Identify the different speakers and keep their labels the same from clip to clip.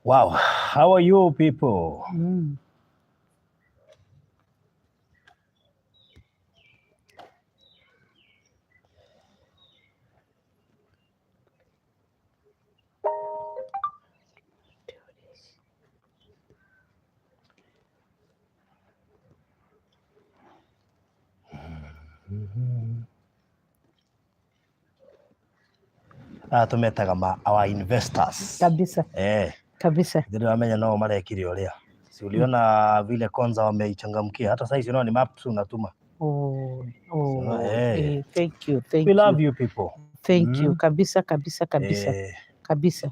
Speaker 1: Wow, how are you people? Aya tũmetaga ma our investors.
Speaker 2: Kabisa.
Speaker 1: Eh,
Speaker 2: Kabisa.
Speaker 1: ndio wamenya nao marekire ũrĩa. Si uliona vile kwanza wameichangamkia, hata saizi unaona ni maps unatuma.
Speaker 2: Oh,
Speaker 1: So, eh.
Speaker 2: thank you, thank
Speaker 1: We
Speaker 2: you.
Speaker 1: love you people.
Speaker 2: Thank you. Kabisa, kabisa, kabisa. Kabisa.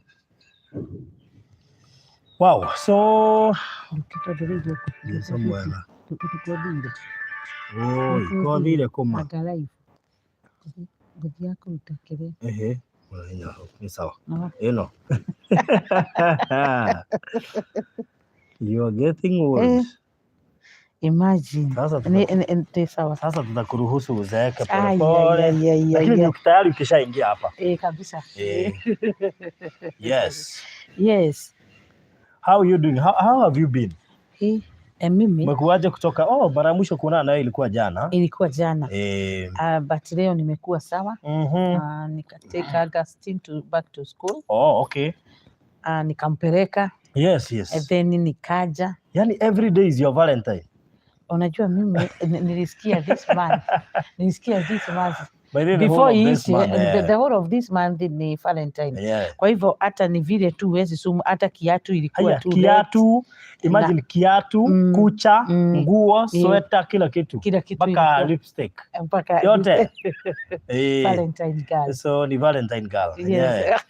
Speaker 1: Wow, so Yes, mwega. Oi, kothire kuma.
Speaker 2: Anga live. Ngũthiaga kũruta kĩrĩa.
Speaker 1: Ehe. Mũthenya hau, nĩ sawa.
Speaker 2: No.
Speaker 1: Ĩno. You are getting old.
Speaker 2: Imagine.
Speaker 1: Sasa
Speaker 2: Ni sawa.
Speaker 1: Sasa tutakuruhusu uzeeke
Speaker 2: Ai,
Speaker 1: polepole.
Speaker 2: ai, ai, ai,
Speaker 1: Lakini
Speaker 2: ai.
Speaker 1: tayari ukishaingia hapa.
Speaker 2: Kabisa.
Speaker 1: Yes.
Speaker 2: Yes.
Speaker 1: How are you doing? How have you been?
Speaker 2: Mimi
Speaker 1: Umekuwaje kutoka? Oh, mara ya mwisho kuonana nawe ilikuwa jana.
Speaker 2: Ilikuwa jana. But leo nimekuwa sawa. Nikatake Augustine to back to school.
Speaker 1: Oh, okay.
Speaker 2: Nikampeleka.
Speaker 1: Yes.
Speaker 2: And then nikaja.
Speaker 1: Yani every day is your Valentine.
Speaker 2: Unajua mimi nilisikia this month. Nilisikia this month.
Speaker 1: By the way, the
Speaker 2: Before
Speaker 1: whole of this
Speaker 2: iishe,
Speaker 1: month,
Speaker 2: the whole of this month ni Valentine. Kwa hivyo hata ni vile tu huwezi sumu, hata kiatu ilikuwa
Speaker 1: Haya,
Speaker 2: tu
Speaker 1: kiatu, imagine kiatu, kucha, nguo, sweta, kila kitu.
Speaker 2: Kila kitu
Speaker 1: Mpaka
Speaker 2: ilikuwa.
Speaker 1: lipstick.
Speaker 2: Mpaka
Speaker 1: Yote.
Speaker 2: Valentine girl.
Speaker 1: So ni Valentine girl.
Speaker 2: Yes.
Speaker 1: Yeah.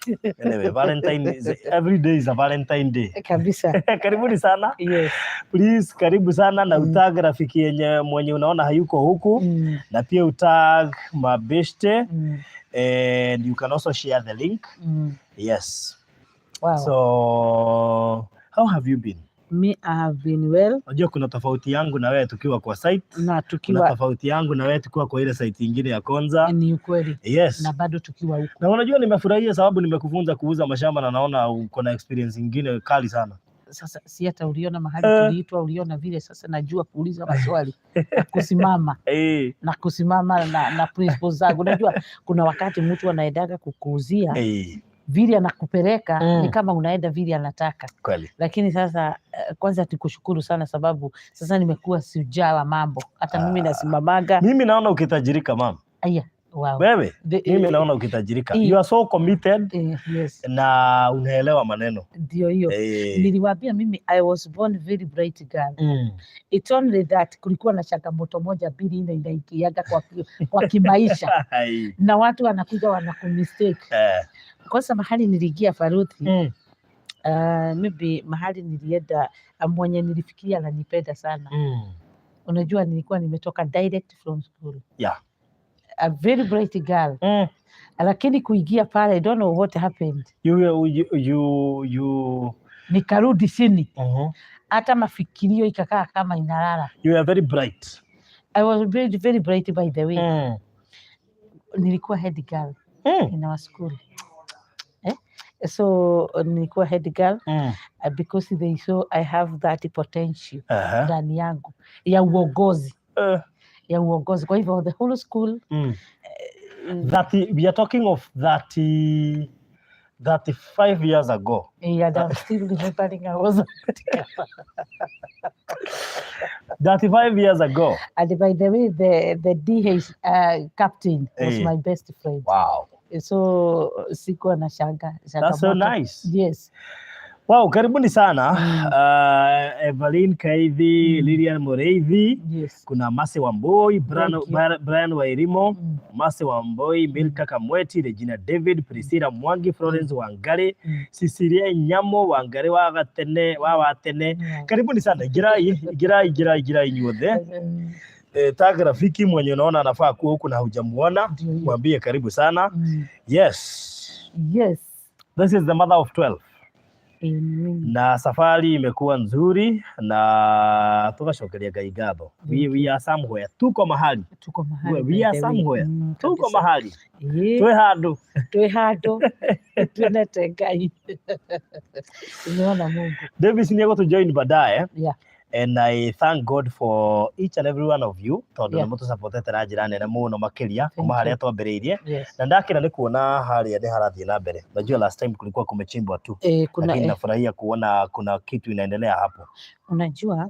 Speaker 1: Anyway, Valentine is, every day is a Valentine day.
Speaker 2: Kabisa.
Speaker 1: Karibuni sana.
Speaker 2: Yes.
Speaker 1: Please karibu sana na utag rafiki yenye mwenye unaona hayuko huku. Na pia utag mabeshte. And you can also share the link. Yes.
Speaker 2: Wow.
Speaker 1: So how have you been?
Speaker 2: Me, I have been well.
Speaker 1: Unajua kuna tofauti yangu na wewe tukiwa kwa site.
Speaker 2: Na
Speaker 1: Kuna
Speaker 2: tukiwa
Speaker 1: tofauti yangu na wewe tukiwa kwa ile site nyingine ya Konza.
Speaker 2: Ni ukweli.
Speaker 1: Yes.
Speaker 2: Na bado tukiwa huko.
Speaker 1: Na unajua nimefurahia sababu nimekufunza kuuza mashamba na naona uko na experience nyingine kali sana.
Speaker 2: Sasa si hata uliona mahali tuliitwa, uliona vile sasa najua kuuliza maswali na kusimama. Na kusimama na principles zangu. Unajua kuna wakati mtu anaendaga kukuuzia vile anakupeleka ni kama unaenda vile anataka.
Speaker 1: Kweli.
Speaker 2: Lakini sasa kwanza tukushukuru sana sababu sasa nimekuwa sijaa mambo. Hata mimi nasimamaga.
Speaker 1: Mimi naona ukitajirika mama.
Speaker 2: Aya, wow.
Speaker 1: Wewe, mimi naona ukitajirika. You are so committed.
Speaker 2: Yes.
Speaker 1: Na unaelewa maneno.
Speaker 2: Ndio hiyo. Niliwaambia mimi I was born very bright girl. It's only that kulikuwa na changamoto moja mbili nne inaingiaga kwa kimaisha. Na watu wanakuja wanakumistake. Kwanza mahali niliingia Faruthi, maybe mahali nilienda mwenye nilifikiria ananipenda sana. Unajua nilikuwa nimetoka direct from school. A very bright girl. Lakini kuingia pale, I don't know what happened. Nikarudi chini. Hata mafikirio ikakaa kama inalala.
Speaker 1: You are very bright.
Speaker 2: I was very, very bright by the way. Nilikuwa head girl in our school. So nilikuwa head girl, because they saw I have that potential ndani yangu ya uongozi. Ya uongozi. Kwa hivyo the whole school,
Speaker 1: That we are talking of 35 years ago.
Speaker 2: Yeah, and I'm still remembering I was
Speaker 1: 35 years ago.
Speaker 2: And by the way, the DH captain was my best friend.
Speaker 1: Wow.
Speaker 2: So sikuwa na shanga,
Speaker 1: That's so
Speaker 2: changamoto.
Speaker 1: nice.
Speaker 2: Yes.
Speaker 1: Wow, karibuni sana. Evelyn Kaithi, Lilian Mureithi.
Speaker 2: Yes.
Speaker 1: Kuna Mase Wamboi,
Speaker 2: Thank you.
Speaker 1: Brian Wairimo, Mase Wamboi, Milka Kamweti, Regina David, Priscilla Mwangi, Florence Wangari, Cecilia Nyamo, Wangari wa Gatene, wa Watene. Karibuni sana. Ingirai, ingirai, ingirai, ingirai nyote. Tag rafiki mwenye unaona anafaa kuwa huku na hujamuona,
Speaker 2: Ndio hiyo.
Speaker 1: mwambie karibu sana. Yes.
Speaker 2: Yes.
Speaker 1: This is the mother of 12.
Speaker 2: Ĩĩ, nĩ mimi.
Speaker 1: Na safari imekuwa nzuri na tugacokeria Ngai ngatho. We are somewhere, tuko mahali.
Speaker 2: Tuko mahali.
Speaker 1: We
Speaker 2: By
Speaker 1: are
Speaker 2: the way.
Speaker 1: somewhere. Tuko
Speaker 2: Kabisa.
Speaker 1: mahali.
Speaker 2: Ĩĩ,
Speaker 1: Twĩ handũ.
Speaker 2: Twĩ handũ tuonete Ngai, tumeona Mungu.
Speaker 1: Davis nĩ egũtũ baadaye. And I thank God for each and every one of you tondũ nĩ mũtũsupportete na njĩra nene mũno makĩria kuma
Speaker 2: Thank
Speaker 1: harĩa
Speaker 2: you.
Speaker 1: twambĩrĩirie.
Speaker 2: Yes.
Speaker 1: Na ndakĩra nĩ kuona harĩa nĩ harathiĩ na mbere. Najua last time kulikuwa kumechimbwa tu,
Speaker 2: Kuna
Speaker 1: lakini nafurahia kuona kuna kitu inaendelea hapo.
Speaker 2: Unajua,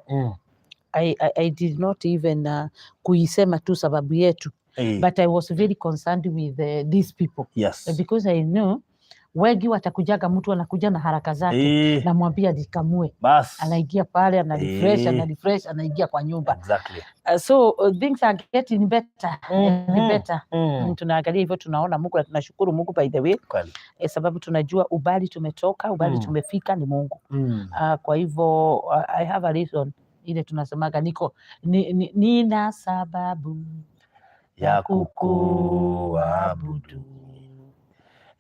Speaker 2: I did not even kuisema tu sababu yetu, but I was very concerned with these people because I know wengi watakujaga, mtu anakuja na haraka zake, namwambia jikamue,
Speaker 1: Bas.
Speaker 2: Anaingia pale ana refresh, ana refresh, anaingia kwa nyumba. So things are getting better and better. Tunaangalia hivyo, tunaona Mungu na tunashukuru Mungu, by the way, sababu tunajua ubali tumetoka, ubali tumefika ni Mungu. Kwa hivyo I have a reason ile tunasemaga niko nina sababu
Speaker 1: ya kukuabudu,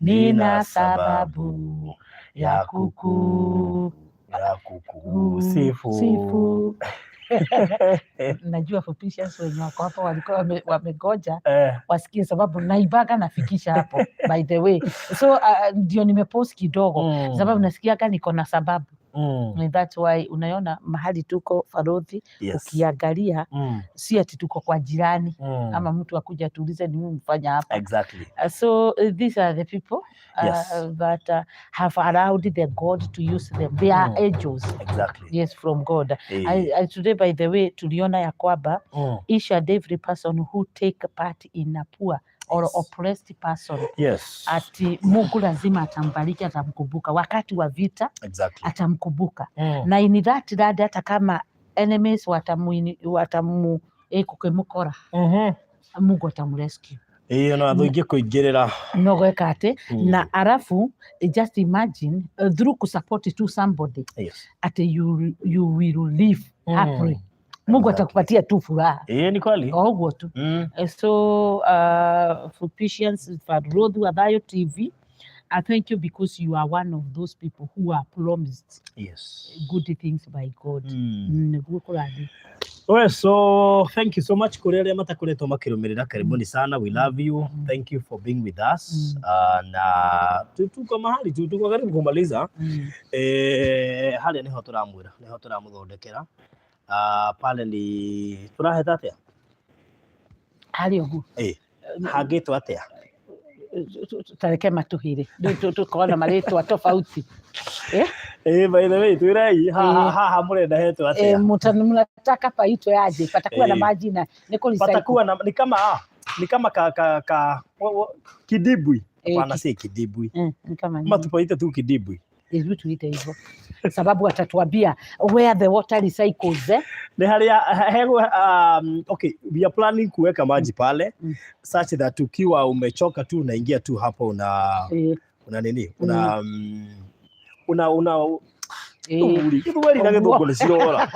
Speaker 2: nina sababu ya
Speaker 1: ya kukusifu.
Speaker 2: Sifu. Najua Fupisha wenye wako hapo walikuwa wamegoja wasikie sababu naibaga nafikisha hapo, by the way. So ndio nimepost kidogo sababu nasikiaga niko na sababu. And that's why unaona mahali tuko, Farodhi, ukiangalia si ati tuko kwa jirani ama mtu akuja tuulize ni mimi mfanya hapa. So these are the people that have allowed the God to use them. They are angels. Yes, from God. Today, by the way, tuliona ya kwamba each and every person who take part in a poor or oppressed person, ati Mungu lazima atambariki, atamkumbuka wakati wa vita, atamkumbuka. Na in that land, hata kama enemies watamu kukimukora, Mungu atamrescue.
Speaker 1: Ĩĩ, no thũ ingĩ kũingĩrĩra.
Speaker 2: No gweka atĩ na arafu, just imagine through kusupport to somebody ati you will live happily. Mungu atakupatia tu furaha.
Speaker 1: Ĩĩ, ni kweli.
Speaker 2: O ũguo tu. So Fupishians, Farodhi wa Thayo TV, I thank you because you are one of those people who are promised good things by God. Nĩguo kũrathiĩ.
Speaker 1: Well, so thank you so much kũrĩ arĩa matakoretwo makĩrũmĩrĩra, karibuni sana, we love you. Thank you for being with us. Na tuko mahali tu tuko karibu kumaliza. Harĩa nĩho tũramwĩra, nĩho tũramũthondekera. Pale ni tũraheta atĩa?
Speaker 2: Harĩ ũguo.
Speaker 1: Hangĩtwo atĩa?
Speaker 2: Tareke matũhĩre tũkorwo na marĩtwa tofauti.
Speaker 1: By the way, twĩrei haha haha mũrenda hetwo atĩa?
Speaker 2: Mnataka paitwe aje? Patakuwa na maji na nĩ kũ recycle.
Speaker 1: Patakuwa na ni kama ka kidibwi. Hapana, si kidibwi.
Speaker 2: Ni kama
Speaker 1: Ama
Speaker 2: nini?
Speaker 1: tupaite tu kidibwi.
Speaker 2: Hebu tuite hivyo sababu atatuambia where the water recycles, eh?
Speaker 1: Ni harĩa hego. Okay, we are planning kuweka maji pale such that ukiwa umechoka tu unaingia tu hapo, una una nini, una Gĩthweri na gĩthũngũ nĩ cirora.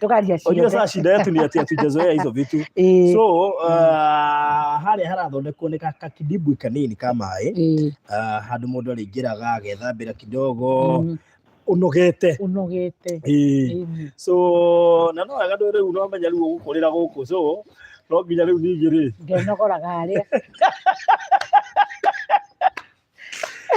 Speaker 2: Tukaria
Speaker 1: Unajua
Speaker 2: ciothe.
Speaker 1: sasa shida yetu ni ati hatujazoea hizo vitu. So harĩa harathondekwo nĩ kakidibwi kanini ka maĩ, handũ mũndũ arĩingĩraga agethambĩra kidogo ũnogete.
Speaker 2: Unogete.
Speaker 1: So na no wega ndũ rĩu no menya rĩu ũgũkũrĩra gũkũ, so no nginya rĩu ningĩ rĩ
Speaker 2: Ngenogoraga harĩa.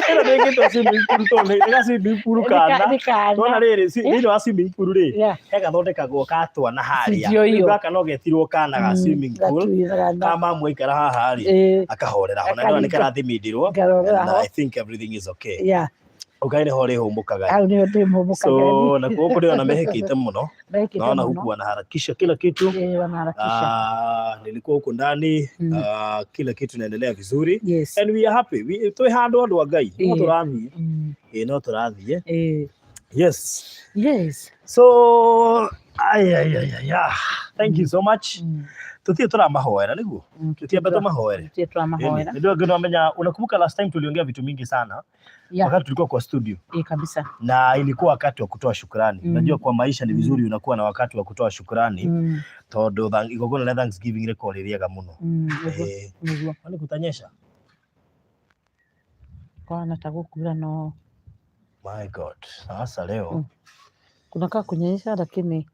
Speaker 1: Ĩno nĩ ĩgĩtwo swimming pool tondũ nĩ ga swimming pool kana
Speaker 2: Nĩ kana.
Speaker 1: Nona rĩrĩ, thĩinĩ wa swimming pool rĩ, he gathondekagwo ka twana harĩa.
Speaker 2: Ndio hiyo.
Speaker 1: Rĩu gaka no getirwo kana ga swimming pool
Speaker 2: Gatuĩra
Speaker 1: ka mamu aikara haha rĩ, akahorera ho na ndona nĩ
Speaker 2: Akaringa.
Speaker 1: karathimindirwo
Speaker 2: Ngarorera
Speaker 1: and
Speaker 2: ho.
Speaker 1: I think everything is okay. Ũkai nĩho ũrĩhũmũkaga.
Speaker 2: Hau nĩho ndĩmũmũkaga.
Speaker 1: So na gũkũ ndĩrona mehĩkĩte mũno.
Speaker 2: Mekĩte
Speaker 1: Naona
Speaker 2: mũno.
Speaker 1: huku wanaharakisha kila kitu.
Speaker 2: Wanaharakisha.
Speaker 1: Nilikuwa huku ndani, kila kitu inaendelea vizuri and we are happy. Twĩ handũ andũ a Ngai no tũrathiĩ. Ĩĩ, no tũrathiĩ. Yes. So ay, ay, ay, ay, ah. Thank you so much. Tutie tũramahoera nĩguo tutiambe tũmahoere.
Speaker 2: Tutie tũramahoera.
Speaker 1: Ndio ndio unakumbuka last time tuliongea vitu mingi sana wakati tulikuwa kwa studio
Speaker 2: Kabisa.
Speaker 1: Na ilikuwa wakati wa kutoa shukrani. Unajua kwa maisha ni vizuri unakuwa na wakati wa kutoa shukrani tondũ igongona rĩa Thanksgiving rĩkoragwo rĩ rĩega mũno.
Speaker 2: Nĩguo. Nĩguo.
Speaker 1: Kwani kutanyesha?
Speaker 2: Kwana ta gũkura no.
Speaker 1: My God. Sasa leo
Speaker 2: Kunakaa kunyesha lakini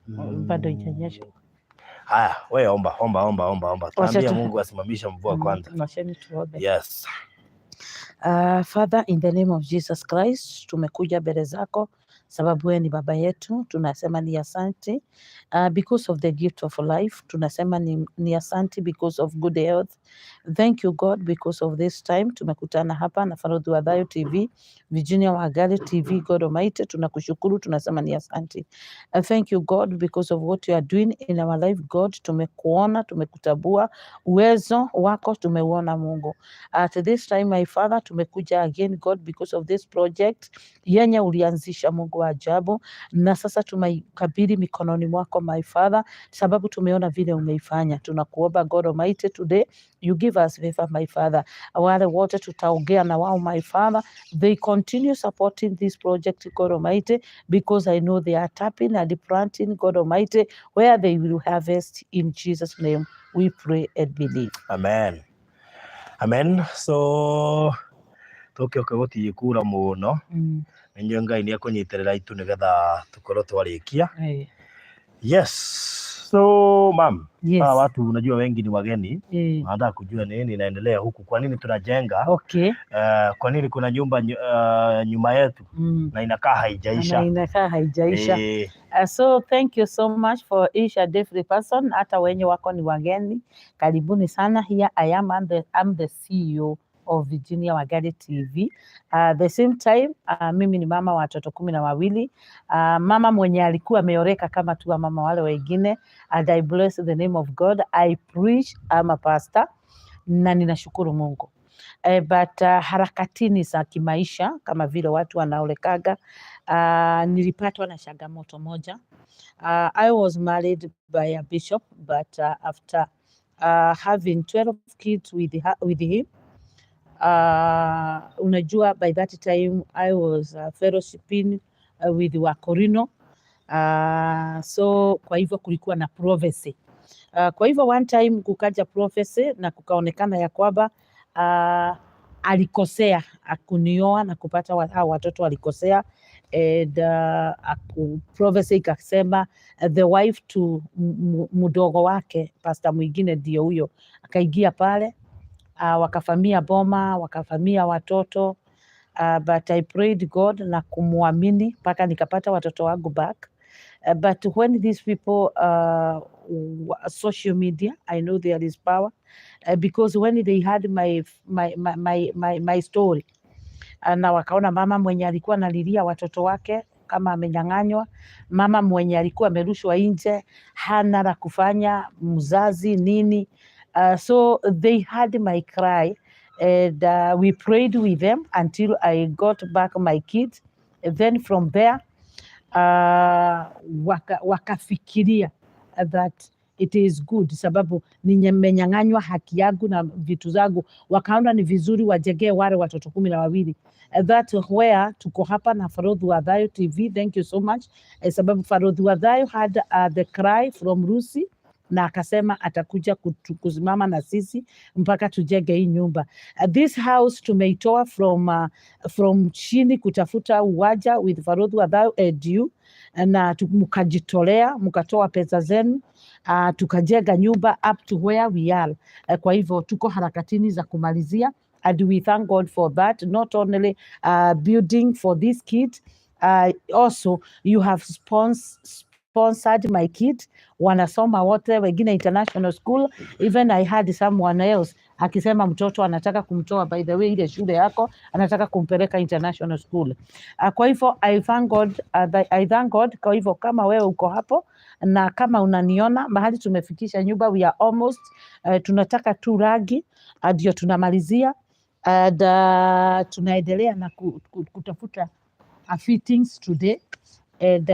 Speaker 2: bado haijanyesha.
Speaker 1: Haya, we omba, omba, omba, omba, omba.
Speaker 2: Wacha
Speaker 1: Tuambie Mungu asimamishe mvua kwanza.
Speaker 2: Wacheni tuombe.
Speaker 1: Yes.
Speaker 2: Father, in the name of Jesus Christ, tumekuja mbele zako sababu wewe ni baba yetu. Tunasema ni asante because of the gift of life. Tunasema ni asante because of good health. Thank you, God, because of this time. Tumekutana hapa na Farodhi wa Thayo TV, Virginia Wangari TV. God Almighty, tunakushukuru, tunasema ni asante. Thank you, God, because of what you are doing in our life. God, tumekuona, tumekutambua, uwezo wako tumeuona, Mungu. At this time, my Father, tumekuja again, God, because of this project yenye ulianzisha, Mungu wa ajabu, na sasa tumeikabidhi mikononi mwako, my Father, sababu tumeona vile umeifanya. Tunakuomba, God Almighty, today you give us favor, my Father. Wale wote tutaongea na wao, my Father, they continue supporting this project, God Almighty, because I know they are tapping and planting, God Almighty, where they will harvest. In Jesus' name we pray and believe.
Speaker 1: Amen. Amen. So tũkĩoke gũthiĩ kura mũno. Nĩnyuĩ Ngai nĩ ekũnyitĩrĩra itu nĩgetha tũkorwo twarĩkia. Yes. So mam,
Speaker 2: Yes.
Speaker 1: hawa watu unajua wengi ni wageni, wanataka kujua nini inaendelea huku, kwa nini tunajenga, kwa nini kuna nyumba nyuma yetu na inakaa
Speaker 2: Na
Speaker 1: haijaisha.
Speaker 2: Inakaa haijaisha. So thank you so much for each and every person, hata wenye wako ni wageni, karibuni sana. Here I am, I'm the CEO of Virginia Wangari TV. The same time, mimi ni mama wa watoto 12, mama mwenye alikuwa ameoleka kama tu mama wale wengine, and I bless the name of God. I preach, I'm a pastor na ninashukuru Mungu. But harakatini za kimaisha kama vile watu wanaolekaga, nilipatwa na changamoto moja. I was married by a bishop, but after having 12 kids with him, unajua by that time I was fellowshipping with Wakorino. So kwa hivyo kulikuwa na prophecy. Kwa hivyo one time kukaja prophecy na kukaonekana ya kwamba alikosea akunioa na kupata hao watoto walikosea, and prophecy ikasema the wife to mdogo wake, pastor mwingine ndio huyo akaingia pale, wakavamia boma, wakavamia watoto, but I prayed God na kumwamini mpaka nikapata watoto wangu back. But when these people, social media, I know there is power, because when they had my story na wakaona mama mwenye alikuwa analilia watoto wake kama amenyang'anywa, mama mwenye alikuwa amerushwa nje, hana la kufanya, mzazi nini. So they had my cry and we prayed with them until I got back my kids. And then from there wakafikiria that it is good sababu nimenyang'anywa haki yangu na vitu zangu, wakaona ni vizuri wajengee wale watoto 12. That where tuko hapa na Farodhi wa Thayo TV. Thank you so much. Sababu Farodhi wa Thayo had the cry from Lucy na akasema atakuja kusimama na sisi mpaka tujenge hii nyumba. This house tumeitoa from chini kutafuta uwanja with Farodhi wa Thayo and you, na mkajitolea, mkatoa pesa zenu, tukajenga nyumba up to where we are. Kwa hivyo tuko harakatini za kumalizia, and we thank God for that, not only building for this kid, also you have sponsored my kid, wanasoma wote, wengine international school. Even I had someone else akisema mtoto anataka kumtoa, by the way, ile shule yako, anataka kumpeleka international school. Kwa hivyo I thank God, I thank God. Kwa hivyo kama wewe uko hapo na kama unaniona mahali tumefikisha nyumba, we are almost, tunataka tu rangi, ndio tunamalizia, and tunaendelea na kutafuta fittings today, and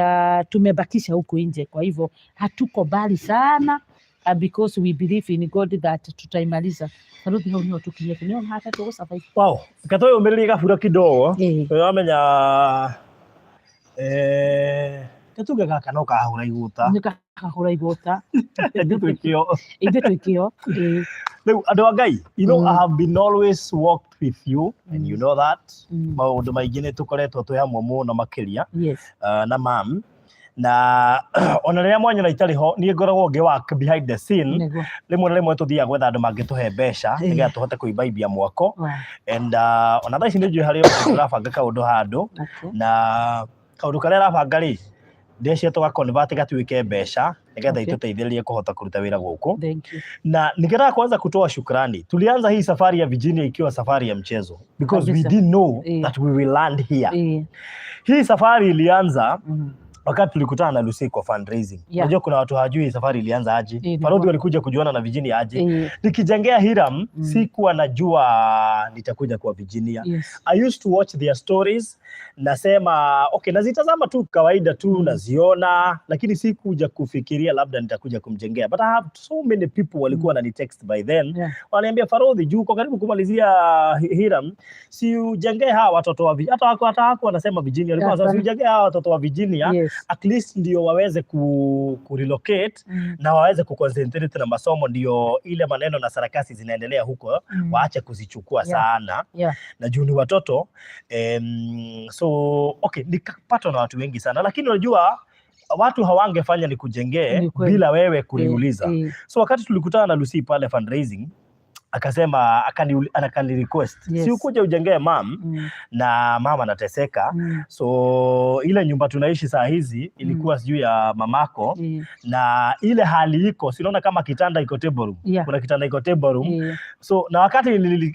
Speaker 2: tumebakisha huku nje, kwa hivyo hatuko mbali sana, because we believe in God that tutaimaliza. Faruthi, hau niho tukinyete, niho hata tũgũsurvive.
Speaker 1: Wow, reke twĩyũmĩrĩrie gabura kidogo. Wamenya Tuge gaka no kahũra igũta.
Speaker 2: Nĩ kahũra igũta.
Speaker 1: Ithuĩ twĩkĩo.
Speaker 2: Ithuĩ twĩkĩo. Ĩĩ.
Speaker 1: Rĩu andũ a Ngai, I have been always walked with you and you know that. Maũndũ maingĩ nĩ tũkoretwo twĩ hamwe mũno makĩria. Na mam na ona rĩrĩa mwanyona itarĩ ho, niĩ ngoragwo ngĩ work behind the scene. Rĩmwe na rĩmwe tũthiaga gwetha andũ mangĩtũhe mbeca nĩgetha tũhote kũimbaimbia mwako. And ona thaa ici nĩ njũĩ harĩ ũndũ ũrabanga kaũndũ handũ, na kaũndũ karĩa arabanga rĩ, ndĩreciria tũga convert gatuĩke mbeca nĩgetha itũteithĩrĩrie kũhota kũruta wĩra gũkũ.
Speaker 2: Thank you.
Speaker 1: Na ningetaka kwanza kutoa shukrani. Tulianza hii safari ya Virginia ikiwa safari ya mchezo because we didn't know that we will land here. Hii safari ilianza wakati tulikutana na Lucy kwa fundraising. Unajua kuna watu hawajui hii safari ilianza aje. Farodhi walikuja kujuana na Virginia aje. Nikijengea Hiram, sikuwa najua nitakuja kwa Virginia. I used to watch their stories, nasema okay, nazitazama tu kawaida tu, naziona, lakini sikuja kufikiria labda nitakuja kumjengea. But I have so many people walikuwa wanani text by then, wananiambia, "Farodhi, juu uko karibu kumalizia Hiram, si ujengee hawa watoto wa hata wako wanasema Virginia, walikuwa wanasema, si ujengee hawa watoto wa Virginia, at least ndio waweze ku relocate na waweze kuconcentrate na masomo, ndio ile maneno na sarakasi zinaendelea huko waache kuzichukua sana, na juu ni watoto." So okay, nikapatwa na watu wengi sana, lakini unajua watu hawangefanya nikujengee
Speaker 2: Ni kweli.
Speaker 1: Bila wewe kuniuliza. So wakati tulikutana na Lucy pale fundraising, akasema, akani request, si ukuje ujengee mam, na mama anateseka. So ile nyumba tunaishi saa hizi ilikuwa sijui ya mamako, na ile hali iko, si unaona kama kitanda iko table room? Kuna kitanda iko table room. So na wakati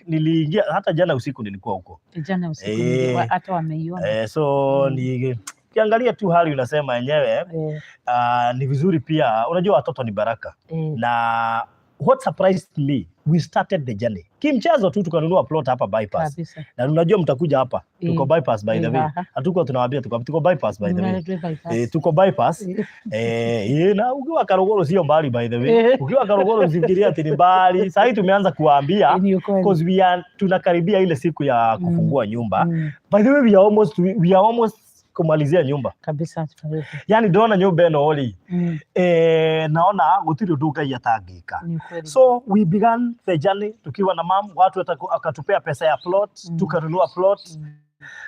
Speaker 1: niliingia, hata jana usiku nilikuwa huko.
Speaker 2: Jana usiku hata wameiona.
Speaker 1: So ni ukiangalia tu hali unasema yenyewe, ni vizuri pia, unajua watoto ni baraka. Na what surprised me, we started the journey kimchezo tu, tukanunua plot hapa Bypass. Na unajua mtakuja hapa, tuko Bypass, by the way. Hatukuwa tunawaambia tuko Bypass, by the way.
Speaker 2: Bypass.
Speaker 1: Tuko Bypass. Na ukiwa Karogoro sio mbali, by the way. Ukiwa Karogoro usifikirie ati ni mbali. Sasa hii tumeanza kuwaambia
Speaker 2: Ni ukweli.
Speaker 1: because we are tunakaribia ile siku ya kufungua nyumba. By the way, we are almost kumalizia nyumba.
Speaker 2: Kabisa kabisa.
Speaker 1: Yani ndona nyumba ĩno rĩ, naona gũtirĩ ũndũ Ngai atangĩka.
Speaker 2: Ni ukweli.
Speaker 1: So we began the journey tukiwa na mam, watu akatupea pesa ya plot, tukanunua plot,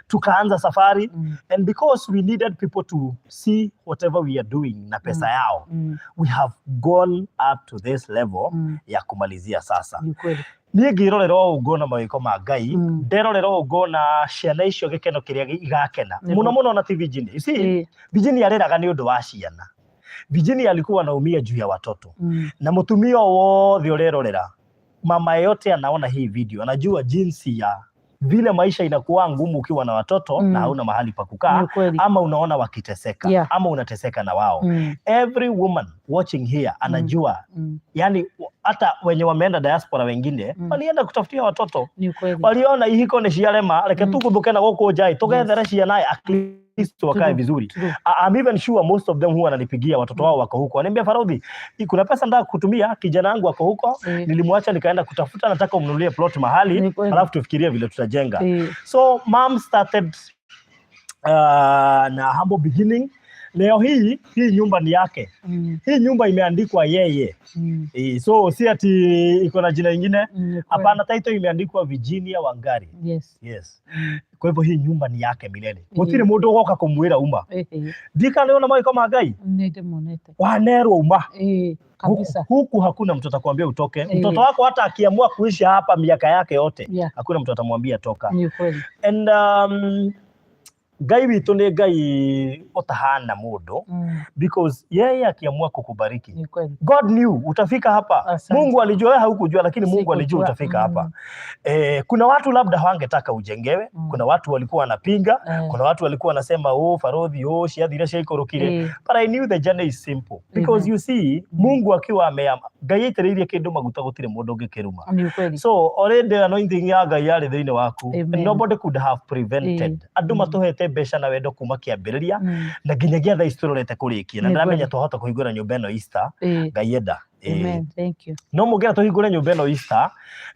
Speaker 1: tukaanza safari. And because we needed people to see whatever we are doing na pesa yao, we have gone up to this level ya kumalizia sasa.
Speaker 2: Ni ukweli.
Speaker 1: Niĩ ngĩrorera ũũ ngona mawĩko ma Ngai, nderorera ũũ ngona ciana icio gĩkeno kĩrĩa igakena mũno mũno na ti Virginia. You see, Virginia arĩraga nĩ ũndũ wa ciana. Virginia alikuwa anaumia juu ya watoto. Na mũtumia wothe ũrerorera, mama yeyote anaona hii video, anajua jinsi ya vile maisha inakuwa ngumu ukiwa na watoto na hauna mahali pa
Speaker 2: Ni
Speaker 1: kukaa,
Speaker 2: ukweli.
Speaker 1: ama unaona wakiteseka, ama unateseka na wao. Every woman watching here anajua, yani hata wenye wameenda diaspora wengine walienda kutafutia watoto.
Speaker 2: Ni ukweli.
Speaker 1: Waliona ihiko nĩ ciarema, reke tugũthũke na gũkũ nja tũgethere ciana at least wakae vizuri. I'm even sure most of them huwa wananipigia, watoto wao wako huko, wananiambia, "Farodhi, kuna pesa nataka kutumia, kijana wangu ako huko, nilimwacha nikaenda kutafuta, nataka umnunulie plot mahali,
Speaker 2: Ni kweli.
Speaker 1: alafu tufikirie vile tutajenga." So mom started na humble beginning. Leo hii hii nyumba ni yake. Hii nyumba imeandikwa yeye. So si ati iko na jina ingine.
Speaker 2: Ni kweli.
Speaker 1: Hapana, title imeandikwa Virginia Wangari. Yes. Kwa hivyo hii nyumba ni yake milele. Gũtirĩ mũndũ ũgoka kũmwĩra uma. Ndikanaona mawĩko ma Ngai.
Speaker 2: Nĩndĩmonete.
Speaker 1: Wanerwo uma.
Speaker 2: Kabisa.
Speaker 1: Huku hakuna mtu atakwambia utoke. Mtoto wako hata akiamua kuishi hapa miaka yake yote, hakuna mtu atamwambia toka.
Speaker 2: Ni ukweli.
Speaker 1: And Ngai witũ nĩ Ngai ũtahana mũndũ, because yeye akiamua kukubariki,
Speaker 2: Ni kweli.
Speaker 1: God knew utafika hapa.
Speaker 2: Asante.
Speaker 1: Mungu alijua, wewe haukujua, lakini Mungu alijua
Speaker 2: Sikujua.
Speaker 1: utafika hapa. Kuna watu labda hawangetaka ujengewe, kuna watu walikuwa wanapinga, kuna watu walikuwa wanasema, "Oh, Farodhi, oh, ciathire ciaikorokire." But I knew the journey is simple because you see, Mungu akiwa ameama, Ngai aitĩrĩirie kĩndũ maguta, gũtirĩ mũndũ ũngĩkĩruma.
Speaker 2: Ni ukweli.
Speaker 1: So already anointing ya Ngai yarĩ thĩinĩ waku.
Speaker 2: Amen.
Speaker 1: And nobody could have prevented. Andũ matũhete mbeca na wendo kuma kĩambĩrĩria na nginyagia thaa ici tũrorete kũrĩkia, na
Speaker 2: Nĩ
Speaker 1: ndĩramenya
Speaker 2: kweli.
Speaker 1: twahota kũhingũra nyũmba ĩno Easter, Ngai enda. Ĩĩ.
Speaker 2: Amen. Thank you.
Speaker 1: No mũngĩenda tũhingũre nyũmba ĩno Easter,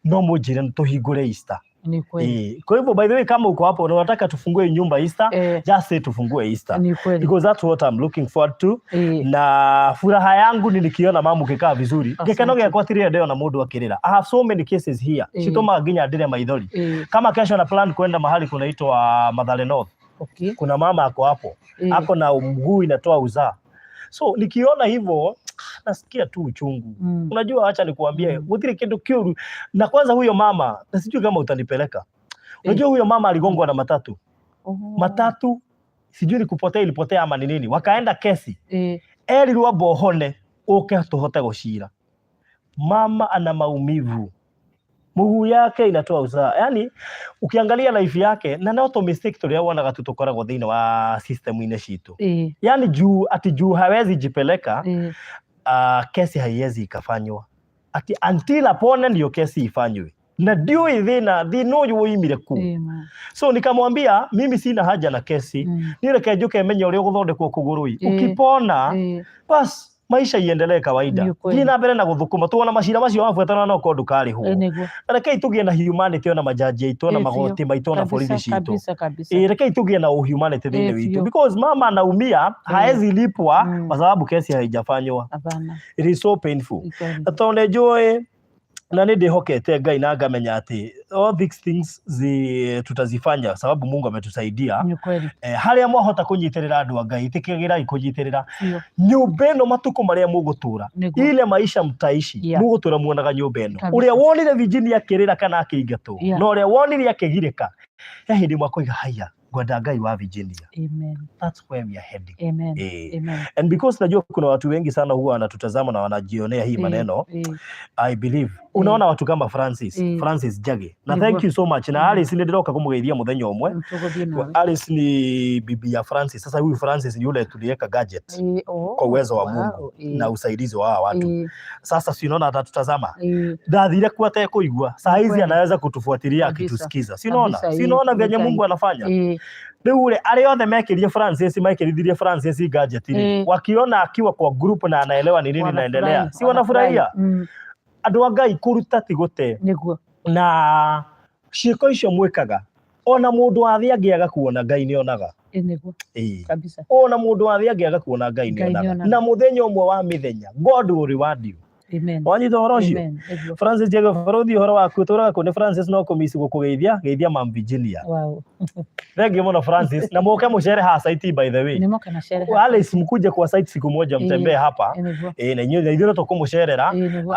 Speaker 1: no mũnjĩre tũhingũre Easter.
Speaker 2: Ni kweli.
Speaker 1: Kwa hivyo by the way, kama uko hapo na unataka tufungue nyumba Easter, just say tufungue Easter.
Speaker 2: Ni kweli.
Speaker 1: Because that's what I'm looking forward to. Na furaha yangu ni nikiona mamu kikaa vizuri.
Speaker 2: Asante.
Speaker 1: Gĩkeno gĩakwa ti rĩrĩa ndĩrona mũndũ akĩrĩra. I have so many cases here. Citũmaga nginya ndĩre maithori. Kama kesho na plan kwenda mahali kunaitwa Mathare North.
Speaker 2: Okay.
Speaker 1: Kuna mama ako hapo. Ako na mguu inatoa uzaa. So nikiona hivyo nasikia tu uchungu. Unajua, acha nikuambie, gũtirĩ kĩndũ kĩũru. Na kwanza huyo mama, na sijui kama utanipeleka. Unajua huyo mama aligongwa na matatu.
Speaker 2: Oh.
Speaker 1: Matatu sijui ni kupotea ilipotea ama ni nini. Wakaenda kesi. Erirwo amba ũhone ũke tũhote gũcira. Mama ana maumivu. Mguu yake inatoa uzaa. Yaani ukiangalia life yake na no to mistake tũrĩa wonaga tu tũkoragwo thĩinĩ wa system-inĩ citũ. Yaani juu ati juu hawezi jipeleka, kesi haiwezi ikafanywa. Ati until apone ndio kesi ifanywe. Na ndiũĩ thĩna thĩna ũyũ woimire kũ.
Speaker 2: Ma.
Speaker 1: So nikamwambia mimi sina haja na kesi. Niĩ reke njũke menye ũrĩa ũgũthondekwo kũgũrũ ĩ. Ukipona bas maisha iendelee kawaida.
Speaker 2: Ni ukweli.
Speaker 1: Thiĩ na mbere na gũthũkũma tuona macira macio wabuatana no korwo ndũkarĩhwo.
Speaker 2: Nĩguo.
Speaker 1: Rekei tũgĩe na humanity ona majaji aitũ ona magoti maitũ ona borithi
Speaker 2: Kabisa,
Speaker 1: citũ.
Speaker 2: kabisa, kabisa.
Speaker 1: Rekei tũgĩe na humanity thĩinĩ witũ
Speaker 2: Biũ.
Speaker 1: because mama anaumia haezi lipwa kwa sababu kesi haijafanywa.
Speaker 2: Hapana.
Speaker 1: It is so painful.
Speaker 2: Ni kweli.
Speaker 1: Na tondũ nĩ njũĩ na nĩ ndĩhokete Ngai na ngamenya atĩ all these things tutazifanya sababu Mungu ametusaidia.
Speaker 2: Ni kweli.
Speaker 1: Harĩa mwahota kũnyitĩrĩra andũ a Ngai ĩtĩkagĩrai kũnyitĩrĩra
Speaker 2: Biũ.
Speaker 1: nyũmba ĩno matukũ marĩa mũgũtũra
Speaker 2: Nĩguo.
Speaker 1: ile maisha mtaishi mũgũtũra muonaga nyũmba ĩno
Speaker 2: Kabisa.
Speaker 1: ũrĩa wonire Virginia akĩrĩra kana akĩingatwo na ũrĩa wonire akĩgirĩka he hĩndĩ mwakoiga haya ngwenda Ngai wa Virginia.
Speaker 2: Amen.
Speaker 1: That's where we are heading.
Speaker 2: Amen. Amen.
Speaker 1: And because najua kuna watu wengi sana huwa wanatutazama na wanajionea hii maneno, I believe unaona watu kama Francis, Francis Jage na thank you so much na Alice nĩ ndĩroka kũmũgeithia mũthenya ũmwe.
Speaker 2: Tũgũthiĩ nawe.
Speaker 1: Alice ni bibi ya Francis. Sasa huyu Francis ni yule tuliweka gadget kwa uwezo wa Mungu na usaidizi wa hawa watu. Sasa si unaona atatutazama. Ndathire kuwa atekũigua. Saa hizi anaweza kutufuatilia akitusikiza. Si unaona? Si unaona venye Mungu anafanya? Rĩu rĩ arĩa othe mekĩrie Francis mekĩrithirie Francis gadget rĩ, wakiona akiwa kwa group na anaelewa ni nini inaendelea, si wanafurahia? Andũ a Ngai kũruta ti gũte.
Speaker 2: Nĩguo.
Speaker 1: Na ciĩko icio mwĩkaga ona mũndũ wa thĩ angĩaga kuona Ngai nĩonaga.
Speaker 2: Nĩguo. Kabisa.
Speaker 1: Ona mũndũ wa thĩ angĩaga kuona Ngai nĩonaga. Na mũthenya ũmwe wa mĩthenya God will reward you.
Speaker 2: Amen.
Speaker 1: Wanyita ũhoro ũcio?
Speaker 2: Amen. Nĩguo.
Speaker 1: Francis Jago barothi ũhoro waku tũraga kũ nĩ Francis no kũmici gũkũgeithia geithia Mam Virginia.
Speaker 2: Wow.
Speaker 1: Thank you mũno Francis na mũke mũcere haha site by the way.
Speaker 2: Nĩ moka na cere haha.
Speaker 1: Alice mkuje kwa site siku moja mtembee hapa.
Speaker 2: Nĩguo.
Speaker 1: Na inyuĩ na ithuĩ no tũkũmũcerera.
Speaker 2: Nĩguo.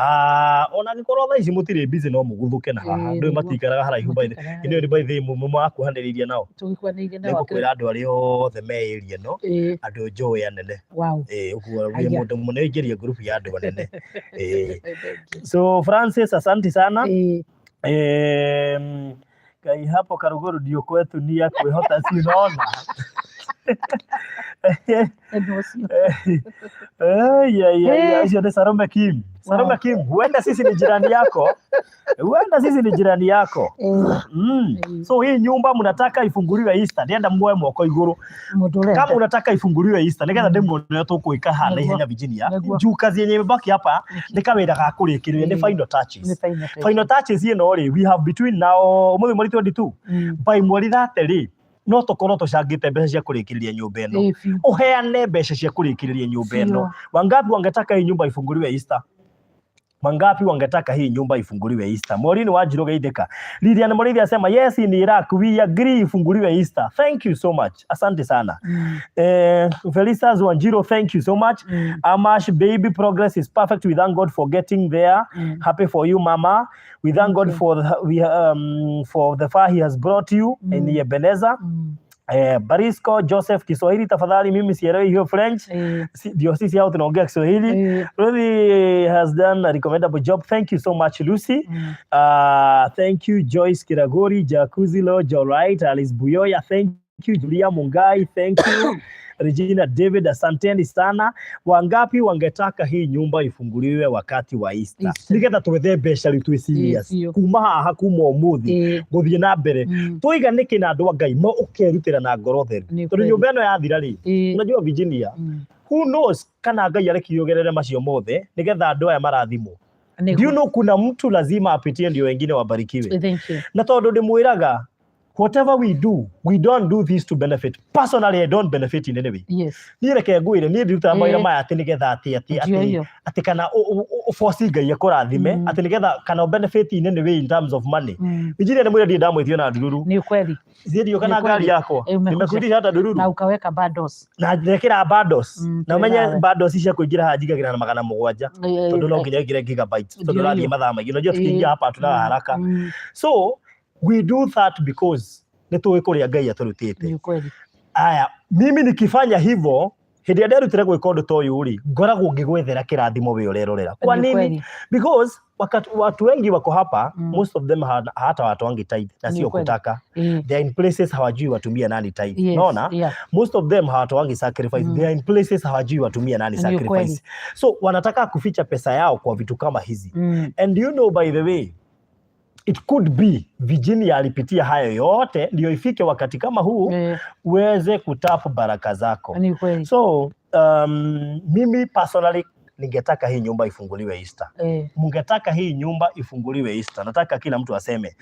Speaker 1: Ona angĩkorwo thaa ici mũtirĩ busy no mũguthũke na haha. Ndũĩ matikaraga haraihu by the
Speaker 2: Matikaraga
Speaker 1: inyuĩ by the way mũmakuhanĩrĩirie nao.
Speaker 2: Tũgĩkuhanĩrĩirie nao.
Speaker 1: Nĩngũkwĩra andũ arĩa othe me area ĩno andũ njũĩ anene.
Speaker 2: Wow.
Speaker 1: Ũguo
Speaker 2: Aya.
Speaker 1: mũndũ mũnene ingĩria group ya andũ anene. So Francis asante sana. Ngai hapo Karuguru ndio kwetu ni ya kwĩhota si unaona. Ũcio nĩ Salome Kim. Salome Kim, huenda sisi ni jirani yako. Huenda sisi ni jirani yako. So hii nyumba mnataka ifunguliwe Easter, ndĩrenda muoe moko igũrũ. Kama unataka ifunguliwe Easter, nĩgetha ndĩmuone ũrĩa tũkwĩka haha na ihenya Virginia. Juu kazi yenye imebaki hapa nĩ kawĩra ga kũrĩkĩrĩria, nĩ final touches. Final touches ĩno rĩ, we have between now ũmũthĩ mweri 22 by mweri 30 rĩ, no tũkorwo tũcangĩte mbeca cia kũrĩkĩrĩria nyũmba ĩno. Ũheane mbeca cia kũrĩkĩrĩria nyũmba ĩno. Wangapi wangetaka hii nyumba ifunguliwe Easter? Wangapi wangetaka hii nyumba ifunguliwe Easter? Maureen Wanjiru geithĩka. Lilian Muriithi asema yes in Iraq we agree ifunguliwe Easter. Thank you so much. Asante sana. Felicitas Wanjiru, thank you so much. Amash baby, progress is perfect. We thank God for getting there. Happy for you mama. We thank God for the far he has brought you in Ebenezer. Barisco Joseph, Kiswahili tafadhali, mimi sielewi hiyo French. Ndio sisi hao tunaongea Kiswahili. Ruthi has done a recommendable job. Thank you so much Lucy. Thank you Joyce Kiragori, Jacuzzi Lo, Joe Wright, Alice Buyoya, thank you Julia Mungai, thank you Regina David, asanteni sana. Wangapi wangetaka hii nyumba ifunguliwe wakati wa Easter? Nigetha twethe mbeca rĩu twĩ serious. Kuma haha kuma ũmũthĩ gũthiĩ na mbere. Tũiga nĩkĩ na andũ a Ngai ma ũkerutĩra na ngoro theru. Tondũ nyũmba ĩno yathira rĩ, unajua Virginia, Who knows kana Ngai arekire ũgerere macio mothe nĩgetha andũ aya marathimwo. Do you know kuna mtu lazima apitie ndio wengine wabarikiwe?
Speaker 2: Thank you.
Speaker 1: Na tondũ ndĩmwĩraga, whatever we do, we don't do this to benefit. Personally, I don't benefit in any way. Niĩ reke ngwĩre, niĩ ndirutaga mawĩra maya atĩ nĩgetha atĩ atĩ
Speaker 2: Ndio
Speaker 1: atĩ
Speaker 2: hiyo.
Speaker 1: atĩ kana ũboci Ngai akũrathime, atĩ nĩgetha kana ũbenefit in any way in terms of money. Injinia nĩ mwĩre ndirĩ ndamwĩtio na ndururu.
Speaker 2: Ni ukweli.
Speaker 1: Thiĩ kana
Speaker 2: Ni kweli.
Speaker 1: ngari yakwa.
Speaker 2: Umekuja.
Speaker 1: Nimekuitisha hata ndururu.
Speaker 2: Na ukaweka bundles.
Speaker 1: Na ndekĩra bundles. Na ũmenye
Speaker 2: twĩnawe.
Speaker 1: bundles cia kũingĩra haha njingagĩra na 700, tondũ no nginya ũingĩre gigabytes, tondũ
Speaker 2: Ndio
Speaker 1: ũrathiĩ
Speaker 2: hiyo.
Speaker 1: mathaa maingĩ. Unajua tukiingia hapa tunaga haraka. So we do that because nĩ tũĩ kũrĩa Ngai atũrutĩte.
Speaker 2: Ni ukweli.
Speaker 1: Aya, mimi nikifanya hivyo, hĩndĩ ĩrĩa nderutĩra gwĩka ũndũ ta ũyũ rĩ, ngoragwo ngĩgwethera kĩrathimo we ũrerorera. Kwa
Speaker 2: Ni
Speaker 1: nini?
Speaker 2: ukweli.
Speaker 1: Because wakati watu wengi wako hapa, most of them hata watoangi tithe na
Speaker 2: Ni
Speaker 1: sio
Speaker 2: kweli.
Speaker 1: kutaka. They are in places hawajui watumie nani tithe. Unaona? Most of them hawatoangi sacrifice. They are in places hawajui watumie nani
Speaker 2: Ni
Speaker 1: sacrifice.
Speaker 2: kweli.
Speaker 1: So wanataka kuficha pesa yao kwa vitu kama hizi. And you know, by the way, it could be Virginia alipitia hayo yote ndio ifike wakati kama huu uweze kutapu baraka zako.
Speaker 2: Ni kweli.
Speaker 1: So mimi personally ningetaka hii nyumba ifunguliwe Easter. Mungetaka hii nyumba ifunguliwe Easter. Nataka kila mtu aseme.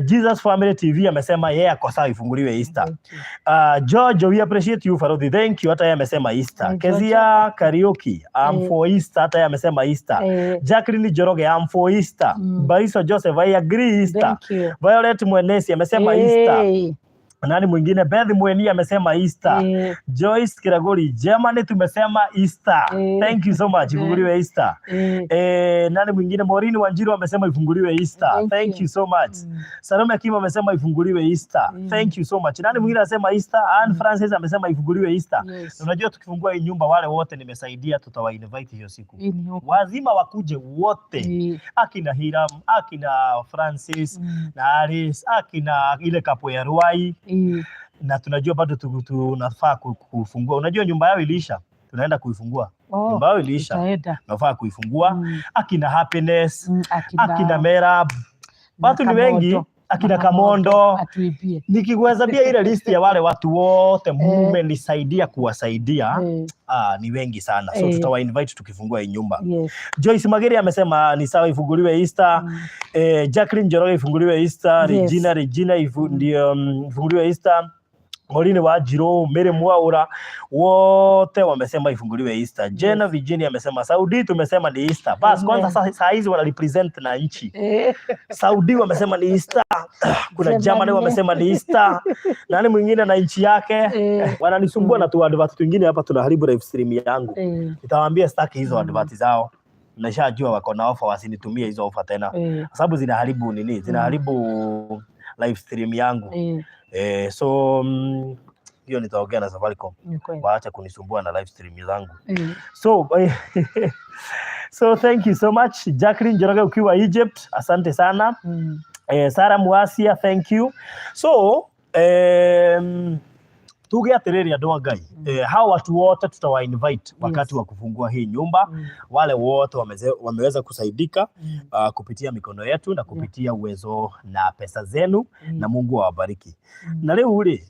Speaker 1: Jesus Family TV amesema yeye ako sawa ifunguliwe Easter.
Speaker 2: Thank you.
Speaker 1: George, we appreciate you Farodhi. Thank you. Hata yeye amesema Easter. Kezia Karaoke, I'm for Easter. Hata yeye amesema Easter. Jacqueline Njoroge, I'm for Easter. Bariso Joseph, I agree Easter.
Speaker 2: Thank you.
Speaker 1: Violet Mwenesi amesema Easter. Nani mwingine? Beth Mweni amesema Easter. Joyce Kiragori, Germany tumesema Easter. Thank you so much. Ifunguliwe Easter. Nani mwingine? Maureen Wanjiru amesema ifunguliwe Easter.
Speaker 2: Thank
Speaker 1: Thank
Speaker 2: you.
Speaker 1: you so much. Salome Kim amesema ifunguliwe Easter. Thank you so much. Nani mwingine anasema Easter? Ann Francis amesema ifunguliwe Easter. Unajua tukifungua hii nyumba wale wote nimesaidia tutawa invite hiyo siku.
Speaker 2: Hii ni huko.
Speaker 1: Wazima wakuje wote. Akina Hiram, akina Francis na Alice, akina ile kapo ya Ruai. Na tunajua bado tunafaa kufungua. Unajua nyumba yao iliisha, tunaenda kuifungua. Nyumba yao iliisha,
Speaker 2: Itaenda.
Speaker 1: tunafaa kuifungua. Akina Happiness,
Speaker 2: Akina
Speaker 1: akina Merab,
Speaker 2: na
Speaker 1: watu ni wengi,
Speaker 2: Kamondo.
Speaker 1: akina
Speaker 2: Na Kamondo.
Speaker 1: Kamondo.
Speaker 2: Atuibie.
Speaker 1: Nikikuhesabia ile list ya wale watu wote mumenisaidia kuwasaidia, ni wengi sana. So tutawa invite tukifungua hii nyumba. Joyce Magiri amesema ni sawa ifunguliwe Easter. Jacqueline Njoroge ifunguliwe Easter. Regina ndio ifunguliwe Easter. Maureen Wanjiru, Mary Mwaura wote wamesema ifunguliwe Easter. Jena Virginia amesema Saudi tumesema ni Easter. Bas kwanza saa hizi wana represent na nchi. Saudi wamesema ni Easter. Kuna Germany
Speaker 2: Germany.
Speaker 1: wamesema ni Easter. Nani mwingine na nchi yake? Wananisumbua na tu advert twingine hapa, tunaharibu live stream yangu. Nitawaambia sitaki hizo advert zao. Nashajua wako na offer, wasinitumie hizo offer tena. Kwa sababu zinaharibu nini? Zinaharibu live stream yangu. So hiyo nitaongea na Safaricom.
Speaker 2: Ni kweli.
Speaker 1: Waache kunisumbua na live stream zangu. So thank you so much Jacqueline Njoroge ukiwa Egypt, asante sana. Sarah Muasia, thank you. So tuge atiriri andu a Ngai, hawa watu wote tutawa invite wakati wa kufungua hii nyumba. Wale wote wameweza kusaidika kupitia mikono yetu na kupitia uwezo na pesa zenu, na Mungu awabariki. Na leo rĩ,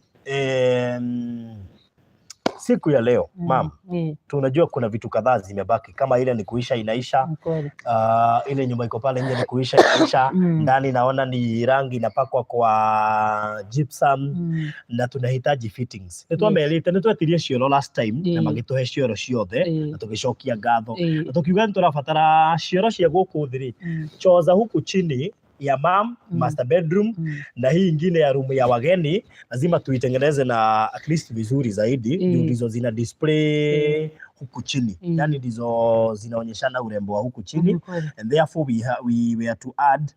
Speaker 1: siku ya leo, mam, tunajua kuna vitu kadhaa zimebaki, kama ile ni kuisha inaisha.
Speaker 2: Ni kweli.
Speaker 1: Ile nyumba iko pale nje ni kuisha inaisha. Ndani naona ni rangi inapakwa kwa gypsum, na tunahitaji fittings. Nĩ twamerĩte nĩ twetirie cioro last time na magĩtũhe cioro ciothe, na tũgĩcokia ngatho, na tũkiuga nĩ tũrabatara cioro cia gũkũ thĩ rĩ, choo za huku chini ya mam, master bedroom, na hii ingine ya room ya wageni lazima tuitengeneze na at least vizuri zaidi, juu ndizo zina display huku chini, yani ndizo zinaonyeshana urembo wa huku chini.
Speaker 2: Ni kweli.
Speaker 1: And therefore we were to add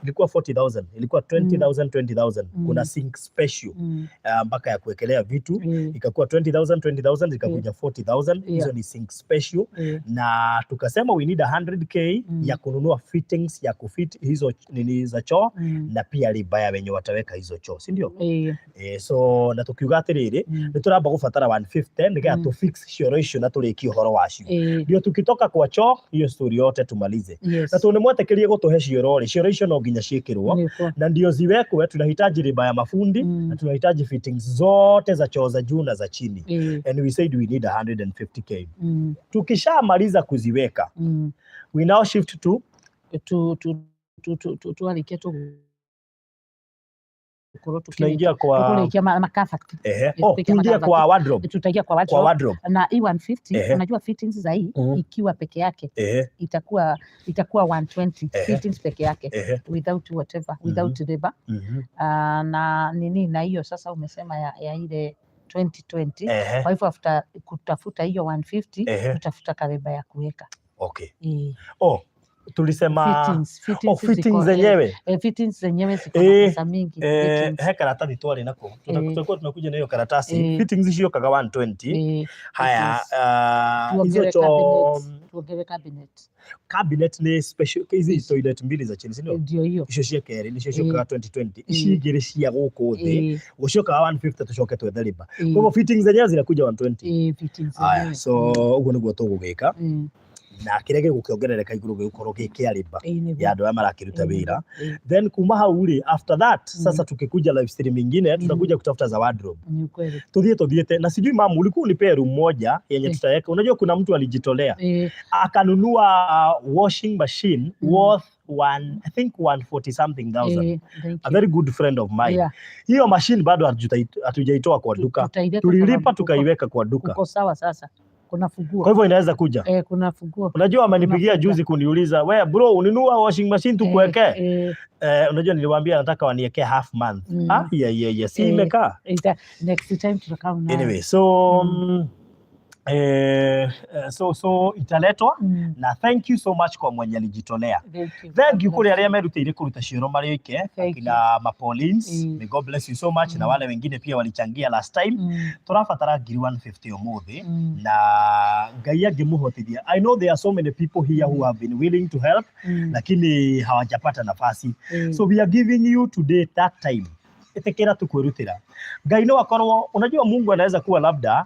Speaker 1: ilikuwa 40,000, ilikuwa 20,000 20,000. Kuna sink special mpaka ya kuwekelea vitu, ikakuwa 20,000 20,000, ikakuja 40,000. Hizo ni sink special, na tukasema we need 100K ya kununua fittings ya kufit hizo nini za choo, na pia riba ya wenye wataweka hizo choo, si ndio? So na tukiuga atiriri, nĩ tũramba gũbatara 150 nĩgetha tũ fix cioro icio na tũrĩkie ũhoro wacio, ndio tukitoka kwa choo hiyo story yote tumalize. Na tondũ nĩ mwetĩkĩrie gũtũhe cioro cioro rĩ, cioro icio no nginya ciĩkĩrwo
Speaker 2: Nĩguo.
Speaker 1: Na ndio ziwekwe, tunahitaji riba ya mafundi na tunahitaji fittings zote za choo za juu na za chini, and we said we need 150K. Tukishamaliza kuziweka, we now shift to
Speaker 2: Twarĩkia tũgũkorwo
Speaker 1: tunaingia kwa
Speaker 2: tũkũrĩkia makabati.
Speaker 1: Ehe. Oh,
Speaker 2: Tukiingia
Speaker 1: tuingie
Speaker 2: makabati.
Speaker 1: Kwa wardrobe.
Speaker 2: Tutaingia kwa
Speaker 1: Kwa
Speaker 2: wardrobe.
Speaker 1: Wardrobe.
Speaker 2: Na hii 150, unajua fittings za hii ikiwa peke yake itakuwa 120, fittings peke yake, without whatever, without labor. Na nini, na hiyo sasa umesema ya ile 2020. Kwa hivyo after kutafuta hiyo 150, tutafuta kaleba ya kuweka.
Speaker 1: Oh, tulisema
Speaker 2: Fittings,
Speaker 1: oh,
Speaker 2: fittings
Speaker 1: fittings zenyewe.
Speaker 2: Fittings zenyewe ziko na pesa mingi. Fittings.
Speaker 1: He karatathi twarĩ nako. Tutakuwa tunakuja na hiyo karatasi. Fittings ciokaga 120.
Speaker 2: Eh,
Speaker 1: Haya,
Speaker 2: fittings.
Speaker 1: Hizo
Speaker 2: Tuongere
Speaker 1: choo
Speaker 2: cabinet, tuongere cabinet.
Speaker 1: Cabinet nĩ special hizi
Speaker 2: Ici.
Speaker 1: Toilet mbili za chini, si ndio?
Speaker 2: Ndio hiyo.
Speaker 1: Icio cia kerĩ nĩcio ciokaga 2020. Ici igĩrĩ cia gũkũ thĩ gũciokaga 150, tũcoke twethe riba. Koguo fittings zenyewe zinakuja 120.
Speaker 2: Fittings
Speaker 1: Haya,
Speaker 2: zenyewe.
Speaker 1: so ũguo nĩguo tũgũgĩka na kĩrĩa gĩgũkĩongerereka igũrũ gĩgũkorwo gĩ kĩa riba
Speaker 2: Nĩguo.
Speaker 1: Ya andũ aya marakĩruta wĩra.
Speaker 2: Nĩguo.
Speaker 1: Then kuma hau rĩ, after that, sasa tukikuja live stream ingine, tutakuja kutafuta za wardrobe.
Speaker 2: Ni ukweli.
Speaker 1: Tuthiĩ tuthiĩte na sijui mamu, ulikuwa unipee room moja yenye tutaweka. Unajua kuna mtu alijitolea akanunua washing machine worth one, I think 140 something thousand.
Speaker 2: Thank
Speaker 1: A
Speaker 2: you.
Speaker 1: very good friend of mine. Hiyo machine bado hatujaitoa kwa duka.
Speaker 2: Tutaileta
Speaker 1: Tulilipa
Speaker 2: sababu
Speaker 1: tukaiweka kwa duka.
Speaker 2: Kuko sawa sasa. Kuna funguo.
Speaker 1: Kwa hivyo inaweza kuja.
Speaker 2: Kuna funguo.
Speaker 1: Unajua amenipigia
Speaker 2: Kuna
Speaker 1: juzi kuniuliza, "We bro, uninua washing machine tukuwekee?" Unajua niliwaambia nataka waniekee half month. Ah, yeah. Si imekaa.
Speaker 2: Next time tutakaa nayo.
Speaker 1: Anyway, so so italetwa na thank you so much kwa mwenye alijitolea.
Speaker 2: Thank you.
Speaker 1: Thank you
Speaker 2: God
Speaker 1: kũrĩ
Speaker 2: bless
Speaker 1: arĩa merutĩire kũruta cioro marĩ oike,
Speaker 2: Thank
Speaker 1: akina Mapolins.
Speaker 2: Mm.
Speaker 1: May God bless you so much. Na wale wengine pia walichangia last time. Tũrabatara ngiri 150 ũmũthĩ na Ngai angĩmũhotithia. I know there are so many people here who have been willing to help, lakini hawajapata nafasi. So we are giving you today that time. Ĩtĩkĩra tu kwĩrutĩra. Ngai no akorwo, unajua Mungu anaweza kuwa labda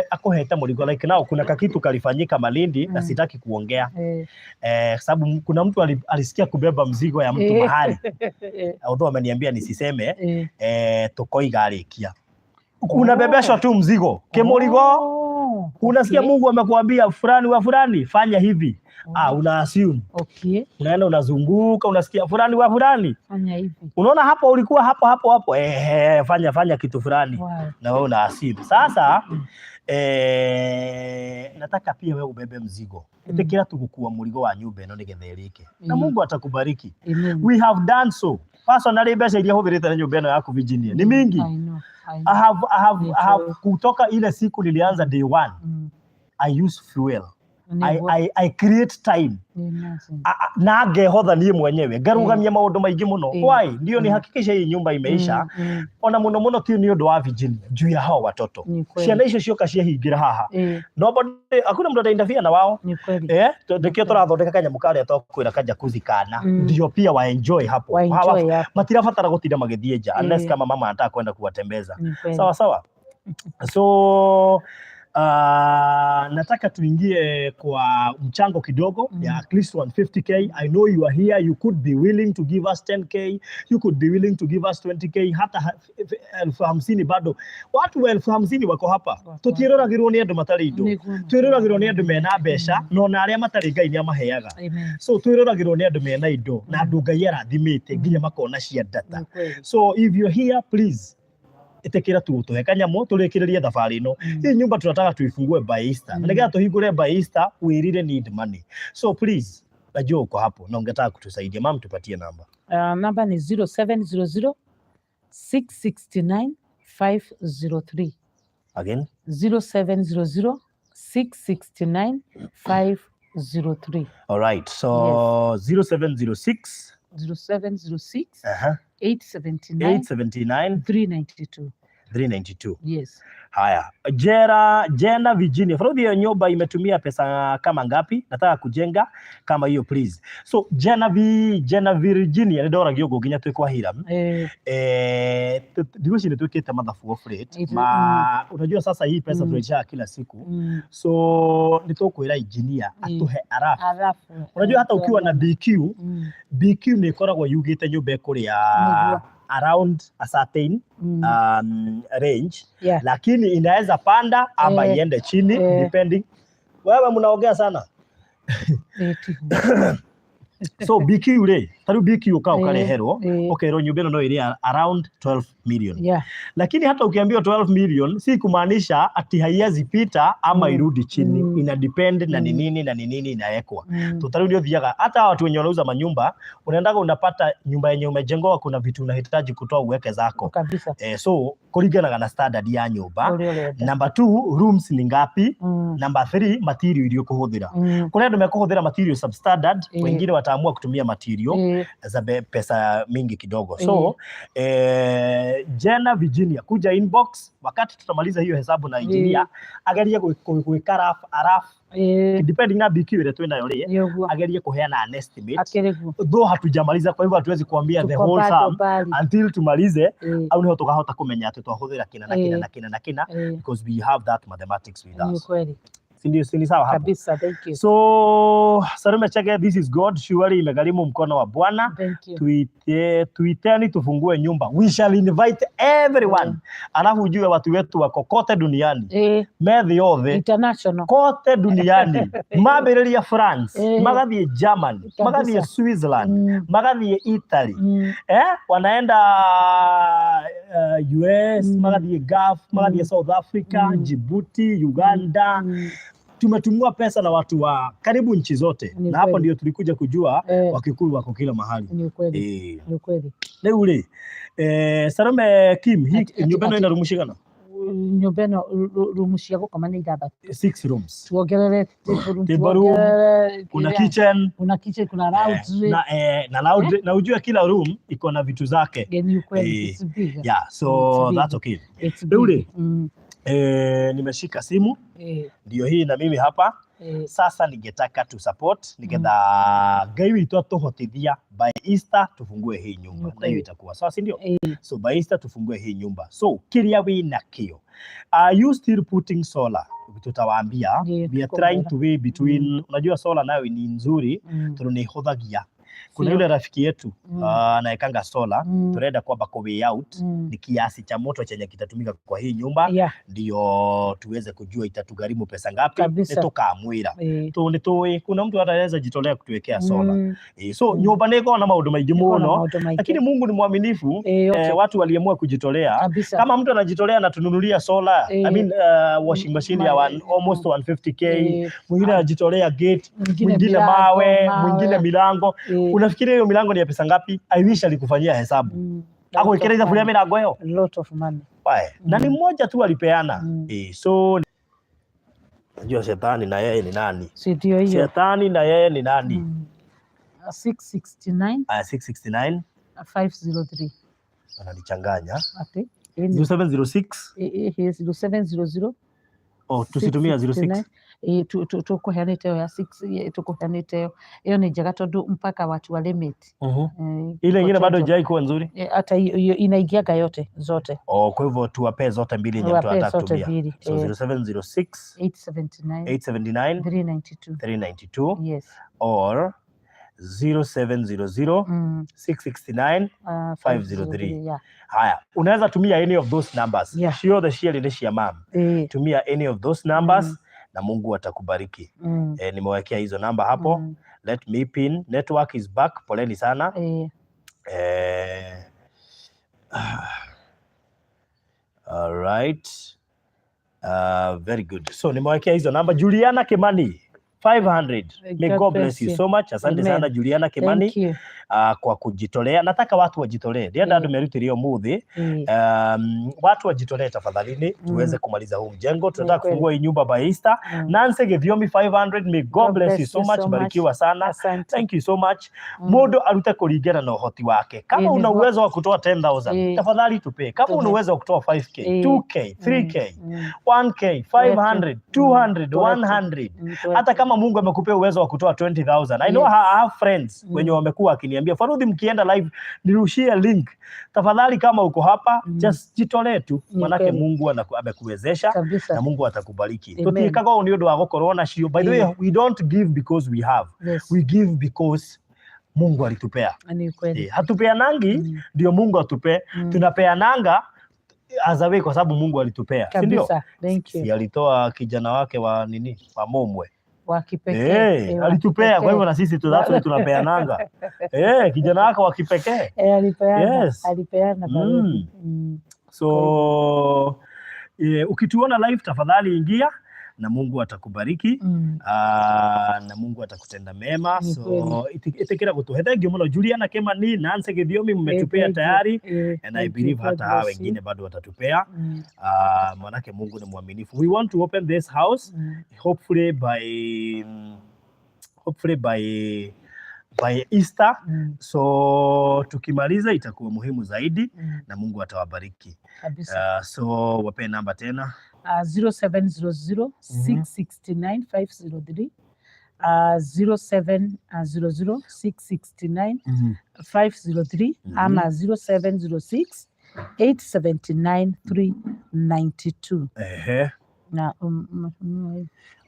Speaker 1: akuhete mũrigo. Like now kuna kakitu kalifanyika Malindi na sitaki kuongea, sababu kuna mtu alisikia kubeba mzigo ya mtu mahali, although ameniambia nisiseme. Tukoiga arĩkia unabebeshwa tu mzigo kimurigo. Unasikia Mungu amekuambia, "Fulani wa fulani, fanya hivi." Ah, una assume. Unaenda unazunguka, unasikia, "Fulani wa fulani,
Speaker 2: Fanya hivi.
Speaker 1: Unaona hapo ulikuwa hapo hapo hapo, fanya kitu fulani." Na wewe una assume sasa. Nataka pia wewe ubebe mzigo. Ĩtĩkĩra tu gũkua mũrigo wa nyũmba ĩno nĩgetha ĩrĩke na Mungu atakubariki.
Speaker 2: Amen.
Speaker 1: We have done so. Personally, mbeca iria hũthĩrĩte na nyũmba ĩno yaku, Virginia, ni mingi.
Speaker 2: I know. I know.
Speaker 1: I have
Speaker 2: Ni
Speaker 1: kutoka ile siku nilianza day one, I use fuel, I create time.
Speaker 2: Imagine.
Speaker 1: Na ngehotha niĩ mwenyewe ngarugamia maũndũ maingĩ mũno. Why? Ndio nihakikishe hii nyumba imeisha. Ona mũno mũno ti nĩ ũndũ wa Virginia, juu ya hao watoto.
Speaker 2: Ni kweli.
Speaker 1: Ciana icio cioka ciahingĩra haha, nobody, hakuna mtu atainterfere na wao.
Speaker 2: Ni kweli.
Speaker 1: Nĩkĩo tũrathondeka kanyamũ karĩa twakwĩra kajakuzi kana ndio pia wa enjoy hapo.
Speaker 2: Wa enjoy hapo.
Speaker 1: Matirabatara gũtinda magĩthiĩ nja unless kama mama anataka kwenda kuwatembeza.
Speaker 2: Ni kweli.
Speaker 1: Sawa sawa. So nataka tuingie kwa mchango kidogo ya at least 150K. I know you are here, you could be willing to give us 10K, you could be willing to give us 20K, hata 50,000 bado. Watu wa 50,000 wako hapa.
Speaker 2: Wako.
Speaker 1: Tũtiĩroragĩrwo nĩ andũ matarĩ indo.
Speaker 2: Nĩguo.
Speaker 1: Twĩroragĩrwo nĩ andũ mena mbeca, no na arĩa matarĩ Ngai nĩ amaheaga.
Speaker 2: Amen.
Speaker 1: So twĩroragĩrwo nĩ andũ mena indo na andũ Ngai arathimĩte nginya makona cia ndata.
Speaker 2: Ni kweli.
Speaker 1: So if you're here, please ĩtĩkĩra tu ũtũhe kanyamũ tũrĩkĩrĩrie thabarĩ ĩno. Hii nyumba tunataka tuifungue by Easter. Na nĩgetha tũhingũre by Easter, we really need money. So please, najua uko hapo na ungetaka kutusaidia. Mam, tupatie namba.
Speaker 2: Namba ni 0700 669 503.
Speaker 1: Again.
Speaker 2: 0700 669 503.
Speaker 1: All right, so 0706
Speaker 2: 0706 879
Speaker 1: 879
Speaker 2: 392.
Speaker 1: 392.
Speaker 2: Yes.
Speaker 1: Haya, Jera Jena Virginia, Farodhi, hiyo nyumba imetumia pesa kama ngapi? Nataka kujenga kama hiyo, please. So Jena Virginia, nĩ ndoragia ũguo nginya twĩ kwa Hiram. Ndigwĩciria nĩ twĩkĩte mathabu off rate ma unajua sasa hii pesa tunaitisha kila siku, so nĩ tũkwĩra engineer atuhe arafu.
Speaker 2: Arafu.
Speaker 1: Unajua hata ukiwa na BQ, BQ nĩ ĩkoragwo yugĩte nyũmba ĩkũrĩa around a certain range, lakini inaweza panda ama iende chini, depending. Wewe mnaongea sana.
Speaker 2: Tiguo.
Speaker 1: So BQ rĩ, ta rĩu BQ ũka ũkareherwo, ũkerwo nyũmba ĩno no ĩrĩa around 12 million, lakini hata ukiambiwa 12 million si kumaanisha ati haiwezi pita ama irudi chini. Ina depend na ni nini na ni nini inawekwa. To ta rĩu nĩ ũthiaga hata watu wenye wanauza manyumba, unaendaga unapata nyumba yenye umejengowa kuna vitu unahitaji kutoa uweke zako. So kũringanaga na standard ya nyũmba.
Speaker 2: Ũrĩa ũrenda.
Speaker 1: Number two, rooms ni ngapi? Number three, material iria ũkũhũthĩra. Kũrĩ andũ mekũhũthĩra material substandard, wengine wataamua kutumia material za pesa mingi kidogo. So Jena Virginia, kuja inbox wakati tutamaliza hiyo hesabu na engineer agerie gwĩka rough rough, depending na BQ ĩrĩa twĩnayo rĩ,
Speaker 2: Nĩ ũguo.
Speaker 1: Agerie kuheana an estimate,
Speaker 2: Akĩrĩ guo.
Speaker 1: Though hatujamaliza, kwa hivyo hatuwezi kuambia the
Speaker 2: Tuko
Speaker 1: whole
Speaker 2: bado
Speaker 1: sum
Speaker 2: mbali.
Speaker 1: Until tumalize au niho tukahota kumenya atĩ twahũthĩra kĩna na kĩna na kĩna na kĩna, because we have that mathematics with
Speaker 2: Ni
Speaker 1: us.
Speaker 2: kweli.
Speaker 1: Si ndio? Si ni sawa hapo?
Speaker 2: Kabisa, thank you.
Speaker 1: So Sarume Chege, this is God, surely imegharimu mkono wa Bwana.
Speaker 2: Thank you.
Speaker 1: Tuite, tuiteni tufungue nyumba. We shall invite everyone. Alafu ujue watu wetu wako kote duniani, methi yothe,
Speaker 2: International.
Speaker 1: Kote duniani, mambĩrĩria France, magathiĩ Germany, magathiĩ Switzerland, magathiĩ Italy, wanaenda US, magathiĩ Gulf, magathiĩ South Africa, Djibouti, Uganda. Tumetumiwa pesa na watu wa karibu nchi zote,
Speaker 2: Ni
Speaker 1: na hapo
Speaker 2: kweli.
Speaker 1: Ndio tulikuja kujua Wakikuyu wako kila mahali.
Speaker 2: Ni ukweli. Ni ukweli.
Speaker 1: Rĩu rĩ, Salome Kim, hii nyũmba ĩno ĩna rumu cigana?
Speaker 2: Nyũmba ĩno rumu cia gũkoma nĩ ithathatũ.
Speaker 1: Six rooms.
Speaker 2: Tuongerere table room,
Speaker 1: Table room,
Speaker 2: tuongerere
Speaker 1: kuna
Speaker 2: kĩrĩa-
Speaker 1: kitchen,
Speaker 2: kuna kitchen, kuna laundry.
Speaker 1: Na laundry, na ujue kila room iko na vitu zake.
Speaker 2: Ni ukweli.
Speaker 1: Eh,
Speaker 2: It's big.
Speaker 1: yeah, so
Speaker 2: It's big.
Speaker 1: that's okay.
Speaker 2: It's
Speaker 1: Rĩu rĩ,
Speaker 2: big.
Speaker 1: Nimeshika simu, ndio hii na mimi hapa. Sasa ningetaka tu support nigetha Ngai witũ atũhotithia by Easter tufungue hii nyumba, na hiyo itakuwa sawa, si ndio?
Speaker 2: Eh.
Speaker 1: So by Easter tufungue hii nyumba. So kiria wĩ nakĩo, are you still putting solar? Tutawaambia.
Speaker 2: Ndio,
Speaker 1: We are
Speaker 2: tuko
Speaker 1: trying
Speaker 2: mbele.
Speaker 1: To weigh between, unajua solar nayo ni nzuri tondũ nĩ ĩhũthagia. Kuna yule rafiki yetu anaekanga solar, turenda kwamba ku weigh out ni kiasi cha moto chenye kitatumika kwa hii nyumba, ndio tuweze kujua itatugharimu pesa ngapi.
Speaker 2: Kabisa.
Speaker 1: Nĩ tũkamwĩra tu nĩ tũĩ kuna mtu ataweza jitolea kutuwekea solar. So nyũmba nĩ ĩkoragwo na maũndũ maingĩ
Speaker 2: Iko na
Speaker 1: mũno,
Speaker 2: maũndũ maingĩ.
Speaker 1: Lakini Mungu ni mwaminifu.
Speaker 2: Yote.
Speaker 1: Watu waliamua kujitolea. Kama mtu anajitolea na tununulia solar, I mean, washing machine ya almost 150K, mwingine anajitolea gate,
Speaker 2: Mwingine
Speaker 1: mwingine
Speaker 2: milango,
Speaker 1: mawe,
Speaker 2: mawe.
Speaker 1: Mwingine milango. Unafikiria hiyo milango ni ya pesa ngapi? I wish alikufanyia hesabu. Agwĩkĩra ithabu rĩa mĩrango ĩyo.
Speaker 2: A lot of money.
Speaker 1: Wae. Na ni mmoja tu alipeana. So najua shetani na yeye ni nani?
Speaker 2: Si ndio hiyo?
Speaker 1: Shetani na yeye ni nani?
Speaker 2: 669
Speaker 1: Aya, 669
Speaker 2: 503.
Speaker 1: Ananichanganya.
Speaker 2: Ati?
Speaker 1: 0706.
Speaker 2: 0700.
Speaker 1: Oh, tusitumia 06.
Speaker 2: Tũkũheanĩte ĩyo ya 6, tũkũheanĩte ĩyo, ĩyo nĩ njega tondũ mpaka watu wa limit.
Speaker 1: Ile ingine bado
Speaker 2: Potato.
Speaker 1: haijai kuwa nzuri.
Speaker 2: Hata hiyo inaingiaga yote zote.
Speaker 1: Oh, kwa hivyo tuwapee zote mbili yenye mtu
Speaker 2: Wapee
Speaker 1: anataka
Speaker 2: zote
Speaker 1: kutumia.
Speaker 2: mbili.
Speaker 1: So 0706
Speaker 2: 879
Speaker 1: 879
Speaker 2: 392.
Speaker 1: 392
Speaker 2: Yes.
Speaker 1: Or 0700 669 503.
Speaker 2: Yeah.
Speaker 1: Haya, unaweza tumia any of those numbers. Ciothe cierĩ nĩ cia mam. Tumia any of those numbers na Mungu atakubariki. Nimewekea hizo namba hapo. Let me pin. Network is back. Poleni sana. All right. Very good. So nimewekea hizo namba. Juliana Kimani 500. May
Speaker 2: God
Speaker 1: God bless
Speaker 2: bless
Speaker 1: you
Speaker 2: you.
Speaker 1: So much. Asante
Speaker 2: Amen.
Speaker 1: sana, Juliana Kimani.
Speaker 2: Thank you.
Speaker 1: Kwa kujitolea. Nataka watu wajitolee. Ndĩrenda andũ merutĩre ũmũthĩ. Watu wajitolee tafadhalini, tuweze kumaliza huu mjengo. Tunataka
Speaker 2: Kweli.
Speaker 1: Kufungua hii nyumba by Easter. Nancy Githiomi 500, may God bless you so much. Barikiwa sana.
Speaker 2: Asante.
Speaker 1: Thank you so much. Mũndũ arute kũringana na ũhoti wake. Kama una
Speaker 2: nĩguo.
Speaker 1: Uwezo wa kutoa 10,000, tafadhali tupe. Kama una
Speaker 2: Tupe.
Speaker 1: Uwezo wa kutoa 5K, 2K, 3K, 1K, 500, 200,
Speaker 2: Tuweke.
Speaker 1: 100.
Speaker 2: Tuweke.
Speaker 1: Hata kama Mungu amekupea uwezo wa kutoa 20,000. I know I have friends wenye wamekuwa wakiniambia, "Farudhi, mkienda live nirushie link." Tafadhali kama uko hapa, just jitolee tu.
Speaker 2: Ni
Speaker 1: Manake
Speaker 2: kweli.
Speaker 1: Mungu amekuwezesha
Speaker 2: Kabisa.
Speaker 1: Na Mungu atakubariki.
Speaker 2: Amen.
Speaker 1: Tutiĩkaga ũũ nĩ ũndũ wa gũkorwo nacio. By the way, we don't give because we have. We give because Mungu alitupea.
Speaker 2: Ni kweli.
Speaker 1: Eh, hatupeanangi ndio Mungu atupe. Tunapeananga as a way kwa sababu Mungu alitupea. Si ndio?
Speaker 2: Kabisa. Thank you.
Speaker 1: Si alitoa kijana wake wa nini? Wa momwe.
Speaker 2: Wa kipekee.
Speaker 1: Eh,
Speaker 2: wa
Speaker 1: alitupea kwa
Speaker 2: kipekee.
Speaker 1: hivyo na sisi tu that's why tunapeananga. Eh, kijana wake wa kipekee.
Speaker 2: Eh, alipeana.
Speaker 1: Yes.
Speaker 2: Alipeana Barudi.
Speaker 1: So ukituona live tafadhali ingia na Mungu atakubariki. Na Mungu atakutenda mema.
Speaker 2: Ni
Speaker 1: So
Speaker 2: kweli.
Speaker 1: Itikira gutuhe thank you muno Juliana Kimani, Nancy Githiomi, mmetupea
Speaker 2: Thank you.
Speaker 1: tayari and I
Speaker 2: Thank you.
Speaker 1: believe
Speaker 2: God
Speaker 1: hata hawa
Speaker 2: bless you.
Speaker 1: wengine bado watatupea. Manake Mungu ni mwaminifu. We want to open this house hopefully by Easter. So tukimaliza itakuwa muhimu zaidi na Mungu atawabariki.
Speaker 2: Kabisa.
Speaker 1: So wape namba tena.
Speaker 2: 0700 669 503, 0700 669 503 ama 0706 879 392.
Speaker 1: Ehe.
Speaker 2: Na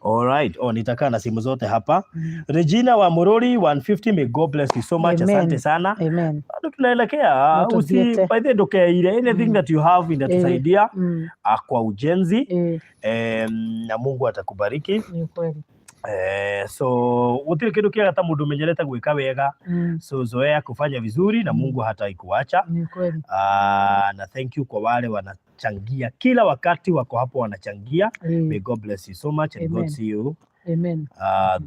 Speaker 1: Alright. Oh, nitakaa na simu zote hapa. Regina wa Murori 150, may God bless you so much.
Speaker 2: Amen.
Speaker 1: Asante sana.
Speaker 2: Amen.
Speaker 1: Bado tunaelekea
Speaker 2: No,
Speaker 1: usi
Speaker 2: tuthiete.
Speaker 1: by the way ndukeire anything that you have inatusaidia kwa ujenzi, na Mungu atakubariki.
Speaker 2: Ni kweli.
Speaker 1: So gutire kindu kiega ta mundu umenyerete gwika wega. So zoea kufanya vizuri na Mungu hataikuacha.
Speaker 2: Ni kweli.
Speaker 1: Na thank you kwa wale wanachangia kila wakati, wako hapo wanachangia. May God bless you so much and God
Speaker 2: Amen.
Speaker 1: See you
Speaker 2: Amen.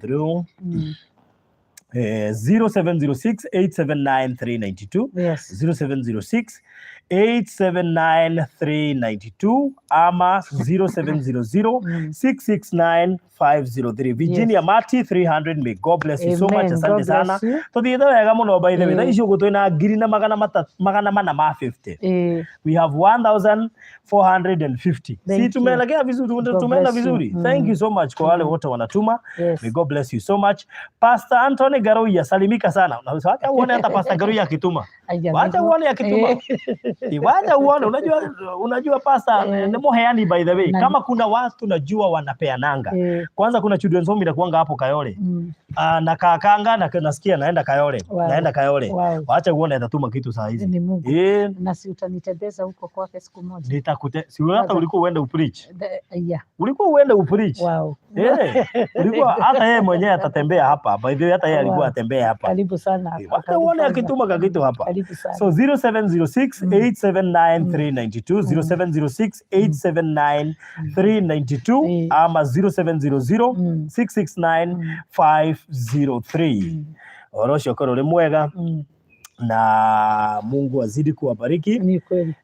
Speaker 1: Through 0706 879 392, 0706 879 392 ama 0700 669 503. Virginia Mati 300, may God bless you so much.
Speaker 2: Amen.
Speaker 1: Asante
Speaker 2: God
Speaker 1: sana.
Speaker 2: bless you.
Speaker 1: Tuthiĩte wega mũno by the way. Thaa ici ũguo twĩna ngiri na magana magana mana ma 50. We have 1450.
Speaker 2: Thank
Speaker 1: Si
Speaker 2: you.
Speaker 1: tumeelekea vizuri,
Speaker 2: God
Speaker 1: tumeenda
Speaker 2: bless you.
Speaker 1: vizuri. Thank you so much kwa wale wote wanatuma. May God bless you so much. Pastor Anthony Garuya, salimika sana. Na wacha uone hata Pastor Garuya akituma.
Speaker 2: Aya,
Speaker 1: Wacha
Speaker 2: nĩguo.
Speaker 1: uone akituma. Wacha uone, unajua pastor ni muheani by the way. Kama kuna watu najua wanapeananga. Kwanza kuna children's home inakuanga hapo Kayole. Na kakanga na nasikia naenda Kayole. Naenda Kayole. Wacha uone atatuma kitu saa hizi.
Speaker 2: Ni Mungu. Na si utanitembeza huko kwake siku moja?
Speaker 1: Nitakute si hata ulikuwa uende upreach.
Speaker 2: Yeah.
Speaker 1: Ulikuwa uende upreach. Ulikuwa hata yeye mwenyewe atatembea hapa. By the way, hata yeye alikuwa atembea hapa.
Speaker 2: Karibu sana hapa.
Speaker 1: Wacha
Speaker 2: Karibu
Speaker 1: uone
Speaker 2: sana.
Speaker 1: akituma kakitu hapa.
Speaker 2: Karibu sana.
Speaker 1: So 0706 879 392, 0706 879 392 ama 0700 669 503. Ũhoro ũcio ũkorwo ũrĩ mwega na Mungu azidi kuwabariki.
Speaker 2: Ni kweli.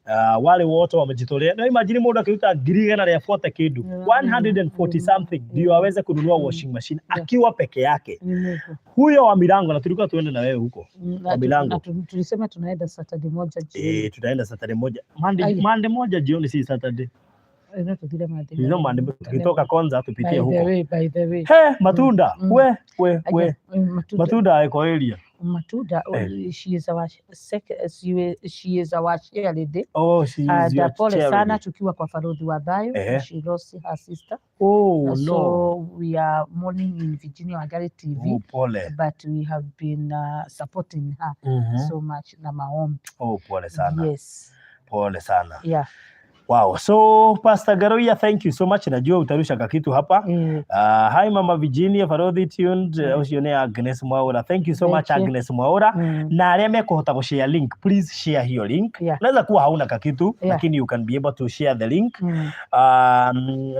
Speaker 1: Wale wote wamejitolea. Na imagine mũndũ akiruta ngiri igana rĩa 40 kĩndũ, 140 something ndio aweze kununua washing machine akiwa peke yake.
Speaker 2: Ni Mungu.
Speaker 1: Huyo wa milango, na tulikuwa tuende na wewe huko
Speaker 2: Na
Speaker 1: kwa milango.
Speaker 2: Na tulisema tunaenda Saturday moja jioni.
Speaker 1: Eh, tutaenda Saturday moja. Monday,
Speaker 2: Aya.
Speaker 1: Monday moja jioni, si Saturday.
Speaker 2: No tuthire Monday.
Speaker 1: You know Monday tukitoka kwanza tupitie
Speaker 2: By the
Speaker 1: huko.
Speaker 2: way, by the way.
Speaker 1: He, matunda. We,
Speaker 2: Aya,
Speaker 1: we.
Speaker 2: Matunda.
Speaker 1: Matunda iko area.
Speaker 2: Matunda, she is our she is our chair lady.
Speaker 1: Oh, she is your
Speaker 2: Na pole
Speaker 1: chair
Speaker 2: sana
Speaker 1: lady.
Speaker 2: Tukiwa kwa Farodhi wa Thayo. She lost her sister.
Speaker 1: Oh, no.
Speaker 2: So we are mourning in Virginia Wangari TV.
Speaker 1: Oh, pole.
Speaker 2: But we have been supporting her so much na maombi.
Speaker 1: Oh, pole sana.
Speaker 2: Yes.
Speaker 1: Pole sana.
Speaker 2: Yeah.
Speaker 1: Wow. So Pastor Garoia, thank you so much. Najua utarusha kakitu hapa. Hi Mama Virginia Farodhi tuned ucio nĩ Agnes Mwaura. Thank you so
Speaker 2: Thank
Speaker 1: much
Speaker 2: you.
Speaker 1: Agnes Mwaura. Na arĩa mekũhota gũshare link, please share hiyo link. Unaweza kuwa hauna kakitu, lakini you can be able to share the link.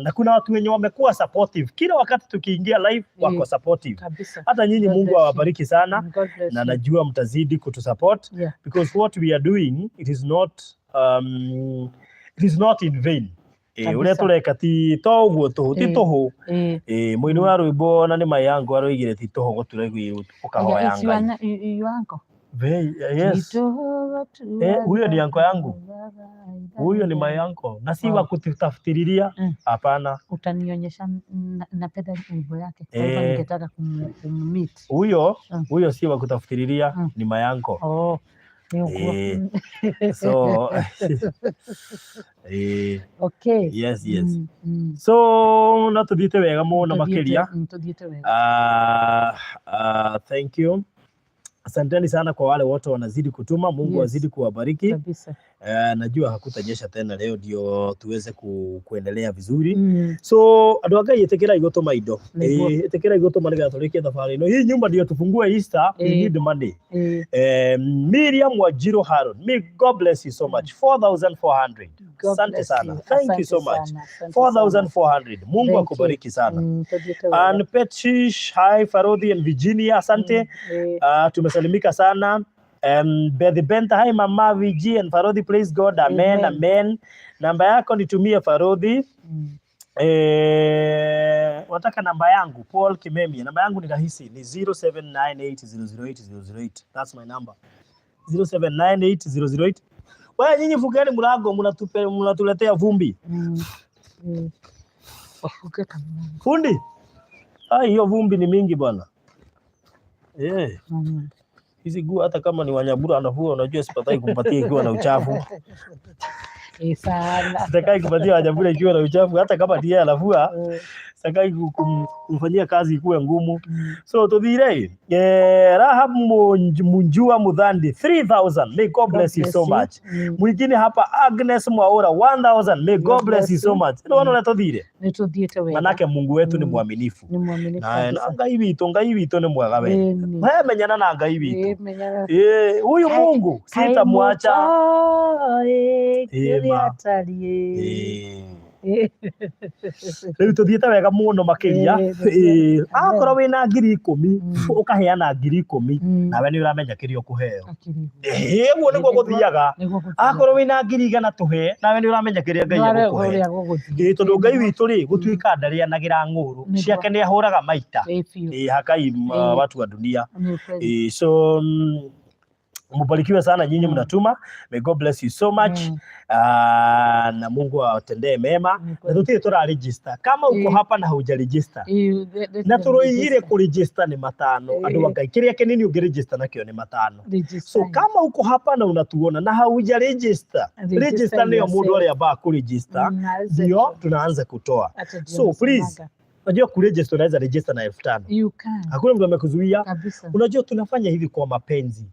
Speaker 1: Na kuna watu wenye wamekuwa supportive. Kila wakati tukiingia live wako supportive.
Speaker 2: Kabisa.
Speaker 1: Hata nyinyi
Speaker 2: God
Speaker 1: Mungu
Speaker 2: bless you.
Speaker 1: awabariki sana
Speaker 2: God bless
Speaker 1: na
Speaker 2: you.
Speaker 1: Najua mtazidi kutusupport because what we are doing, it is not in vain. Uria tureka ti to uguo tuhu ti tuhu. Muini wa rwimbo na ni mai yangu aroigire ti tuhu gutura ukahoya
Speaker 2: Is your,
Speaker 1: Ngai.
Speaker 2: Your uncle?
Speaker 1: Yes. Huyo ni uncle yangu. Huyo ni my uncle na si wa kututafutiriria, hapana.
Speaker 2: Utanionyesha, napenda wimbo yake. Kwa hivyo ningetaka kummeet.
Speaker 1: Huyo huyo si wa kutafutiriria, ni my uncle.
Speaker 2: Oh, ni uguo.
Speaker 1: So yes. So no tuthiĩte wega mũno makĩria.
Speaker 2: Tuthiĩte wega.
Speaker 1: Thank you. Asanteni sana kwa wale wote wanazidi kutuma. Mungu azidi kuwabariki.
Speaker 2: Kabisa.
Speaker 1: Najua hakutanyesha tena leo ndio tuweze kuendelea vizuri. So andũ a Ngai, ĩtĩkĩrai gũtũma indo.
Speaker 2: Nĩguo.
Speaker 1: Ĩtĩkĩrai gũtũma nĩgetha tũrĩkie thabarĩ ĩno. Hii nyumba ndio tufungue Easter, we need money. Miriam Wajiro Haron, may God bless you so much. 4400.
Speaker 2: God
Speaker 1: Asante
Speaker 2: bless
Speaker 1: sana.
Speaker 2: you.
Speaker 1: Thank you
Speaker 2: Asante
Speaker 1: so much.
Speaker 2: sana, asante sana.
Speaker 1: 4400. Mungu
Speaker 2: Thank you.
Speaker 1: akubariki sana.
Speaker 2: Tuthiĩte wega.
Speaker 1: And Petrish, hi Farodhi and Virginia, asante. Tumesalimika sana. Beth Benta, hi Mama VG and Farodhi, please God, amen,
Speaker 2: Amen.
Speaker 1: Amen. Namba yako nitumie, Farodhi. Wataka namba yangu, Paul Kimemia. Namba yangu ni rahisi, ni 0798008008. That's my number. 07980008. Wewe nyinyi fungeni mlango, mnatuletea vumbi.
Speaker 2: Wafunge kamlango.
Speaker 1: Fundi. Ai, hiyo vumbi ni mingi bwana. Hizi nguo hata kama ni Wanyabura anafua, unajua sipatai kumpatia ikiwa na uchafu.
Speaker 2: Sana.
Speaker 1: Sitakai kupatia Wanyabura ikiwa na uchafu, hata kama ndiye anafua, sitakai kumfanyia kazi ikuwe ngumu. So tuthire. Rahab Munjua Mudhandi 3000. May God bless you so much. Mwingine hapa Agnes Mwaura 1000. May God bless you so much. Nĩ wona ũrĩa tũthire?
Speaker 2: Nĩ tũthiĩte wega.
Speaker 1: Manake Mungu wetu nĩ mwaminifu.
Speaker 2: Nĩ mwaminifu
Speaker 1: Na
Speaker 2: kabisa.
Speaker 1: na Ngai witũ, Ngai witũ nĩ mwega we.
Speaker 2: Ĩni.
Speaker 1: We menyana na Ngai witũ.
Speaker 2: Menyana.
Speaker 1: Huyu Mungu sitamwacha.
Speaker 2: Kaĩ kĩrĩa
Speaker 1: Ĩma.
Speaker 2: atariĩ.
Speaker 1: Rĩu tũthiĩte wega mũno makĩria. Akorwo wĩna 10,000, ũkaheana 10,000, nawe nĩ ũramenya kĩrĩa ũkũheo.
Speaker 2: Akĩrĩ.
Speaker 1: Ũguo nĩguo gũthiaga.
Speaker 2: Nĩguo gũthiaga.
Speaker 1: Akorwo wĩna 100,000 tũhe, nawe nĩ ũramenya kĩrĩa Ngai
Speaker 2: Nĩwe
Speaker 1: egũkũhe.
Speaker 2: ũrĩa gũgũthiĩ.
Speaker 1: Tondũ Ngai witũ rĩ, gũtuĩka ndarĩanagĩra ng'ũrũ ciake, nĩ ahũraga maita.
Speaker 2: Ĩ biũ.
Speaker 1: Hakai watu wa dunia.
Speaker 2: Nĩ kweli.
Speaker 1: So mbarikiwe sana nyinyi mnatuma. May God bless you so much. Na Mungu awatendee mema.
Speaker 2: Ni
Speaker 1: Na
Speaker 2: kweli.
Speaker 1: tutire tura register. Kama uko hapa na hauja register, na turoigire
Speaker 2: register.
Speaker 1: ku register ni 5,000. Andu a Ngai, kiria kinini ungi register nakio ni 5,000.
Speaker 2: Register.
Speaker 1: So kama uko hapa na unatuona na hauja register,
Speaker 2: Register
Speaker 1: register niyo mundu
Speaker 2: yourself.
Speaker 1: aria ambaga ku register ndio tunaanza kutoa.
Speaker 2: Hata ndio
Speaker 1: So please,
Speaker 2: nasemaga.
Speaker 1: unajua ku register, unaweza register na 5,000.
Speaker 2: You can.
Speaker 1: Hakuna mtu amekuzuia.
Speaker 2: Kabisa.
Speaker 1: Unajua tunafanya hivi kwa mapenzi.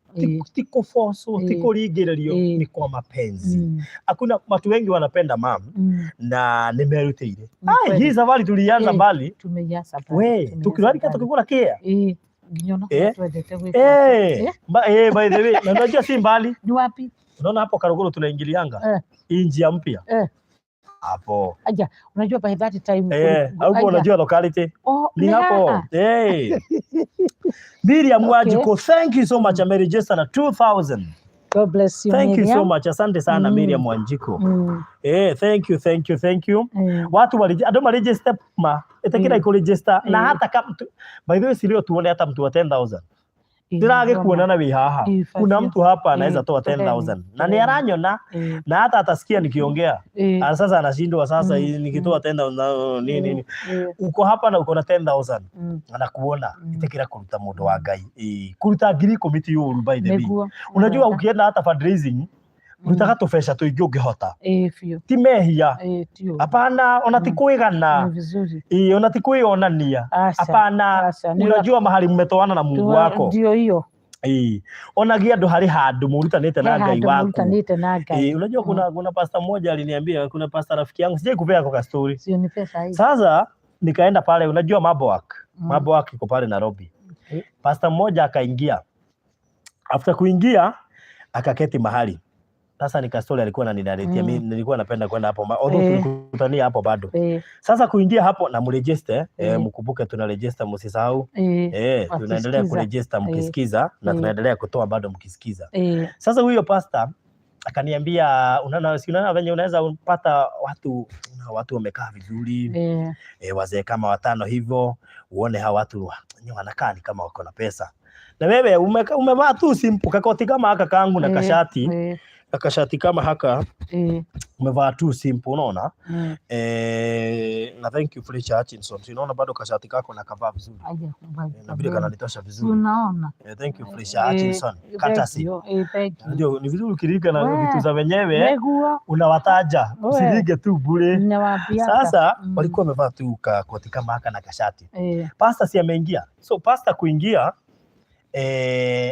Speaker 1: Ti kũbocwo, ti kũringĩrĩrio, ni kwa mapenzi. Hakuna watu wengi wanapenda mam na nĩ merutĩire.
Speaker 2: Ni
Speaker 1: Ai,
Speaker 2: kweli.
Speaker 1: hii safari tulianza mbali.
Speaker 2: Tumeianza mbali,
Speaker 1: We,
Speaker 2: tumeianza
Speaker 1: tukirarika
Speaker 2: mbali.
Speaker 1: tukikula kia.
Speaker 2: Nginya ona twendete gwĩka.
Speaker 1: By the way, na unajua si mbali.
Speaker 2: Ni wapi?
Speaker 1: Unaona hapo Karuguru tunaingilianga? Hii njia mpya. Hapo.
Speaker 2: Aja, unajua by that time
Speaker 1: Au
Speaker 2: aja.
Speaker 1: unajua locality?
Speaker 2: Oh,
Speaker 1: Ni
Speaker 2: ni
Speaker 1: hapo.
Speaker 2: haha.
Speaker 1: Miriam Wanjiku, thank you so much. Ameregister na 2000.
Speaker 2: God bless you,
Speaker 1: Thank you so
Speaker 2: Miriam.
Speaker 1: much. Asante sana Miriam Wanjiku. Thank you, thank you, thank you. Watu wali andũ maregister ma ĩtĩkĩra kũregister na hata kama by the way, si leo tuone hata mtu wa 10,000, ndĩragĩkuona na wĩ haha. Kuna mtu hapa anaweza toa 10,000 na nĩ aranyona na hata atasikia nikiongea. Ah, sasa anashindwa sasa, hii nikitoa 10,000 na nini nini. Uko hapa na uko na 10,000, anakuona, ĩtĩkĩra kũruta, mũndũ wa Ngai. Kũruta 10,000 ti ũru, by the way.
Speaker 2: Nĩguo.
Speaker 1: Unajua ukienda hata fundraising, rutaga tũbeca tũingĩ ũngĩhota.
Speaker 2: Ĩ biũ.
Speaker 1: Ti mehia.
Speaker 2: Ĩ ti ũru.
Speaker 1: Hapana, ona ti kwĩgana.
Speaker 2: Ni vizuri.
Speaker 1: Ona ti kwĩonania.
Speaker 2: Aca.
Speaker 1: Hapana.
Speaker 2: Aca.
Speaker 1: Unajua mahali mmetoana na Mungu wako.
Speaker 2: Ndio hiyo.
Speaker 1: Ĩĩ. Onagia andũ harĩ handũ mũrutanĩte na
Speaker 2: He
Speaker 1: Ngai
Speaker 2: handũ
Speaker 1: waku.
Speaker 2: mũrutanĩte na Ngai.
Speaker 1: Ĩĩ, unajua kuna pastor mmoja aliniambia, kuna pastor rafiki yangu, sijai kupea kwa story.
Speaker 2: Sio ni pesa hii.
Speaker 1: Sasa nikaenda pale, unajua Maboak.
Speaker 2: Mm.
Speaker 1: Maboak iko pale Nairobi.
Speaker 2: Okay.
Speaker 1: Pastor mmoja akaingia. After kuingia akaketi mahali. Sasa nika story alikuwa ananiletea. Mimi nilikuwa napenda kwenda hapo. Although tulikutania hapo bado. Sasa kuingia hapo na mregister, mkumbuke tuna register, msisahau. Tunaendelea
Speaker 2: Wakisikiza.
Speaker 1: kuregister mkisikiza na tunaendelea kutoa bado mkisikiza. Sasa huyo pastor akaniambia, unaona, si unaona venye unaweza upata watu, watu wamekaa vizuri, wazee kama watano hivyo, uone hawa watu wenyewe wanakaa ni kama wako na pesa, na wewe umevaa tu simple kakoti kama haka kangu na kashati, kashati kama haka, umevaa tu simple, unaona. Na thank you Fletcher Hutchinson, si unaona bado kashati kako na kavaa vizuri.
Speaker 2: Aya,
Speaker 1: Na vile kananitosha vizuri.
Speaker 2: Unaona.
Speaker 1: Thank you Fletcher Hutchinson,
Speaker 2: Thank
Speaker 1: courtesy.
Speaker 2: you. Thank you.
Speaker 1: Unajua ni vizuri ukirika na
Speaker 2: We.
Speaker 1: vitu za wenyewe
Speaker 2: Nĩguo
Speaker 1: unawataja,
Speaker 2: We.
Speaker 1: usirige tu bure.
Speaker 2: Nĩwambiaga.
Speaker 1: Sasa walikuwa wamevaa tu kakoti kama haka na kashati. Pastor si ameingia. So pastor kuingia,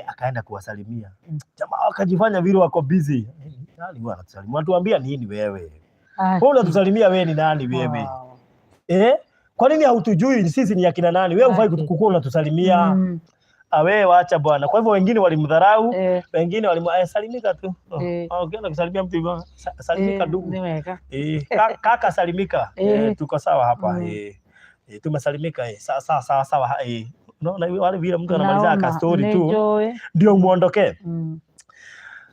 Speaker 1: akaenda kuwasalimia. Jamaa wakajifanya vile wako busy. Nani huwa anatusalimia? Unatuambia nini wewe?
Speaker 2: Ah,
Speaker 1: Wewe unatusalimia wewe ni nani wewe?
Speaker 2: Wow.
Speaker 1: Kwa nini hautujui sisi ni akina nani? Wewe hufai kukua unatusalimia. Ah, wewe wacha bwana. Kwa hivyo wengine walimdharau, wengine salimika tu. Oh, oh, ukienda kusalimia mtu hivyo, salimika ndugu.
Speaker 2: Ni wega.
Speaker 1: Kaka salimika. Tuko sawa hapa. Tumesalimika. Sawa sawa sawa sawa. Unaona wale vile mtu anamaliza
Speaker 2: Naona,
Speaker 1: ka story tu
Speaker 2: nĩnjũĩ.
Speaker 1: ndio muondoke.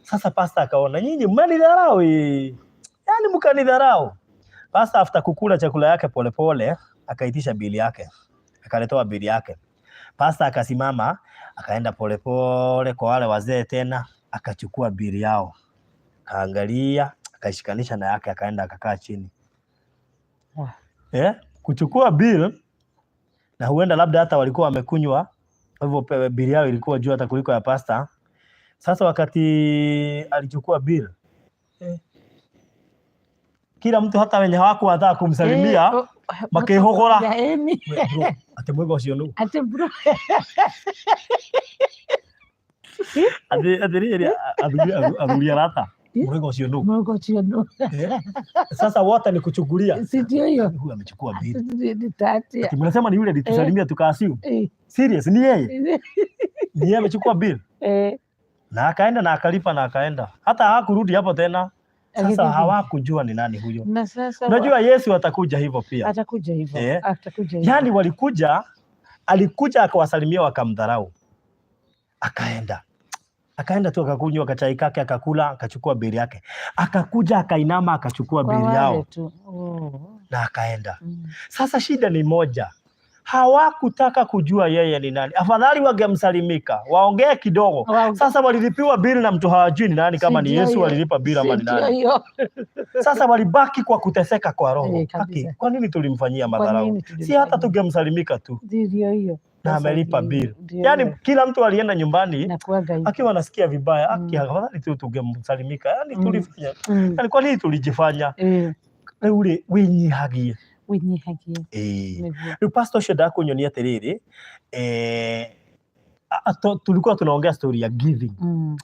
Speaker 1: Sasa pastor akaona nyinyi mmenidharau. Yaani mkanidharau. Pastor after kukula chakula yake polepole akaitisha bili yake. Akaletewa bili yake. Pastor akasimama akaenda polepole kwa wale wazee tena akachukua bili yao. Akaangalia, akaishikanisha na yake, akaenda akakaa chini.
Speaker 2: Wow.
Speaker 1: Kuchukua bill, na huenda labda hata walikuwa wamekunywa, kwa hivyo bili yao ilikuwa juu hata kuliko ya pastor. Sasa wakati alichukua bill, kila mtu hata wenye hawakuwa wanataka kumsalimia,
Speaker 2: Oh,
Speaker 1: makihogora.
Speaker 2: Yaani.
Speaker 1: We, bro, ati mwega ucio nũ?
Speaker 2: Ati bro.
Speaker 1: Atĩrĩrĩ, athuri arata, mwega ucio nũ?
Speaker 2: Mwega ũcio nũ?
Speaker 1: Sasa wote ni kuchungulia.
Speaker 2: Si ndio hiyo?
Speaker 1: Huyu amechukua bill.
Speaker 2: Nitatia.
Speaker 1: Ati mnasema ni yule alitusalimia tukaasiu. Serious, ni yeye? Ni yeye amechukua bill? Na akaenda na akalipa na akaenda. Hata hakurudi hapo tena. Sasa
Speaker 2: Akirudi.
Speaker 1: hawakujua ni nani huyo.
Speaker 2: Na sasa
Speaker 1: Unajua Yesu atakuja hivyo pia.
Speaker 2: Atakuja hivyo. Atakuja hivyo.
Speaker 1: Yaani walikuja, alikuja akawasalimia wakamdharau. Akaenda. Akaenda tu akakunywa kachai kake, akakula, akachukua bili yake. Akakuja akainama akachukua
Speaker 2: Kwa
Speaker 1: bili
Speaker 2: wale
Speaker 1: yao
Speaker 2: tu. Oh.
Speaker 1: na akaenda. Sasa shida ni moja. Hawakutaka kujua yeye ni nani. Afadhali wangemsalimika, waongee kidogo. Sasa walilipiwa bili na mtu hawajui ni nani, kama ni
Speaker 2: Sindio
Speaker 1: Yesu
Speaker 2: hiyo?
Speaker 1: walilipa bili ama ni
Speaker 2: Sindio
Speaker 1: nani.
Speaker 2: hiyo?
Speaker 1: Sasa walibaki kwa kuteseka kwa roho.
Speaker 2: Kabisa.
Speaker 1: Haki, kwa nini tulimfanyia
Speaker 2: Kwa
Speaker 1: madharau?
Speaker 2: nini
Speaker 1: Si hata
Speaker 2: tulimfanyia?
Speaker 1: tungemsalimika tu.
Speaker 2: Ndio hiyo.
Speaker 1: Na
Speaker 2: Sasa
Speaker 1: amelipa
Speaker 2: ndio
Speaker 1: bili.
Speaker 2: Ndio
Speaker 1: Yaani
Speaker 2: hiyo.
Speaker 1: kila mtu alienda nyumbani
Speaker 2: Inakuwaga hivyo.
Speaker 1: akiwa anasikia vibaya, aki afadhali tu tungemsalimika. Yaani tulifanya. Yaani kwa nini tulijifanya? Rĩu rĩ, wĩnyihagie.
Speaker 2: Wĩnyihagie. Nĩguo.
Speaker 1: Rĩu pastor ũcio ndakunyonia atĩrĩrĩ, tulikuwa tunaongea story ya giving.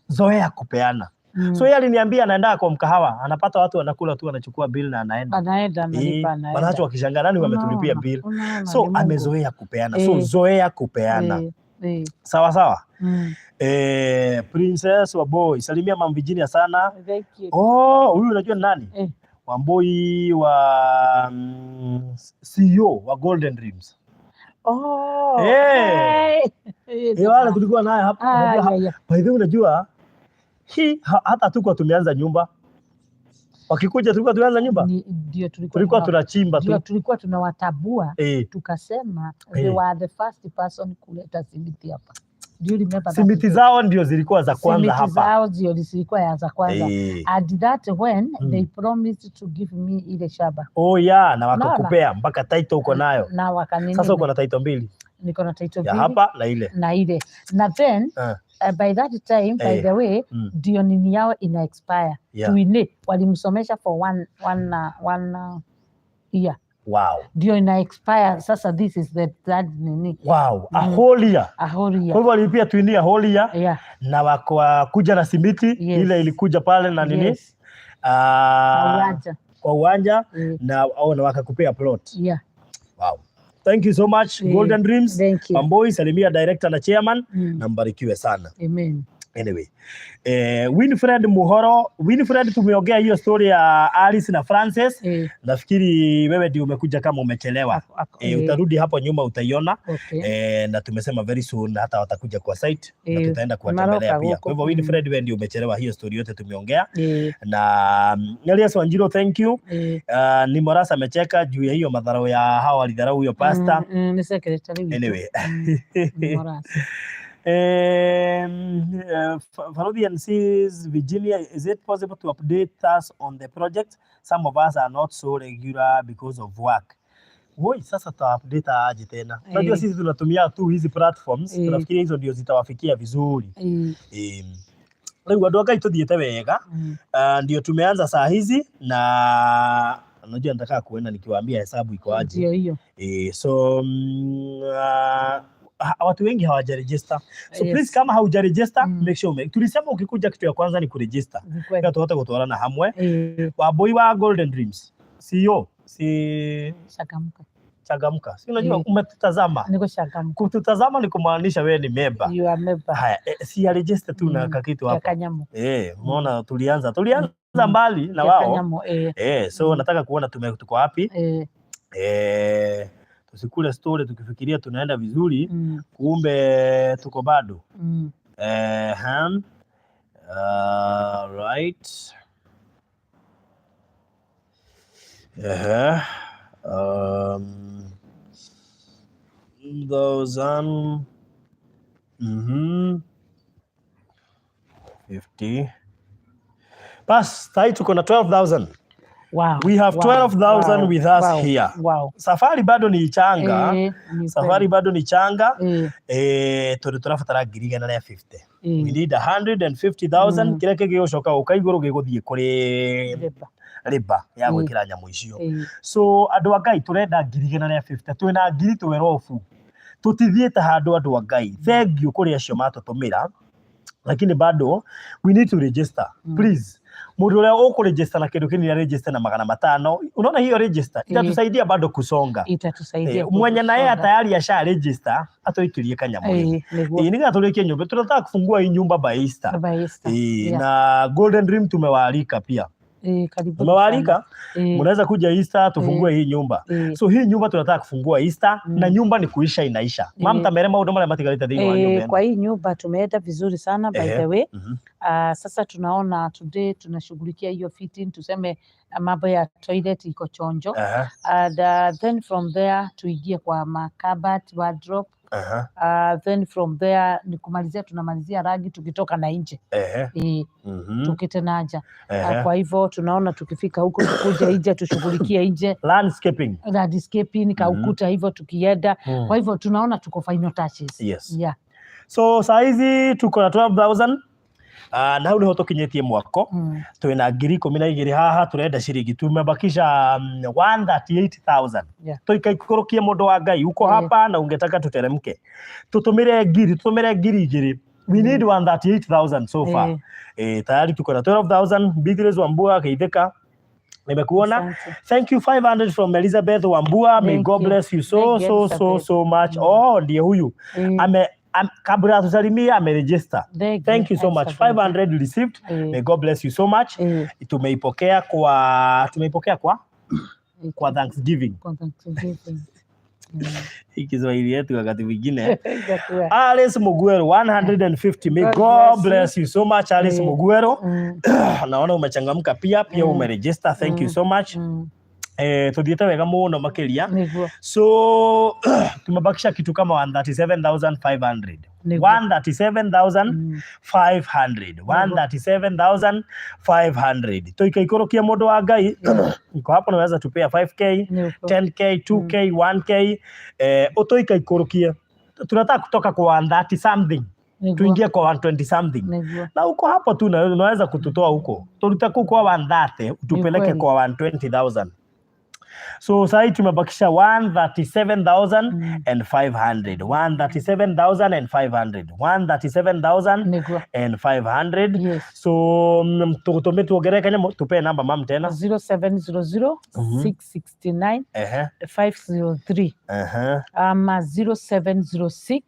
Speaker 1: Zoea kupeana. So yeye aliniambia anaenda kwa mkahawa, anapata watu wanakula tu, anachukua bill na anaenda.
Speaker 2: Anaenda, analipa, anaenda.
Speaker 1: Wanaacha wakishangaa nani wametulipia
Speaker 2: Unaona,
Speaker 1: bill.
Speaker 2: unaona,
Speaker 1: So
Speaker 2: ni Mungu.
Speaker 1: amezoea kupeana. So zoea kupeana. Sawa sawa. Princess Wamboi, salimia Mama Virginia sana.
Speaker 2: Thank you.
Speaker 1: Oh, huyu unajua ni nani? Wamboi wa CEO wa Golden Dreams.
Speaker 2: Oh, hi.
Speaker 1: Wale tulikuwa naye hapa. Unajua, by the way, unajua hii hata tuko tumeanza nyumba. Wakikuja tulikuwa tumeanza nyumba.
Speaker 2: Ndio tulikuwa
Speaker 1: Tulikuwa tunachimba
Speaker 2: ndio
Speaker 1: tu.
Speaker 2: tulikuwa tunawatabua, tukasema they were the first person kuleta simiti hapa. Do you remember that?
Speaker 1: Simiti zao ndio zilikuwa za kwanza
Speaker 2: Simiti
Speaker 1: hapa.
Speaker 2: zao ndio zilikuwa ya za kwanza. And that when they promised to give me ile shamba.
Speaker 1: Oh yeah, na
Speaker 2: Unaona?
Speaker 1: wakakupea mpaka title uko nayo.
Speaker 2: Na wakanini.
Speaker 1: Sasa uko na title mbili.
Speaker 2: Niko na title
Speaker 1: Ya
Speaker 2: mbili.
Speaker 1: hapa na ile.
Speaker 2: Na ile. Na then by that time, by the way, ndio nini yao ina expire. Tuine walimsomesha for one year. Ndio ina expire sasa. This is the third nini.
Speaker 1: Wow, a whole year.
Speaker 2: A whole
Speaker 1: Kwa
Speaker 2: year.
Speaker 1: hivyo walipia twini a whole year na wakakuja na simiti ile ilikuja pale na nini,
Speaker 2: Kwa uwanja.
Speaker 1: Kwa uwanja na wakakupea plot.
Speaker 2: Yeah.
Speaker 1: Wow. Thank you so much, Golden Dreams.
Speaker 2: Thank you.
Speaker 1: Wamboi, salimia director na chairman na mbarikiwe sana.
Speaker 2: Amen.
Speaker 1: Anyway, Winfred Muhoro, Winfred, tumeongea hiyo story ya Alice na Francis. Nafikiri wewe ndio umekuja kama umechelewa. Utarudi hapo nyuma utaiona. Na tumesema very soon hata watakuja kwa site na tutaenda kuwatembelea
Speaker 2: maroka
Speaker 1: pia.
Speaker 2: huko.
Speaker 1: Kwa hivyo Winfred, wewe ndio umechelewa, hiyo story yote tumeongea. Na Elias Wanjiro, thank you. Ni Morasa amecheka juu ya hiyo madharau ya hawa walidharau huyo pastor.
Speaker 2: Ni secretary witu.
Speaker 1: Anyway.
Speaker 2: Ni Morasa.
Speaker 1: Farudian says, Virginia, is it possible to update us on the project? Some of us are not so regular because of work. Woi, sasa ta update aje tena? Unajua sisi tunatumia tu hizi platforms, tunafikiria hizo ndio zitawafikia vizuri. Rĩu andũ a Ngai tũthiĩte wega. Ndio tumeanza saa hizi na unajua nataka kuenda nikiwaambia hesabu iko aje.
Speaker 2: Ndio hiyo.
Speaker 1: So watu wengi hawajaregister. So please, kama haujaregister, make sure tulisema ukikuja kitu ya kwanza ni kuregister.
Speaker 2: Ni kweli.
Speaker 1: Ndio tuhote gutwarana hamwe. Wambui wa Golden Dreams. CEO si
Speaker 2: Changamka.
Speaker 1: Changamka. Si unajua umetutazama.
Speaker 2: Niko changamka.
Speaker 1: Kututazama ni kumaanisha wewe ni member.
Speaker 2: You are member.
Speaker 1: Haya, si register tu na kakitu
Speaker 2: Ya
Speaker 1: hapa.
Speaker 2: kanyamu.
Speaker 1: Umeona tulianza mbali na
Speaker 2: Ya
Speaker 1: wao.
Speaker 2: kanyamu.
Speaker 1: So nataka kuona tuko wapi. Tusikule story tukifikiria tunaenda vizuri, kumbe tuko bado. Right. Thousand. 50. Bas, sai tuko na 12,000. We have 12,000 with us here. Safari bado ni changa.
Speaker 2: Ni
Speaker 1: Safari
Speaker 2: kweli.
Speaker 1: Bado ni changa. Tondu turabatara 150,000. We need 150,000. Kĩrĩa kĩngĩgũcoka gũka igũrũ gĩgũthiĩ kũrĩ
Speaker 2: Rĩba.
Speaker 1: rĩba ya gwĩkĩra nyamũ icio. So andũ a Ngai, tũrenda 150,000, twĩna 12,000, tũtithiĩte handũ. Andũ a Ngai, thank you kũrĩ acio matũtũmĩra, lakini bado we need to register. Please, mũndũ ũrĩa ũkũregister na kĩndũ kĩnini register na 500. Unaona hiyo register itatusaidia bado kusonga.
Speaker 2: Itatusaidia
Speaker 1: Mwenye na yeye
Speaker 2: kusonga.
Speaker 1: tayari asha register atũikĩrie kanyamũ rĩu.
Speaker 2: Nĩguo.
Speaker 1: Nĩgetha tũrĩkie nyũmba, tunataka kufungua hii nyumba by Easter.
Speaker 2: By Easter.
Speaker 1: Na Golden Dream tumewaalika pia.
Speaker 2: Karibuni
Speaker 1: Tumewaalika,
Speaker 2: sana.
Speaker 1: Mnaweza kuja Easter tufungue hii nyumba. So hii nyumba tunataka kufungua Easter na nyumba ni kuisha inaisha. Mamta mere maũndũ marĩa matigarĩte thĩinĩ wa nyumba ĩno.
Speaker 2: Kwa hii nyumba tumeenda vizuri sana by the way. Sasa tunaona today tunashughulikia hiyo fitting, tuseme mambo ya toilet iko chonjo and then from there tuingie kwa makabati, wardrobe. Then from there ni kumalizia, tunamalizia rangi tukitoka na nje, tukite nja. Kwa hivyo tunaona tukifika huko tukuja nje tushughulikie nje.
Speaker 1: Landscaping.
Speaker 2: Landscaping, kaukuta hivyo tukienda. Kwa hivyo tunaona tuko final touches. Yeah.
Speaker 1: So saa hizi tuko na 12,000. Na hau niho tukinyĩtie mwako. Twĩna 12,000 haha, turenda ciringi, tumebakisha 138,000. Tuikaikũrũkie mũndũ wa Ngai uko hapa na ungetaka tuteremke, tutumire ngiri, tutumire 2,000. We need 138,000 so far. Tayari tuko na 12,000. Beatrice Wambua Geithĩka, nimekuona.
Speaker 2: Asante.
Speaker 1: Thank you, 500 from Elizabeth Wambua. May
Speaker 2: Thank
Speaker 1: God
Speaker 2: you.
Speaker 1: bless you so
Speaker 2: Thank you,
Speaker 1: so so
Speaker 2: Elizabeth.
Speaker 1: so much. Oh, ndiye huyu. Kabla tusalimia ameregister.
Speaker 2: Thank
Speaker 1: Thank you so much.
Speaker 2: Elizabeth.
Speaker 1: 500 received. May God bless you so much. Tumeipokea kwa Thanksgiving.
Speaker 2: Kwa Thanksgiving.
Speaker 1: Hii Kiswahili yetu wakati mwingine.
Speaker 2: Itakuwa.
Speaker 1: Alice Muguero 150. May
Speaker 2: God
Speaker 1: God
Speaker 2: bless
Speaker 1: bless you so much, Alice Muguero. Naona umechangamka pia pia, umeregister. Thank you so much. Tuthiĩte wega mũno makĩria.
Speaker 2: Nĩguo.
Speaker 1: So tumebakisha kitu kama 137,500.
Speaker 2: Nĩguo.
Speaker 1: 137,500, 137,500. Tuikaikũrũkia mũndũ wa Ngai iko hapo, naweza tupea 5K,
Speaker 2: Nĩguo.
Speaker 1: 10K, 2K, 1K, utuikaikũrũkie. Tunataka kutoka kwa 130 something
Speaker 2: Nĩguo.
Speaker 1: tuingie kwa 120 something.
Speaker 2: Nĩguo.
Speaker 1: Na uko hapo tu na unaweza kututoa huko, turute kuu kwa 130 utupeleke
Speaker 2: kweli.
Speaker 1: kwa 120,000. So sahii tumebakisha 137,500, 137,500, 137,500.
Speaker 2: Nĩguo. Yes.
Speaker 1: So tugutume tuongerere kanyamũ, tupe namba mam tena.
Speaker 2: 0700 669 503 ama 0706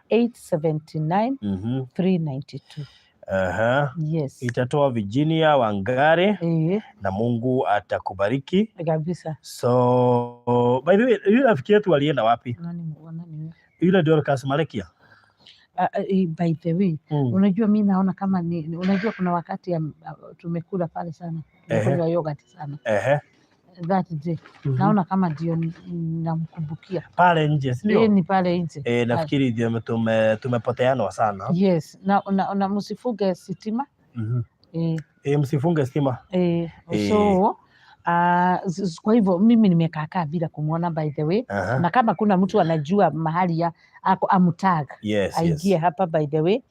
Speaker 2: 879 392. Yes.
Speaker 1: Itatoa Virginia Wangari na Mungu atakubariki.
Speaker 2: Kabisa.
Speaker 1: So by the way, yule rafiki yetu alienda wapi?
Speaker 2: Nani nani huyo?
Speaker 1: Yule Dorcas Malekia.
Speaker 2: By the way, unajua mi naona kama unajua kuna wakati tumekula pale sana, tumekunywa yogurt sana that day. Naona kama ndio namkumbukia.
Speaker 1: Pale nje, si ndio?
Speaker 2: Ni pale nje.
Speaker 1: Nafikiri ndio tumepoteanwa sana.
Speaker 2: Yes, na msifuge sitima.
Speaker 1: Msifunge stima.
Speaker 2: So kwa hivyo mimi nimekaakaa bila kumwona, by the way. Na kama kuna mtu anajua mahali ya ako, amtag aingie hapa, by the way,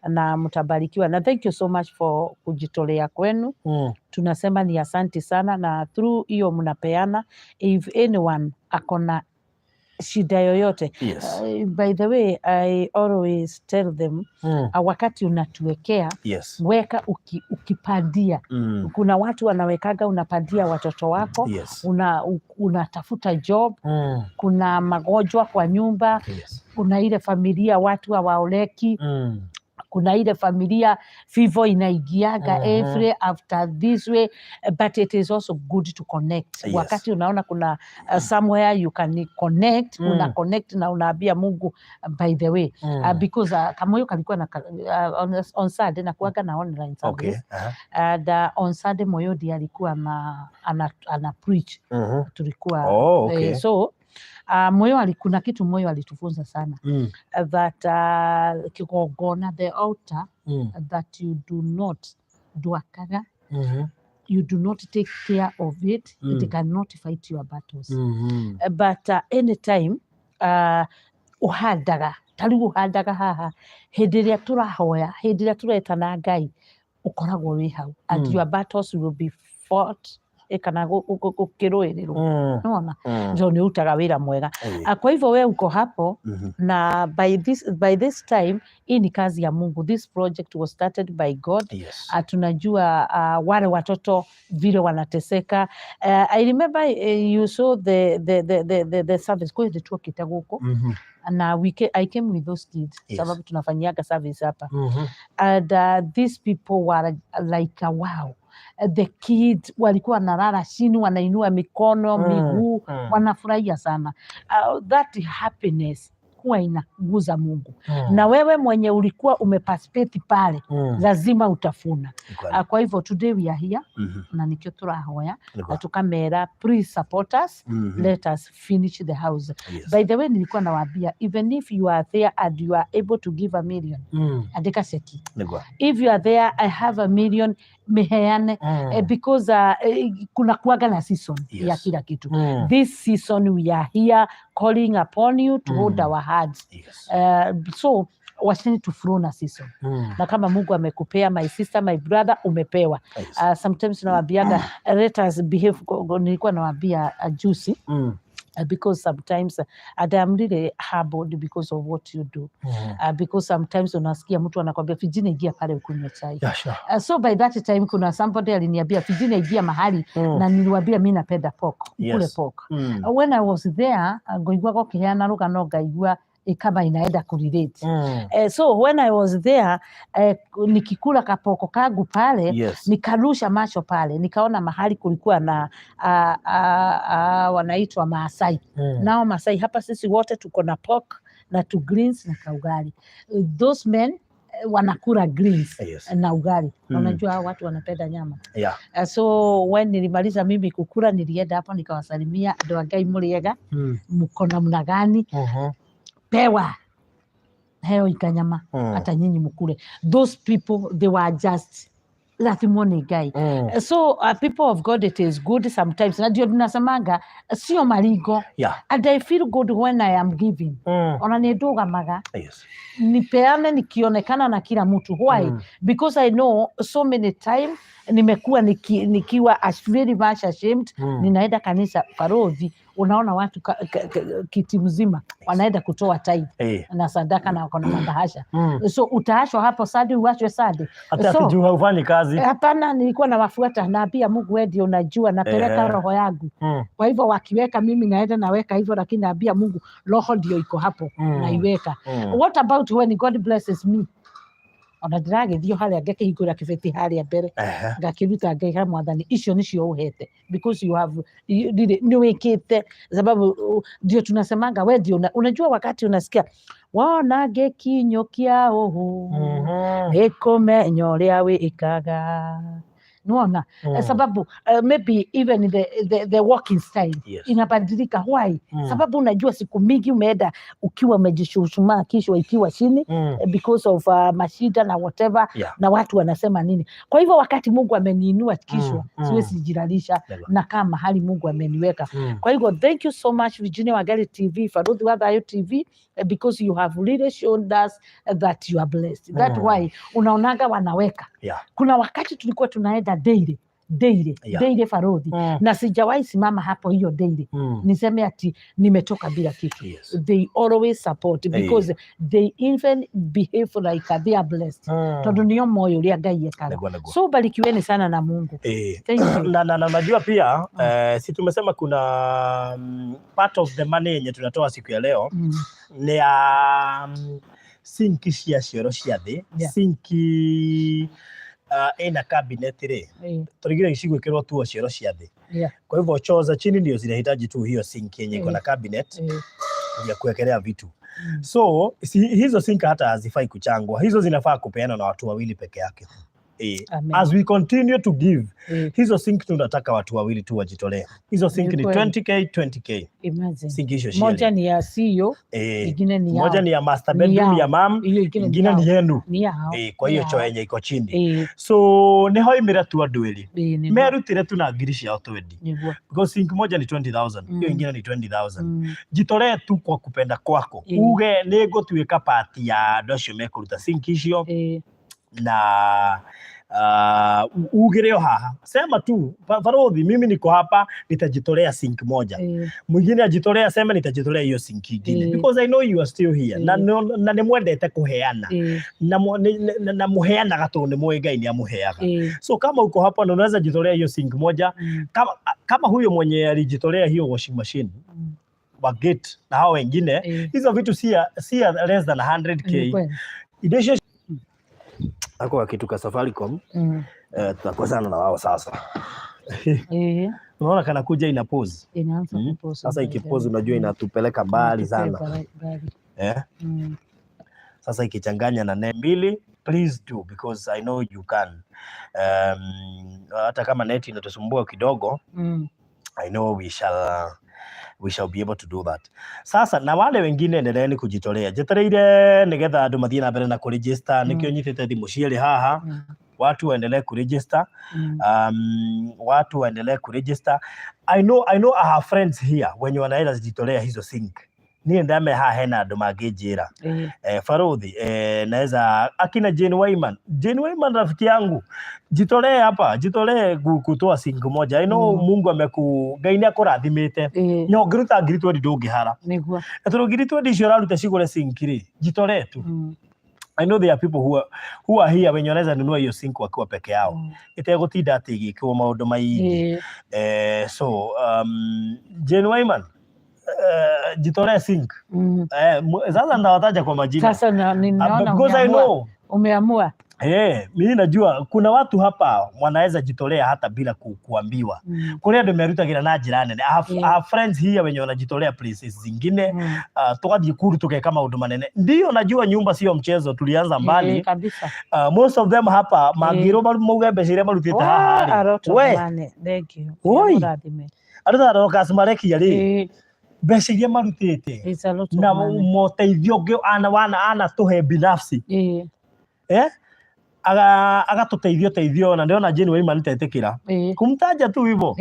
Speaker 2: na mtabarikiwa. Na thank you so much for kujitolea kwenu. Tunasema ni asanti sana, na through hiyo mnapeana, if anyone akona shida yoyote, by the way, I always tell them, wakati unatuwekea, weka ukipandia. Kuna watu wanawekaga, unapandia watoto wako, unatafuta job, kuna magonjwa kwa nyumba, kuna ile familia watu hawaoleki, kuna ile familia fivo inaingiaga every after this way, but it is also good to connect. Wakati unaona kuna somewhere you can connect, una connect na unaambia Mungu, by the way, because Kamoyo kalikuwa na on Sunday nakuaga na online service, and on Sunday Moyodi alikuwa na ana preach. Tulikuwa so Moyo kuna kitu Moyo alitufunza sana, that kigongona, the altar that you do not dwakaga, you do not take care of it, it cannot fight your battles. But anytime uhandaga, ta rĩu ũhandaga haha, hĩndĩ ĩrĩa tũrahoya, hĩndĩ ĩrĩa tũretana Ngai, ũkoragwo wĩ hau, and your battles will be fought, kana gũkĩrũĩrĩrwo. Nĩwona? So nĩ ũrutaga wĩra mwega. Kwa hivyo we uko hapo, na by this time, hii ni kazi ya Mungu. This project was started by God. Tunajua wale watoto vile wanateseka. I remember you saw the service kwa hĩndĩ tuokĩte gũkũ, na I came with those kids, sababu tunafanyiaga service hapa, and these people were like, wow, the kids walikuwa wanalala chini, wanainua mikono, miguu, wanafurahia sana. That happiness huwa inaguza Mungu. Na wewe mwenye ulikuwa umeparticipate pale, lazima utafuna.
Speaker 1: Ni kweli.
Speaker 2: Kwa hivyo today we are here, na nikio turahoya na tukamera, please support us. Let us finish the house. By the way, nilikuwa nawaambia, even if you are there and you are able to give 1 million, andika cheki.
Speaker 1: Ni kweli.
Speaker 2: If you are there, I have 1 million, meheane, because kuna kuaga na season ya kila kitu. This season we are here calling upon you to hold our hands. So wacheni tuflow na season. Na kama Mungu amekupea, my sister, my brother, umepewa. Sometimes nawaambiaga, let us behave. Nilikuwa nawaambia juzi, because sometimes, and I'm really humbled because of what you do, because sometimes unasikia mtu anakwambia, "Vijina, ingia pale ukunywe chai."
Speaker 1: Yeah, sure.
Speaker 2: So by that time kuna somebody aliniambia, "Vijina, ingia mahali," na niliwambia mi napenda pork, ukule pork. When I was there, ngoigua gũkĩheana rũgano, ngaigua kama inaenda kurelate. So when I was there, nikikula kapoko kangu pale, nikarusha macho pale, nikaona mahali kulikuwa na wanaitwa Maasai. Nao Maasai hapa, sisi wote tuko na pork na tu greens na kaugali. Those men wanakula greens na ugali. Na unajua hao watu wanapenda nyama. So when nilimaliza mimi kukula, nilienda hapo nikawasalimia, "Andũ a Ngai, mũrĩega? Mko namna gani?" Pewa heo ikanyama, hata nyinyi mkule. Those people, they were just Rathimwo nĩ Ngai. So people of God, it is good sometimes, na ndio tunasemanga sio maringo. And I feel good when I am giving. Ona nĩ ndũgamaga nipeane nikionekana na kila mtu. Why? Because I know so many time nimekuwa nikiwa as very much ashamed. Ninaenda kanisa, parothi, unaona watu kiti mzima wanaenda kutoa tithe na sadaka na wako na mabahasha. So utaachwa hapo Sunday, uachwe Sunday.
Speaker 1: Hata
Speaker 2: So,
Speaker 1: akijua hufanyi kazi.
Speaker 2: Hapana, nilikuwa nawafuata, naambia Mungu, wewe ndio unajua, napeleka roho yangu. Kwa hivyo wakiweka, mimi naenda naweka hivyo, lakini naambia Mungu, roho ndio iko hapo, naiweka. What about when God blesses me? Ona ndĩragĩthiĩ harĩa ngakĩhingũra kĩbeti harĩa mbere, ngakĩruta, ngaiga, Mwathani, icio nĩcio ũhete, because you have nĩ wĩkĩte, sababu ndio tunasemanga we ndio unajua wakati unasikia wona ngĩkinyũkia ũũ, nĩkũmenya ũrĩa wĩkaga, nĩwona? Sababu maybe even the walking style inabadilika. Why? Sababu unajua siku mingi umeenda ukiwa umejishushuma, kichwa ikiwa chini, because of mashida na whatever, na watu wanasema nini. Kwa hivyo wakati Mungu ameniinua kichwa, siwezi jilalisha na kama mahali Mungu ameniweka. Kwa hivyo thank you so much, Virginia Wangari TV, Faruthi wa Thayo TV, because you have really shown us that you are blessed. That why unaonaga wanaweka. Kuna wakati tulikuwa tunaenda daily daily, daily, Farodhi, na sijawahi simama hapo hiyo daily niseme ati nimetoka bila kitu. They always support because they even behave like they are blessed, tondu nio moyo uria Ngai ekaga.
Speaker 1: Nĩguo, nĩguo.
Speaker 2: So barikiweni sana na Mungu. Thank you.
Speaker 1: Na najua pia si tumesema kuna part of the money yenye tunatoa siku ya leo nĩ ya sinki cia cioro cia thĩ. Sinki ĩna cabinet rĩ, tũrigire cigwĩkĩrwo tu o cioro cia thĩ. Kwa hivyo choo za chini ndio zinahitaji tu hiyo sink yenye iko na cabinet ya kuwekelea vitu. So hizo sink hata hazifai kuchangwa, hizo zinafaa kupeana na watu wawili peke yake.
Speaker 2: Amen.
Speaker 1: As we continue to give, hizo sink tunataka watu wawili tu wajitolee. Hizo sink ni
Speaker 2: Ni kweli.
Speaker 1: 20K 20K.
Speaker 2: Imagine.
Speaker 1: Sink hizo
Speaker 2: Moja
Speaker 1: sheli.
Speaker 2: ni ya CEO, ingine ni
Speaker 1: Moja
Speaker 2: yao.
Speaker 1: ni ya master
Speaker 2: Ni
Speaker 1: bedroom
Speaker 2: yao.
Speaker 1: ya mam,
Speaker 2: Hiyo ingine ni
Speaker 1: ingine ni
Speaker 2: yao.
Speaker 1: yenu.
Speaker 2: Ni yao.
Speaker 1: Kwa hiyo
Speaker 2: Ni
Speaker 1: choo
Speaker 2: yao.
Speaker 1: yenye iko chini. So nĩ hoimĩra tu andũ erĩ
Speaker 2: Nĩguo.
Speaker 1: merutire tu na ngiri ciao 20,
Speaker 2: Nĩguo.
Speaker 1: because sink moja ni 20,000, hiyo ingine ni 20,000. Jitolee tu kwa kupenda kwako, uge nĩ ngũtuĩka part ya andũ acio mekũruta sink icio, na ugire o haha, sema tu, "Farodhi, mimi niko hapa, nitajitolea sink moja." Mwingine ajitolea aseme, "Nitajitolea hiyo sink ingine," because I know you are still here na na nĩ mwendete kũheana, na mũheanaga tondũ nĩ mũĩ Ngai nĩ amũheaga. So kama uko hapa na unaweza jitolea hiyo sink moja, kama huyo mwenye alijitolea hiyo washing machine wa gate na hao wengine, hizo vitu si ya less than 100K.
Speaker 2: Ni kweli.
Speaker 1: Indo icio ako kitu ka Safaricom, tutakosana na wao sasa. Unaona kana kuja ina pause.
Speaker 2: Inaanza kupause.
Speaker 1: Sasa ikipause, unajua inatupeleka mbali sana.
Speaker 2: Inatupeleka mbali.
Speaker 1: Sasa ikichanganya na net mbili, please do, because I know you can. Hata kama net inatusumbua kidogo, I know we shall be able to do that. Sasa na wale wengine, endeleeni kujitolea. Njetereire nigetha andũ mathiĩ na mbere na kũregister, nĩkĩo nyitĩte thimũ cierĩ haha. Watu waendelee kuregister. Watu waendelee kuregister. I know I have friends here wenye wanaweza jitolea hizo sink. Niĩ ndame haha hena andũ mangĩnjĩra, Farodhi, naweza akina Jane Wyman. Jane Wyman, rafiki yangu, jitolee hapa, jitolee kutoa sink moja. I know Mungu ameku Ngai nĩ akũrathimĩte. Na ũngĩruta 20,000 ndũngĩhara.
Speaker 2: Nĩguo.
Speaker 1: Na tondũ 20,000 icio ũraruta cigũre sink rĩ, jitolee tu. I know there are people who are here wenye wanaweza nunua hiyo sink wakiwa peke yao, ĩtegũtinda atĩ ĩgĩkĩrwo maũndũ maingĩ. So Jane Wyman, jitolee sink. Sasa ndawataja kwa majina.
Speaker 2: Sasa ninaona
Speaker 1: Because I
Speaker 2: umeamua.
Speaker 1: know
Speaker 2: Umeamua.
Speaker 1: Mimi najua kuna watu hapa wanaweza jitolea hata bila kuambiwa. Kũrĩ andũ merutagĩra na njĩra nene. I have friends here wenye wanajitolea places zingine. Tugathiĩ kuru tũgeka maũndũ manene. Ndio najua nyumba sio mchezo, tulianza mbali.
Speaker 2: Kabisa.
Speaker 1: Most of them hapa mangĩrwo mauge mbeca iria marutĩte haha
Speaker 2: A
Speaker 1: rĩ.
Speaker 2: lot of
Speaker 1: We,
Speaker 2: money. Thank you.
Speaker 1: Oi.
Speaker 2: Mũrathime.
Speaker 1: Andũ ta Dorcas marekia rĩ, mbeca iria marutĩte
Speaker 2: It's a lot of
Speaker 1: na
Speaker 2: money.
Speaker 1: moteithio ũngĩ ana wana ana tũhe binafsi. Eh? Agatũteithia ũteithio na ndĩrona Jane Waiman tetĩkĩra kumtaja tu hivyo.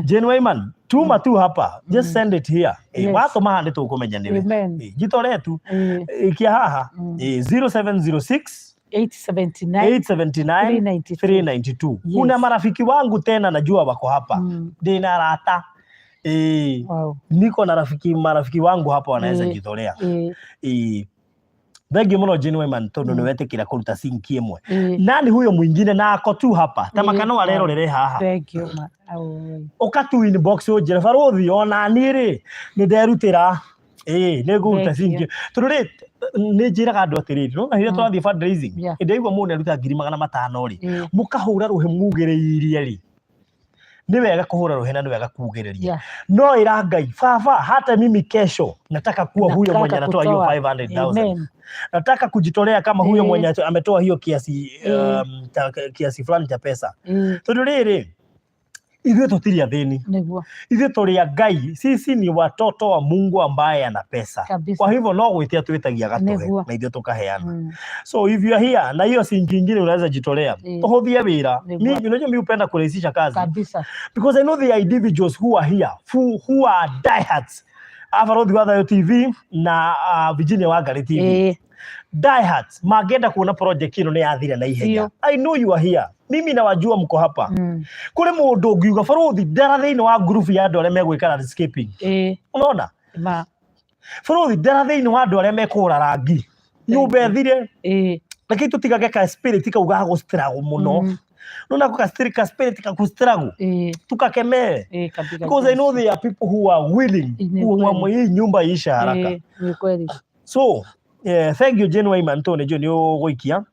Speaker 1: Jane Waiman, tuma tu hapa, just send it here. Watũma haha nĩ tũkũmenya nĩwe.
Speaker 2: Amen.
Speaker 1: Jitolee tu. Ikia haha. 0706
Speaker 2: 879
Speaker 1: 879
Speaker 2: 392.
Speaker 1: 392.
Speaker 2: Yes.
Speaker 1: Kuna marafiki wangu tena najua wako hapa. Ndina arata. Niko na rafiki marafiki wangu hapa wanaweza jitolea. Thengiũ mũno Jane Waiman tondũ nĩ wetĩkĩra kũruta sinki ĩmwe. Nani huyo mwingine na ako tu hapa ta makano arerorere haha?
Speaker 2: Thank you, ma. Au.
Speaker 1: Ũka tu inbox ũnjĩre, "Barũthi, ona niĩ rĩ nĩ nderutĩra, ĩĩ nĩ ngũruta
Speaker 2: Thank you.
Speaker 1: sinki." Tondũ rĩ nĩ njĩraga andũ atĩrĩrĩ, nona rĩrĩa tũrathiĩ fundraising, hĩndĩ ĩrĩa mũndũ aruta 500,000 rĩ, mũkahũra rũhĩ mugĩrĩirie rĩ, nĩ wega kũhũra rũhĩ na nĩ wega kugĩrĩria, no ĩra Ngai, "Baba, hata mimi kesho nataka kuwa huyo
Speaker 2: Nataka
Speaker 1: mwenye anatoa hiyo
Speaker 2: kutoa.
Speaker 1: 500,000.
Speaker 2: Amen.
Speaker 1: Nataka kujitolea kama huyo mwenye ametoa hiyo kiasi kiasi fulani cha pesa." Tondũ rĩrĩ, ithuĩ tũtirĩ athĩni.
Speaker 2: Nĩguo.
Speaker 1: Ithuĩ tũrĩ a Ngai. Sisi ni watoto wa Mungu ambaye ana pesa.
Speaker 2: Kabisa.
Speaker 1: Kwa hivyo no gwĩtia twĩtagia gatũhe na ithuĩ tũkaheana. So if you are here na hiyo sinki ingine unaweza jitolea, tũhũthie wĩra.
Speaker 2: Nĩguo.
Speaker 1: Mi unajua mi hupenda kurahisisha kazi
Speaker 2: Kabisa.
Speaker 1: because I know there are individuals who are here who are diehards Abarothi wa Thayo TV na Virginia Wangari TV, diehards mangĩenda kuona project ĩno nĩ yathira na ihenya.
Speaker 2: Biũ.
Speaker 1: I know you are here, mimi nawajua mko hapa. Kũrĩ mũndũ ũngiuga, "Barothi, ndara thĩinĩ wa group ya andũ arĩa megwĩka landscaping"? Unaona?
Speaker 2: Ma.
Speaker 1: "Barothi, ndara thĩinĩ wa andũ arĩa mekũgũra rangi nyũmba ĩthire." Reke tũtigage ka spirit kau ga gũ struggle mũno. Nona ka spirit, ka spirit ka gũ struggle, tukakemee
Speaker 2: Kabisa.
Speaker 1: because I know there are people who are willing
Speaker 2: Ni
Speaker 1: kuamua
Speaker 2: kweli.
Speaker 1: hii nyumba iishe haraka.
Speaker 2: Ni kweli.
Speaker 1: So thank you, Jane Waiman, tondũ nĩ ũgũikia.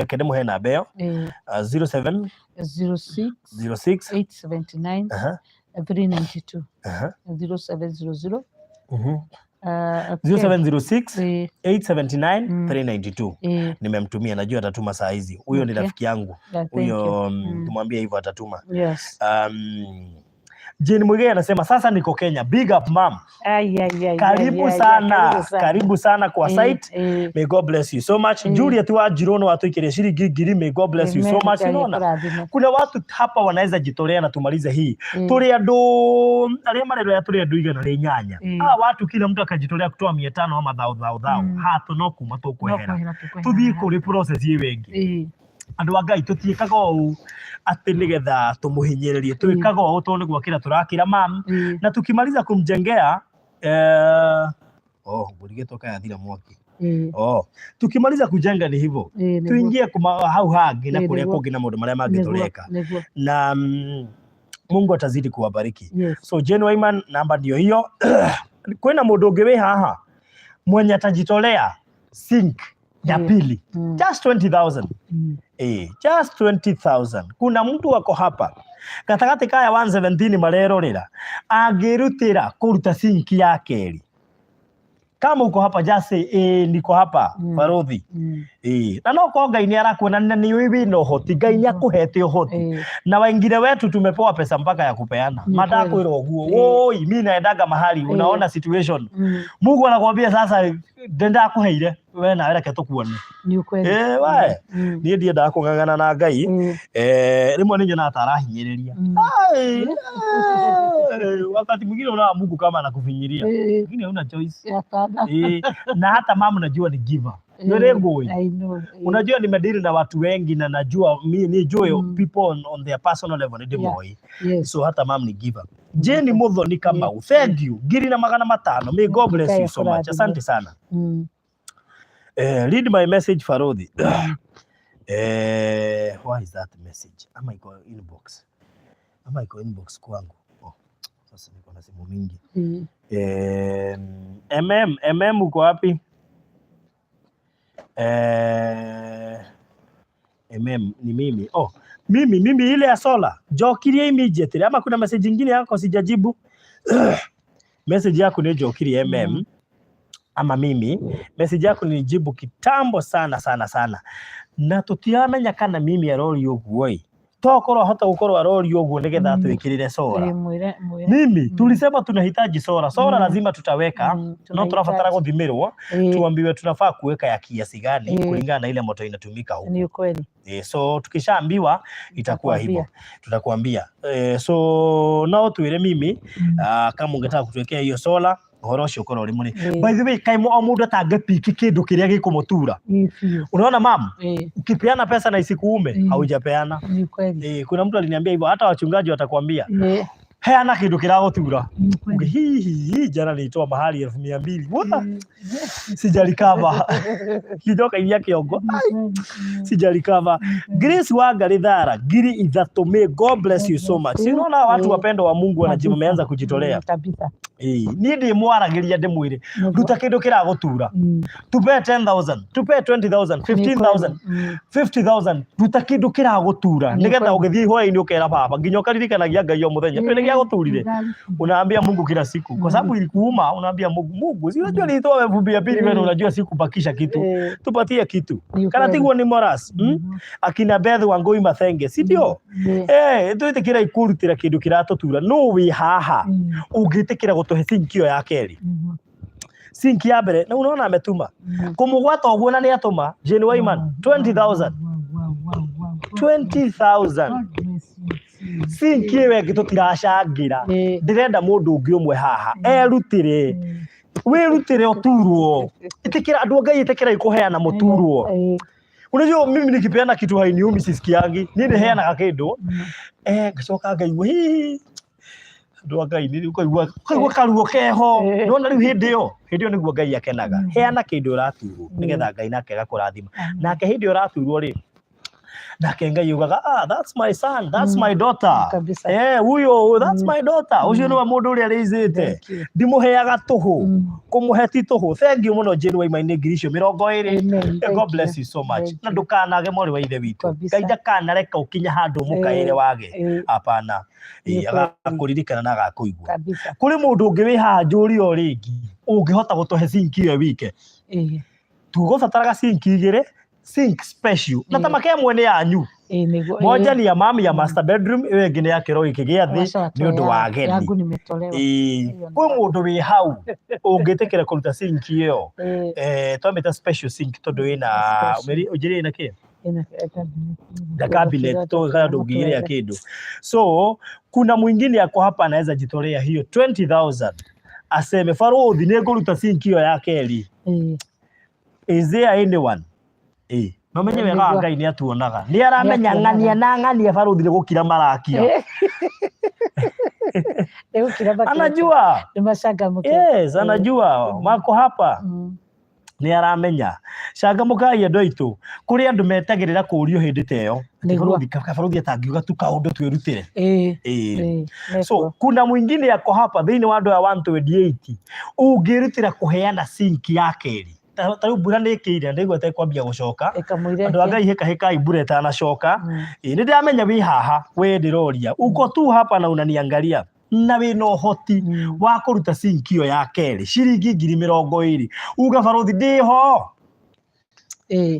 Speaker 1: Kende mũhe namba ĩyo. 07
Speaker 2: 06
Speaker 1: 06
Speaker 2: 879 392. 0700. Okay.
Speaker 1: 0706 879 392. Nimemtumia, najua atatuma saa hizi. Huyo ni rafiki yangu.
Speaker 2: Yeah, thank you.
Speaker 1: Huyo tumwambie hivyo atatuma.
Speaker 2: Yes.
Speaker 1: Jane Muigai anasema, "Sasa niko Kenya. Big up, mam."
Speaker 2: Ai, ai, ai,
Speaker 1: Karibu
Speaker 2: ai, ai,
Speaker 1: sana.
Speaker 2: Karibu sana.
Speaker 1: Karibu sana kwa site. May God bless you so much. Juliet wa Jirono watuikirie shilingi 1,000. May God bless you so
Speaker 2: Amen.
Speaker 1: much.
Speaker 2: Ngai
Speaker 1: Unaona?
Speaker 2: akũrathime.
Speaker 1: Kuna watu hapa wanaweza jitolea na tumalize hii. Tũrĩ andũ arĩa marerora, tũrĩ andũ 108. Hawa watu kila mtu akajitolea kutoa 500 ama thao thao thao. Hatũ no kuma
Speaker 2: No
Speaker 1: tũkwehera.
Speaker 2: kwehera tũkwehera.
Speaker 1: Tũthiĩ kũrĩ process ĩyo ĩngĩ. Andũ a Ngai, tũtiĩkaga ũũ atĩ nĩgetha tũmũhinyĩrĩrie. Twĩkaga ũũ tondũ nĩ gwakĩra tũrakĩra mam na tukimaliza kumjengea oh, ngũrigĩtwo kayathira mwaki. Oh, tukimaliza kujenga ni hivyo,
Speaker 2: Nĩguo.
Speaker 1: tuingie kuma hau hangĩ na kũrĩa kũngĩ na maũndũ marĩa mangĩ tũreka
Speaker 2: Nĩguo.
Speaker 1: na Mungu atazidi kuwabariki. So Jane Waiman, namba ndio hiyo. Kwĩna mũndũ ũngĩ wĩ haha mwenye atajitolea sink ya pili? Just 20,000. Just 20,000. Kuna mtu wako hapa gatagatĩ kaya 117 marerorera angĩrutĩra kũruta sinki ya kerĩ? Kama uko hapa, just say, "Niko hapa, barothi." Na no korwo Ngai nĩ arakuona na nĩ ũĩ wĩna ũhoti, Ngai nĩ akũhete ũhoti. Na wengine wetu tumepewa pesa mpaka ya kupeana.
Speaker 2: Ni
Speaker 1: Matakwĩra ũguo, woi, mi naendaga mahali unaona situation, Mungu anakwambia, "Sasa ndakũheire we, nawe reke tũkuone."
Speaker 2: Ni ukweli.
Speaker 1: We niĩ ndiendaga kũng'ang'ana na Ngai. Rĩmwe nĩ nyonaga ta arahinyĩrĩria. Ai, wakati mwingine unaona Mungu kama anakufinyiria, lakini hauna choice.
Speaker 2: Hapana.
Speaker 1: Na hata mama najua ni giver. Nĩ ngũĩ.
Speaker 2: I know.
Speaker 1: Unajua nimedili na watu wengi na najua mi nijue people on their personal level nĩ ndĩmoĩ. So hata mam ni giver. Jane Muthoni Kamau, thank you, 1,500. May God bless you so much.
Speaker 2: Ngai
Speaker 1: Asante sana. Read my message, Farodhi. Why is that message? Ama iko inbox? Ama iko inbox kwangu? Oh, sasa niko na simu mingi. MM uko wapi? MM ni mimi. Oh, mimi ile ya sola. Jokirie immediately. Ama kuna message nyingine yako sijajibu? Message yako ni jokirie MM. Ama mimi message yako nilijibu kitambo sana sana sana na tutiramenya kana mimi arori ũguo ĩ. Tokorwo ahota gukorwo arorio ũguo nĩgetha atwĩkĩrĩre solar.
Speaker 2: Ĩĩ, mwĩre mwĩre.
Speaker 1: Mimi tulisema tunahitaji solar. Solar lazima tutaweka, no tunabatara
Speaker 2: Tunahitaji.
Speaker 1: guthimirwo tuambiwe tunafaa kuweka ya kiasi gani kulingana na ile moto inatumika huku.
Speaker 2: Ni ukweli.
Speaker 1: So tukishaambiwa itakuwa hivyo, tutakuambia. So no twire mimi kama ungetaka kutuwekea hiyo solar, ũhoro ũcio ũkorwo ũrĩ mũrĩ. By the way, kaĩ o mũndũ atangĩpiki kĩndũ kĩrĩa gĩkũmũtura?
Speaker 2: Ĩĩ, biũ.
Speaker 1: Unaona mam, ukipeana pesa na isikuume, haujapeana.
Speaker 2: Ni ukweli.
Speaker 1: Kuna mtu aliniambia hivyo, hata wachungaji watakwambia heana kĩndũ kĩragũtura.
Speaker 2: Ni ukweli.
Speaker 1: Hihi jana nilitoa mahali 200,000. Wa, sijarecover. Kijoka iria kĩongo.
Speaker 2: Ni
Speaker 1: Ai,
Speaker 2: ukweli.
Speaker 1: Sijarecover. Grace Wangari Thara 3000. May God bless you so much. Si unaona watu wapendwa wa Mungu wameanza kujitolea.
Speaker 2: Kabisa.
Speaker 1: Niĩ ndĩmwaragĩria ndĩmwĩre ruta kĩndũ kĩragũtura, tupe 10,000, tupe 20,000, 15,000, 50,000, ruta kĩndũ kĩragũtura nĩgetha ũgĩthiĩ ihoya-inĩ ũkera baba nginya ũkaririkanagia Ngai o mũthenya tondũ nĩ gĩagũturire. Unaambia Mungu kila siku kwa sababu ilikuuma. Unaambia Mungu, Mungu, si unajua nilitoa 200,000, wewe unajua sikubakisha kitu, tupatie kitu kana tiguo ni moras? Akina Beth Wangui Mathenge, si ndio? Twĩtĩkĩra ikũrutĩra kĩndũ kĩratũtura. No wĩ haha ũngĩtĩkĩra gũtũhe sinki ĩyo ya kerĩ, sinki ya mbere, na unaona ametuma kũmũgwata ũguo na nĩ atũma Jane Wyman 20,000, 20,000 sinki ĩyo ĩngĩ tũtiracangĩra. Ndĩrenda mũndũ ũngĩ ũmwe haha erutĩre, wĩrutĩre ũturwo. Ĩtĩkĩra andũ a Ngai, ĩtĩkĩra ikũheana mũturwo. Unajua mimi nikipeana kitu hainiumi, sisikiangi. Niĩ ndĩheanaga kĩndũ ngacoka ngaigua hihi andũ a Ngai nĩ ũkaigua ũkaigua karuo keho. Nona rĩu hĩndĩ ĩyo nĩguo Ngai akenaga. Heana kĩndũ ũraturwo nĩgetha Ngai nake agakũrathima. Nake hĩndĩ ĩyo ũraturwo rĩ, nake Ngai ugaga, "Ah, that's my son, that's my daughter."
Speaker 2: Kabisa.
Speaker 1: Huyo, that's my daughter, ũcio nĩwe mũndũ ũrĩa rĩizĩte.
Speaker 2: Thank you.
Speaker 1: Ndimũheaga tũhũ, kũmũhe ti tũhũ. Thank you mũno Jane Waimainĩ, ngiri icio 20.
Speaker 2: Amen.
Speaker 1: God
Speaker 2: Thank
Speaker 1: bless
Speaker 2: you.
Speaker 1: you so much.
Speaker 2: Thank
Speaker 1: Na
Speaker 2: you.
Speaker 1: ndũkanage mwarĩ wa ithe witũ.
Speaker 2: Kabisa.
Speaker 1: Ngai ndakanareka ũkinya handũ mũkaĩre wage. Hapana.
Speaker 2: Nĩ kweli.
Speaker 1: Agakũririkana na agakũigua.
Speaker 2: Kabisa.
Speaker 1: Kũrĩ mũndũ ũngĩ wĩ haha njũri o rĩngĩ ũngĩhota gũtũhe sinki ĩyo wike? Tũgũbataraga sinki igĩrĩ, sink special na tamake ĩmwe nĩ yanyu.
Speaker 2: Nĩguo.
Speaker 1: Moja ni ya mami ya master bedroom, ĩyo ĩngĩ nĩ ya kĩro gĩkĩ gĩa thĩ
Speaker 2: Wacha
Speaker 1: nĩ ũndũ wa
Speaker 2: watoe
Speaker 1: ageni.
Speaker 2: Yangu nimetolewa.
Speaker 1: Ĩĩ, kwĩ mũndũ wĩ hau ũngĩtĩkĩra kũruta sinki ĩyo? Twamĩta special sink tondũ ĩna
Speaker 2: Special.
Speaker 1: Ũnjĩrĩre ĩna kĩ?
Speaker 2: Ina cabinet.
Speaker 1: Na cabinet to kana ndũngĩigĩrĩra kĩndũ. So kuna mwingine ako hapa anaweza jitolea hiyo 20,000 aseme, "Farodhi, nĩ ngũruta sinki ĩyo ya kerĩ"? Is there anyone? No menye wega wa
Speaker 2: Nĩguo.
Speaker 1: Ngai nĩ atuonaga, nĩ aramenya.
Speaker 2: Nĩatuonaga.
Speaker 1: Ng'ania na ng'ania baruthi nĩ gũkira marakira.
Speaker 2: Nĩgũkira makĩria.
Speaker 1: Anajua.
Speaker 2: Nĩmacangamũke.
Speaker 1: Yes, anajua mako hapa. Nĩ aramenya. Cangamũkai andũ aitũ, kũrĩ andũ metagĩrĩra kũrio hĩndĩ ta ĩyo.
Speaker 2: Nĩguo.
Speaker 1: Kabaruthi atangiuga tu kaũndũ twĩrutĩre. So
Speaker 2: Mekuo.
Speaker 1: kuna mwingine ako hapa thĩinĩ wa andũ aya 128 ũngĩrutĩra kũheana sinki ya kerĩ? Ta rĩu mbura nĩ ĩkĩire, ndaigua ta ĩkwambia gũcoka.
Speaker 2: Ĩkamũira.
Speaker 1: Andũ a Ngai, hĩka hĩkai mbura ĩtanacoka. Ĩĩ, nĩ ndĩramenya wĩ haha we ndĩroria, uko tu hapa na unaniangalia na wĩna ũhoti wa kũruta sinki ĩyo ya kerĩ ciringi 20,000, uga, "Baruthi, ndĩho."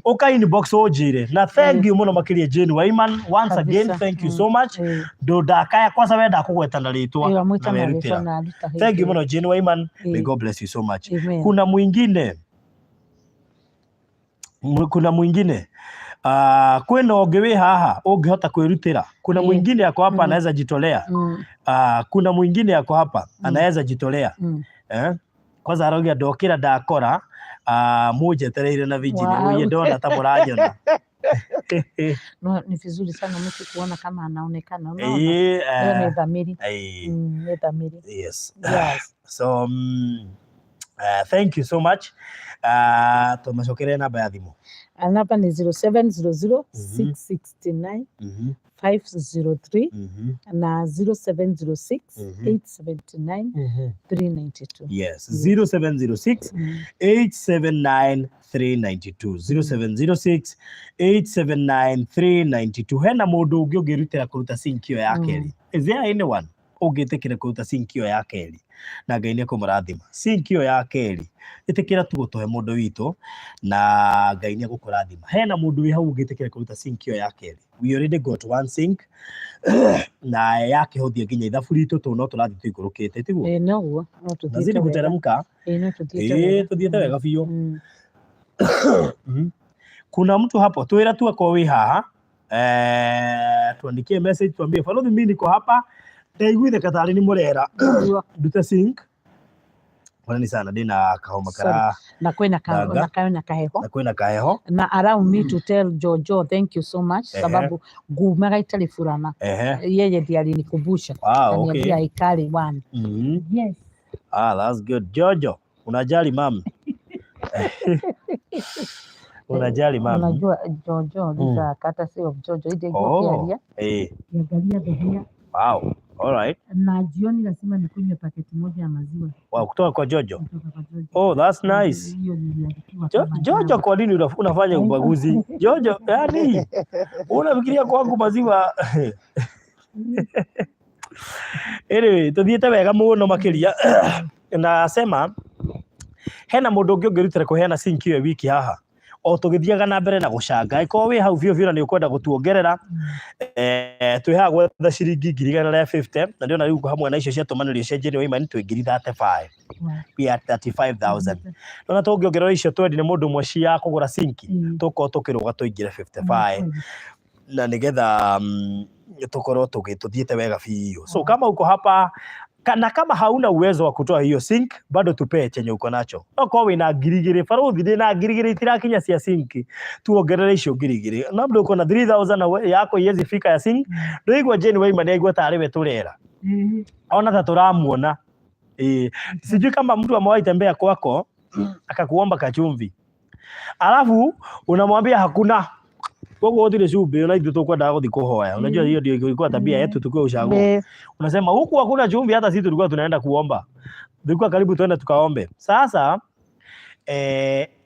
Speaker 1: Ũka inbox ũnjĩre. Na thank you mũno makĩria Jane Wyman once again.
Speaker 2: Kabisa.
Speaker 1: Thank you so much. Ndũndakaya kwanza wenda kũgweta na rĩtwa
Speaker 2: Ĩĩ,
Speaker 1: na
Speaker 2: wamwĩta na rĩtwa
Speaker 1: werutĩra.
Speaker 2: Na aruta hĩndĩ
Speaker 1: Thank you
Speaker 2: ĩyo.
Speaker 1: mũno Jane Wyman. May God bless you so much.
Speaker 2: Amen.
Speaker 1: Kuna mwingine? Kuna mwingine? Kwĩna ũngĩ wĩ haha ũngĩhota kwĩrutĩra? Kuna mwingine ako hapa anaweza jitolea? Kuna mwingine ako hapa anaweza jitolea? Kwanza arauga ndokĩra ndakora mũnjetereire na vijini. Ũiye ndona ta mũranjona.
Speaker 2: No, ni vizuri sana mtu kuona kama anaonekana. Unaona?
Speaker 1: Ĩĩ,
Speaker 2: Hiyo ni dhamiri. Ni dhamiri.
Speaker 1: Yes.
Speaker 2: Yes.
Speaker 1: So thank you so much. Tũmacokere namba ya thimũ.
Speaker 2: Namba ni 0700 669 503 na 0706 879 392.
Speaker 1: Yes, 0706 879 392, 0706 879 392. Hena mũndũ ũngĩ ũngĩrutĩra kũruta sinki ĩyo ya kerĩ? Is there anyone? Ũngĩtĩkĩra kũruta sink ĩyo ya kerĩ, na Ngai nĩ ekũmũrathima. Sink ĩyo ya kerĩ, ĩtĩkĩra tu gũtũhe mũndũ witũ, na Ngai nĩ egũkũrathima. Hena mũndũ wĩ hau ũngĩtĩkĩra kũruta sink ĩyo ya kerĩ? We already got one sink na yakĩhũthia nginya ithabu ritũ tũ no tũrathiĩ tũikũrũkĩte, tiguo?
Speaker 2: Ĩĩ noguo, no tũthiĩte
Speaker 1: Nazidi
Speaker 2: wega.
Speaker 1: gũteremka.
Speaker 2: Ĩĩ no tũthiĩte
Speaker 1: Ĩĩ,
Speaker 2: wega.
Speaker 1: tũthiĩte wega biũ. Kuna mtu hapo, twĩra tu akorwo wĩ haha, tuandikie message, tuambie, "Balothi, mimi niko hapa, ndaiguithe katarĩ nĩ mũrera
Speaker 2: Nĩguo.
Speaker 1: ndute sink." Poleni sana, ndĩna kahoma
Speaker 2: Sorry.
Speaker 1: kara
Speaker 2: Na kwĩna ka,
Speaker 1: Ndanga.
Speaker 2: na kwĩna kaheho.
Speaker 1: Na kwĩna kaheho.
Speaker 2: Na allow me to tell Jojo thank you so much, sababu ngumaga itarĩ burana. Yeye ndiye alinikumbusha. Akaniambia ikali one. Yes.
Speaker 1: Ah, that's good. Jojo, unajali mami. Unajali mami.
Speaker 2: Unajua Jojo, this a courtesy of Jojo. Ile
Speaker 1: Oh.
Speaker 2: ngũkĩaria, kiangalia dunia.
Speaker 1: Wow. All right.
Speaker 2: Na jioni lazima nikunywe paketi moja ya maziwa.
Speaker 1: Wow, kutoka kwa Jojo.
Speaker 2: Kutoka kwa Jojo.
Speaker 1: Oh, that's nice.
Speaker 2: Hiyo niliandikiwa kama
Speaker 1: Jojo,
Speaker 2: dawa.
Speaker 1: kwa nini unafanya ubaguzi? Jojo, yani unafikiria kwangu maziwa? Anyway, tuthiĩte wega mũno makĩria. Nasema hena mũndũ ũngĩ ũngĩrutĩra kũheana sink ĩyo wiki haha o tũgĩthiaga na mbere na gũcanga. Ĩkorwo wĩ hau biũ biũ na nĩ ũkwenda gũtuongerera, twĩ haha gwetha ciringi 150,000, na ndĩrona rĩu hamwe na icio ciatũmanĩrio cia Jane Waiman twĩ 35,000. We are 35,000. Nona tũngĩongerera icio twendi nĩ mũndũ ũmwe cia kũgũra sinki, tũkorwo tũkĩrũga tũingĩre 55, na nĩgetha tũkorwo tũthiĩte wega biũ. So kama uko hapa na kama hauna uwezo wa kutoa hiyo sink, bado tupee chenye uko nacho. Okorwo wĩna 2,000, barothi ndĩna 2,000 itirakinya cia sink, tuongerere icio 2,000. Labda uko na 3000 na yako iwezi fika ya sink. Ndũigua Jane Waima nĩ aigua tarĩ we tũrera. Ona ta tũramuona. Sijui kama mtu amewahi tembea kwako akakuomba kachumvi, alafu unamwambia hakuna, koguo gũtirĩ cumbĩ, na ithuĩ tũkwendaga gũthiĩ kũhoya. Unajua hiyo ndio ilikuwa tabia yetu tukiwa ushago. Unasema huku hakuna chumvi, hata sisi tulikuwa tunaenda kuomba, tulikuwa karibu tuende tukaombe. Sasa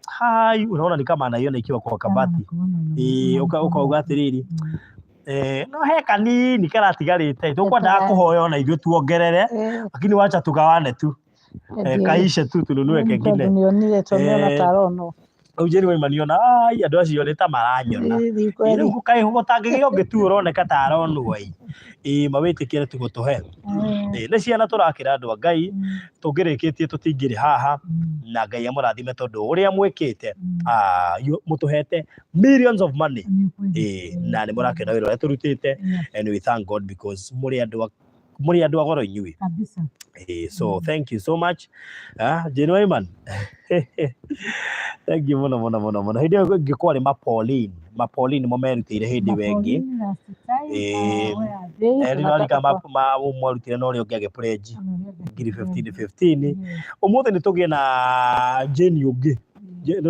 Speaker 1: hai, unaona ni kama anaiona ikiwa kwa kabati. Ukauga atĩrĩrĩ, no he kanini karatigarĩte, tũkwendaga kũhoya ona ithuĩ tuongerere, lakini wacha tugawane tu, kaishe tu tununue kengine.
Speaker 2: Nionire tumeona tarono.
Speaker 1: Rĩu Jane Waima niona, ai, andũ acio nĩ ta maranyona. Rĩu kaĩ gũtangĩgĩa ũngĩ tu ũroneka ta aronwo ĩ. Ĩĩ, mawĩtĩkĩre tu gũtũhe. Nĩ ciana tũrakĩra andũ a Ngai, tũngĩrĩkĩtie tũtingĩrĩ haha, na Ngai amũrathime tondũ ũrĩa mwĩkĩte, mũtũhete millions of money. Ĩĩ, na nĩ mũrakena wĩra ũrĩa tũrutĩte, and we thank God because mũrĩ andũ a goro inyuĩ.
Speaker 2: Kabisa.
Speaker 1: So thank you so much. Jane Waiman. Thank you mũno mũno mũno mũno. Hĩndĩ ĩyo ĩngĩ kwarĩ Mapolin. Mapolin nĩmo merutĩire hĩndĩ ĩyo ĩngĩ. Nĩũrarika mwarutire na ũrĩa ũngĩ agĩ-pledge 15,000 15. Ũmũthĩ nĩ tũgĩe na Jane ũngĩ.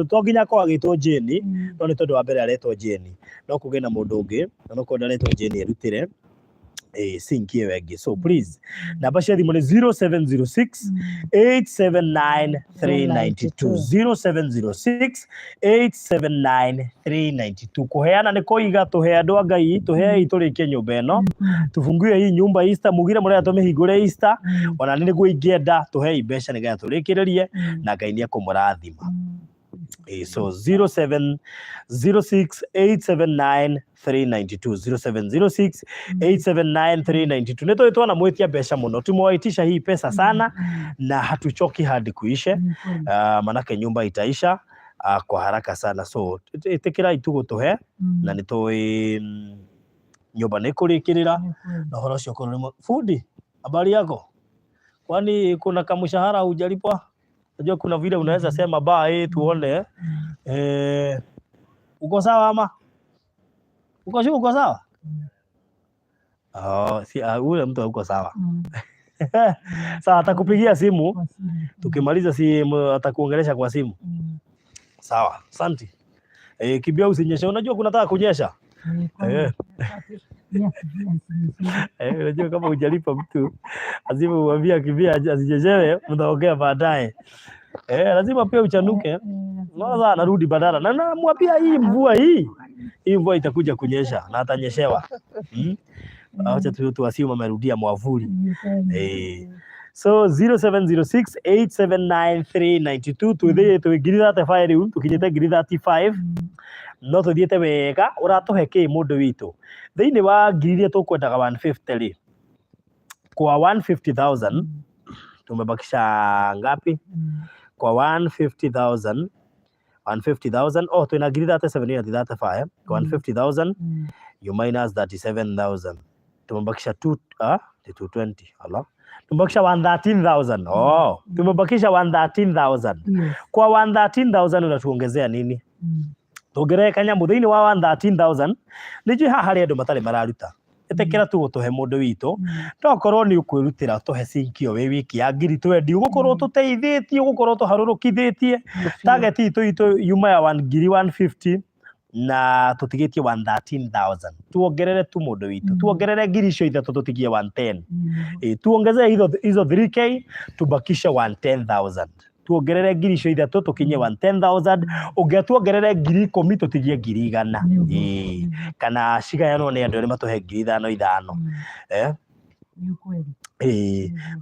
Speaker 1: To nginya akorwo agĩtwo Jane, no nĩ tondũ wa mbere aretwo Jane. No kũgĩe na mũndũ ũngĩ, na no korwo ndaretwo Jane erutĩre sink ĩyo ĩngĩ. So please, namba cia thimũ nĩ 0706 879 392, 0706 879 392. Kũheana nĩ kũiga, tũhe andũ a Ngai, tũhei tũrĩkie nyũmba ĩno, tufungue hii nyumba Easter, mugire mũrenda tũmĩhingũre Easter, ona nĩ nĩguo ingĩenda, tũhei mbeca nĩgetha tũrĩkĩrĩrie, na Ngai nĩ ekũmũrathima. So 0706 879 392, 0706 879 392. Nĩ tũĩ twanamwĩtia mbeca mũno, tumewaitisha hii pesa sana na hatuchoki hadi kuishe, manake nyumba itaisha kwa haraka sana. So ĩtĩkĩrai tu gũtũhe, na nĩ tũĩ nyũmba nĩ ĩkũrĩkĩrĩra, na ũhoro ũcio ũkorwo nĩ fundi. Habari yako? Kwani kuna kamshahara hujalipwa? Unajua kuna vile unaweza sema ba tuone. Uko sawa ama? Uko sure uko sawa? Oh, si ule mtu uko sawa. Sawa, atakupigia simu. Tukimaliza simu atakuongelesha kwa simu. Sawa, asante. Kibia usinyeshe. Unajua kunataka kunyesha. Unajua kama hujalipa mtu lazima umwambie akimbia asinyeshewe, mtaongea baadaye. Lazima pia uchanuke. Unaona sasa anarudi badala. Na namwambia hii mvua hii. Hii mvua itakuja kunyesha na atanyeshewa. Acha tu tuasiu mamerudia mwavuli. So 0706879392 twithie twi ngiri 35 riu tukinyite ngiri 35 no tuthiete wega uratuhe ki mundu witu thiini wa ngiri iria tukwendaga 150 ri kwa 150,000 tumebakisha ngapi kwa 150,000 150,000 oh twina ngiri 37 na 35 kwa 150,000 you minus 37,000 tumebakisha 2 ah ni 220 ala tumebakisha 113,000 oh tumebakisha 113,000 kwa 113,000 unatuongezea nini tuongerere kanyamu thiini wa 113,000 nijui haha harĩ andũ matarĩ mararuta ĩtĩkĩra tu ũtũhe mũndũ witũ tokorwo nĩ ũkwĩrutĩra tũhe cinkio wĩ wiki ya ngiri twendi ũgũkorwo tũteithĩtie ũgũkorwo tũharũrũkithĩtie target itũ itũ yuma ya ngiri 150 na tũtigĩtie 113,000 tuongerere tu mũndũ witũ tuongerere ngiri icio ithatũ tũtigie 110 tuongezee hizo hizo 3K tubakishe 110,000 tuongerere ngiri icio ithatũ tũkinye 110,000 ũngĩatuongerere ngiri ikũmi tũtigie ngiri igana kana cigayanwo nĩ andũ erĩ matũhe ngiri ithano ithano eh?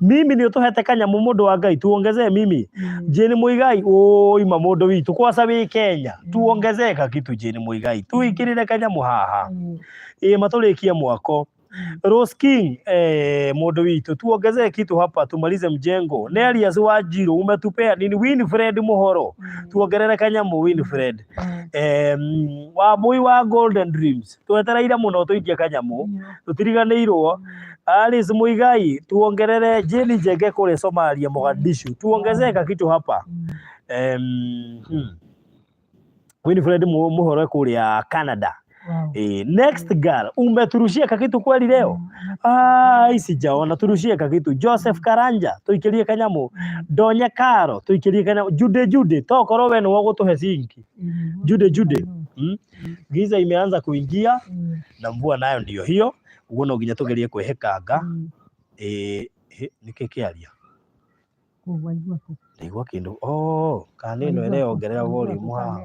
Speaker 1: Mimi nĩ ũtũhete kanyamũ mũndũ wa Ngai tuongezee mimi Jane Muigai ũima mũndũ witũ kwaca wĩ Kenya tuongezee kakitu Jane Muigai tuikĩrĩre kanyamũ haha matũrĩkie mwako Rose King mũndũ witũ tuongezee kitu hapa tumalize mjengo Nelius Wanjiru umetupea nini Winfred Muhoro tuongerere kanyamũ Winfred Wambui wa Golden Dreams twetereire mũno tũikie kanyamũ tũtiriganĩirwo Alice Muigai tuongerere Jane Njenge kũrĩa Somalia Mogadishu tuongezee kakitu hapa Winfred Muhoro kũrĩa Canada. Next girl umeturushia kakitu kweli leo sijaona turushie kakitu Joseph Karanja tuikirie kanyamu Donya Karo tuikirie kanyamu Jude Jude tokorwo we nĩwe ũgũtũhe sinki Jude Jude Giza imeanza kuingia na mvua nayo ndio hiyo uguo no nginya tugerie kwĩhĩkanga nĩkĩ kĩaria ndaigua kĩndũ oh kana nĩ ĩno ĩreyongerera volume haha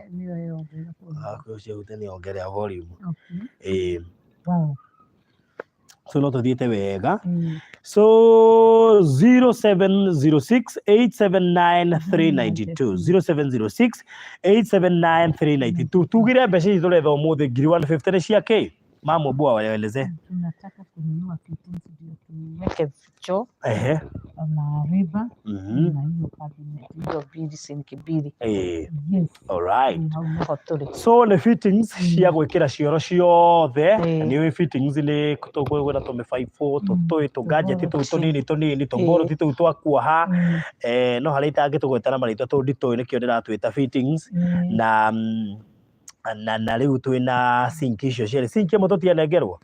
Speaker 1: ũcio ute nĩyongerera volume so no tũthiĩte wega so 0706879392 0706879392 tugire mbeca ici tũretha ũmũthĩ ngiri 150 nĩ cia kĩ mama mbua waeleze
Speaker 2: Tunataka kununua fittings ndio tuweke choo
Speaker 1: ehe
Speaker 2: na riba na hiyo cabinet hiyo mbili sinki mbili. Yes.
Speaker 1: All right.
Speaker 2: Hau niho tũrĩ.
Speaker 1: So nĩ fittings cia gwĩkĩra cioro ciothe nĩ ũĩ fittings nĩ kwĩna tũmĩbaibũ tũtũĩ tũgadget tũu tũnini tũnini tũmũrũti tũu twa kuoha no harĩa itangĩtũgweta na marĩtwa tondũ nditũĩ nĩkĩo ndĩratwĩta fittings na na rĩu twĩna sink icio cierĩ sink ĩmwe tũtianengerwo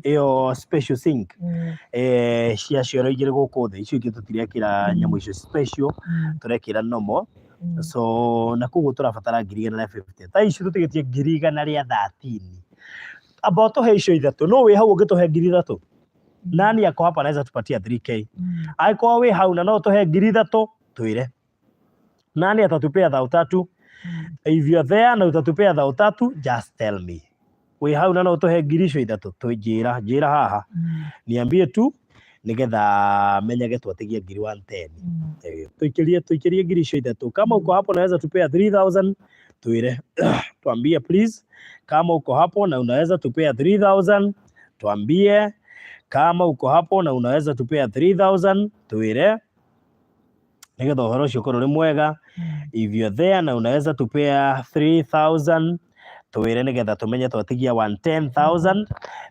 Speaker 1: ĩyo special sink cia cioro igĩrĩ gũkũ thĩ icio ingĩ tũtirekĩra nyamũ icio special tũrekĩra normal so na koguo tũrabatara ngiri igana rĩa 50 thaa ici tũtigĩtie ngiri igana rĩa 13 amba ũtũhe icio ithatũ no wĩ hau ũngĩtũhe ngiri ithatũ nani ako hapa anaweza tupatia 3K angĩkorwo wĩ hau na no ũtũhe ngiri ithatũ twĩre nani atatupea thao tatu if you are there na utatupea thao tatu just tell me wĩ hau na no ũtũhe ngiri icio ithatũ njĩra njĩra haha niambie tu nigetha menyage twatigia ngiri 110 tuikirie tuikirie ngiri icio ithatũ kama uko hapo naweza tupea 3000 tuire tuambie please kama uko hapo na unaweza tupea 3000 tuambie kama uko hapo na unaweza tupea 3000 tuire nigetha ũhoro ũcio ũkorwo ũrĩ mwega if you are there na unaweza tupea 3000 twĩre nigetha tumenye twatigia 110000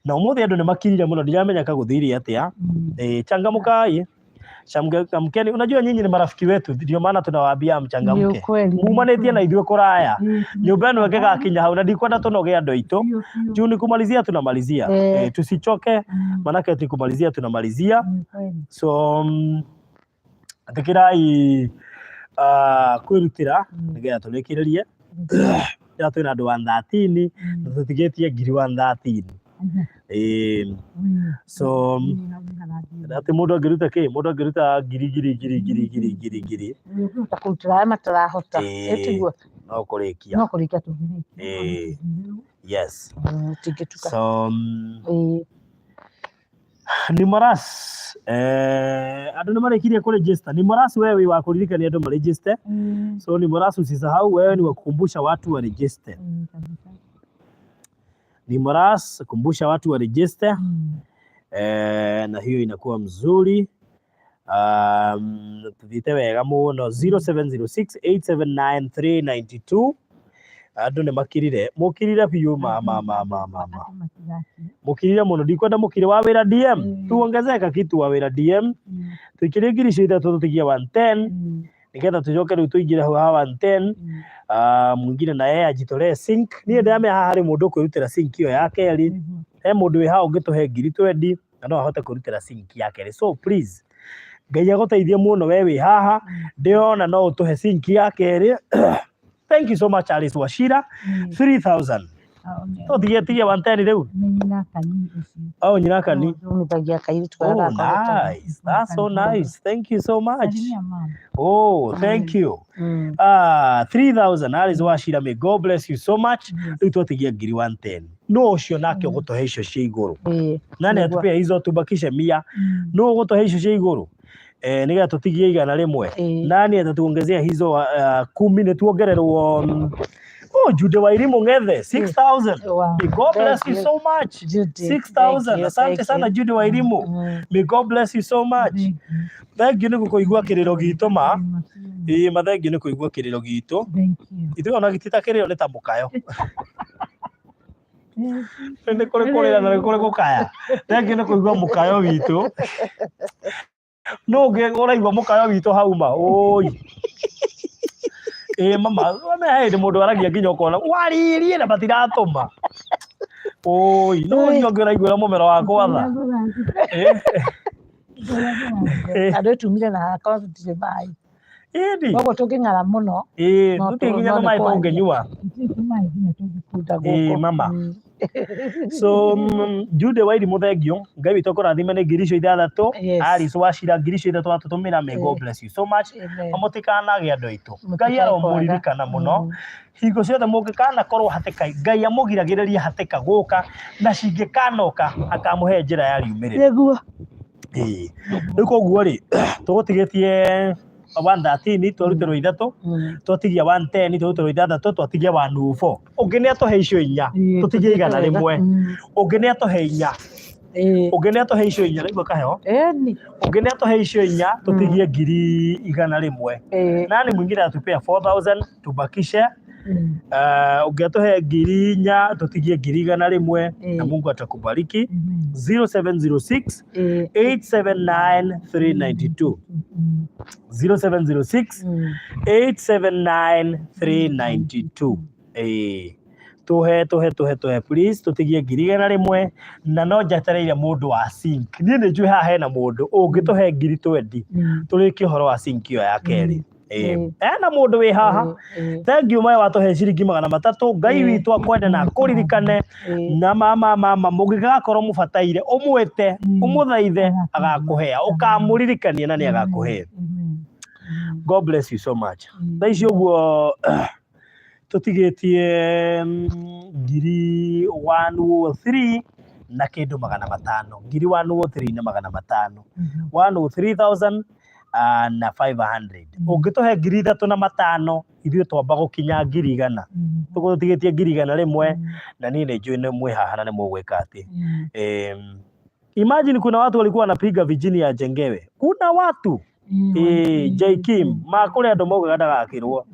Speaker 1: na ũmũthĩ andũ nĩ makirire mũno ndiramenya kagũthirie atĩa changamukai changamkeni unajua nyinyi ni marafiki wetu ndio maana tunawaambia mchangamke mumanĩtie na ithuĩ kũraya nyũmba ĩno ĩngĩgakinya hau na ndikwenda tũnoge andũ aitũ juu ni kumalizia tunamalizia tusichoke manake tukumalizia tunamalizia so ĩtĩkĩrai kwĩrutĩra nĩgetha tũrĩkĩrĩrie ĩra twĩna andũ 113 na tũtigĩtie ngiri 113 so atĩ mũndũ angĩruta kĩ mũndũ angĩruta ngiri ngiri ngiri ngiri ngiri ngiri ngiri
Speaker 2: Ũngĩhota kũrutĩra arĩa matarahota ĩtiguo
Speaker 1: no kũrĩkia
Speaker 2: no kũrĩkia tũngĩrĩkia
Speaker 1: yes
Speaker 2: tingĩtuka
Speaker 1: so Nimoras, andũ nĩ marĩkirie kũregister. Nimoras, wewe wĩ wa kũririkania andũ maregister. So Nimoras, usisahau wewe ni wa kukumbusha watu wa register.
Speaker 2: Kabisa.
Speaker 1: Nimoras, kumbusha watu wa register. Na hiyo inakuwa mzuri. Tuthiĩte wega mũno. 0706879392. Andũ nĩ makirire, mũkirire biũ, ma ma ma ma ma ma.
Speaker 2: Andũ matigakire.
Speaker 1: Mũkirire mũno, ndikwenda mũkire wa wĩra DM. Tuongezeka kitu wa wĩra DM. Tũikĩrie ngiri icio ithatũ, tũtigie 110, nĩgetha tũcoke rĩu tũingĩre hau ha 110. Mwingine na yeye ajitolee sink. Niĩ ndĩramenya haha harĩ mũndũ ũkwĩrutĩra sink ĩyo ya kerĩ. He mũndũ wĩ haha ũngĩtũhe ngiri 20 na no ahote kwĩrutĩra sink ya kerĩ. So please, Ngai agũteithie mũno we wĩ haha, ndĩrona no ũtũhe sink ya kerĩ. Thank you so much, Alice Wachira, 3000. Tũtigie tigie 110 rĩu.
Speaker 2: Nĩ nyina kani ũcio.
Speaker 1: Oh, nyina kani.
Speaker 2: Ũthomithagia kairĩtu karĩa
Speaker 1: Oh,
Speaker 2: gakoretwo.
Speaker 1: nice. That's so nice. Thank you so much.
Speaker 2: Salimia mama.
Speaker 1: Oh, thank you. Ah, 3000, Alice Wachira, may God bless you so much. Rĩu twatigia ngiri 110. No ũcio nake ũgũtũhe icio cia igũrũ? Nani
Speaker 2: Nĩguo.
Speaker 1: atupea hizo tubakishe 100? No ũgũtũhe icio cia igũrũ? Nĩgetha tũtigie 100. Nani atatuongezea hizo 10 nĩ tuongererwo? Oh, Jude Wairimu Ng'ethe, 6000.
Speaker 2: Wow.
Speaker 1: May God bless
Speaker 2: Thank
Speaker 1: you
Speaker 2: you.
Speaker 1: so much.
Speaker 2: Judy,
Speaker 1: 6000.
Speaker 2: thank you,
Speaker 1: Asante
Speaker 2: thank
Speaker 1: sana
Speaker 2: you.
Speaker 1: Jude Wairimu. May God bless you so much.
Speaker 2: Thank you.
Speaker 1: Thank you nĩ gũkũigua kĩrĩro gitũ ma.
Speaker 2: Mm.
Speaker 1: Ĩĩ ma, thank you nĩ kũigua kĩrĩro gitũ.
Speaker 2: Thank you.
Speaker 1: Ithuĩ ona gĩtita kĩrĩro nĩ ta mũkayo. Nĩ kũrĩ kũrĩra na nĩ kũrĩ gũkaya. Thank you nĩ kũigua mũkayo witũ. No ũngĩ ũraigua mũkayo witũ hau ma. Ũi. Ĩĩ mama, wame hĩndĩ mũndũ aragia nginya ũkona waririe na matiratũma. Ũi, no ũcio ũngĩ ũraiguĩra mũmero wa gwatha.
Speaker 2: Andũ tumire na hakorwo tũtirĩ maĩ.
Speaker 1: Ĩni.
Speaker 2: Koguo tũngĩng'ara mũno.
Speaker 1: Ĩĩ,
Speaker 2: No
Speaker 1: tũtirĩ nginya
Speaker 2: no
Speaker 1: tũmaĩ
Speaker 2: nĩ kwaria.
Speaker 1: tũngĩnyua.
Speaker 2: Tũtirĩ tũmaĩ nginya tũngĩkunda
Speaker 1: Ĩĩ
Speaker 2: gũkũ.
Speaker 1: mama. So Jude Wairimu, thengio, Ngai witũ akũrathime nĩ ngiri icio ithathatũ. Alice Wachira, ngiri icio ithatũ watũtũmĩra, may God bless you so much.
Speaker 2: Amen.
Speaker 1: Mũtikanage andũ aitũ, Ngai
Speaker 2: Mũtikae
Speaker 1: aromũririkana mũno. Hingo ciothe mũngĩkanakorwo hatĩka, Ngai amũgiragĩrĩria hatĩka gũka, na cingĩkanoka akamũhe njĩra ya riumĩrĩra. Ĩĩ, rĩu koguo rĩ, tũgũtigĩtie 113, twarutĩrwo ithatũ, twatigia 110, twarutĩrwo ithathatũ, twatigia 104. Ũngĩ nĩ atũhe icio inya, tũtigie 100. Ũngĩ nĩ atũhe inya. Ũngĩ nĩ atũhe icio inya, naigua kaheo.
Speaker 2: Ĩni.
Speaker 1: Ũngĩ nĩ atũhe icio inya, tũtigie ngiri 100. Nani mwingine atupea 4000 tubakishe? Ũngĩ atũhe ngiri inya, tũtigie ngiri 100, na Mungu atakubariki. 0706 879 392. 0706 879 392. Ĩĩ, tũhe tũhe tũhe tũhe please, tũtigie ngiri 100. Na no njetereire mũndũ wa sink. Niĩ nĩ njũĩ haha hena mũndũ ũngĩtũhe ngiri 20, tũrĩkie ũhoro wa sink ĩyo ya kerĩ. Ĩĩ, hena mũndũ wĩ haha. Thank you, maya watũhe ciringi 300. Ngai witũ akwende na akũririkane. Na mama mama, mũngĩgakorwo mũbataire, ũmwĩte, ũmũthaithe, agakũhea. Ũkamũririkania na nĩ agakũhe. God bless you so much. Thaa ici ũguo tũtigĩtie ngiri 103 na kĩndũ 500, ngiri 103 na 500, 103,000 na 500. Ũngĩtũhe ngiri ithatũ na matano, ithuĩ twamba gũkinya ngiri 100. Tũguo tũtigĩtie ngiri 100. Na niĩ nĩ njũĩ nĩ mwĩ haha na nĩ mũgwĩka atĩ. Imagine kuna watu walikuwa wanapiga Virginia ajengewe. Kuna watu, J Kim, ma kũrĩ andũ maugaga ndagakĩrwo.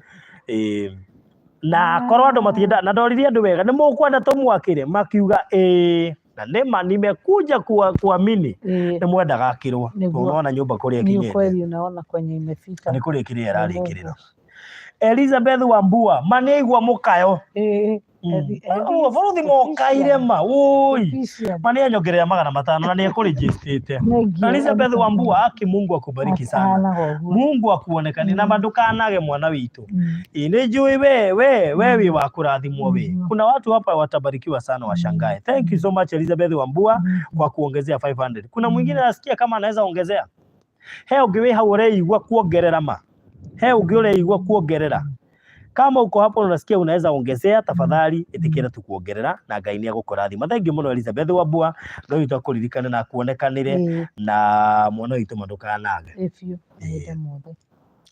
Speaker 1: Na korwo andũ matienda, na ndoririe andũ wega, nĩ mũkwenda tũmwakĩre, makiuga ĩĩ, na nĩma nimekuja kuamini nĩ mwendaga akĩrwo.
Speaker 2: Nĩguo.
Speaker 1: Unaona nyũmba kũrĩa
Speaker 2: Ni
Speaker 1: ĩkinyĩte.
Speaker 2: ukweli, unaona kwenye imefika.
Speaker 1: Nĩ kũrĩkĩrĩra ĩrarĩkĩrĩra. Elizabeth Wambua, ma nĩ aigua mũkayo. Oh, bũrũthi mokaire ma woi.
Speaker 2: Official.
Speaker 1: Ma nĩ anyongerera 500 na nĩ ekũrĩnjĩstĩte.
Speaker 2: Thank you.
Speaker 1: Elizabeth Wambua, aki Mungu akubariki sana.
Speaker 2: Ana ũguo.
Speaker 1: Mungu akuonekane na mandukanage mwana witũ. Ĩ, nĩ njũĩ we wĩ wa kũrathimwo we. Kuna watu hapa watabarikiwa sana washangae. Thank you so much, Elizabeth Wambua, kwa kuongezea 500. Kuna mwingine nasikia kama anaweza ongezea. He ũngĩ wĩ hau ũreigua kuongerera ma. He ũngĩ ũreigua kuongerera. Kama uko hapo unasikia unaweza ongezea, tafadhali itikira tukuongerera na Ngai nĩ egũkũrathima. Thank you mũno Elizabeth Wambua, Ngai witũ akũririkane na akuonekanĩre na mwana witũ ma ndũkanage.
Speaker 2: Ĩ biũ, mahinda mothe.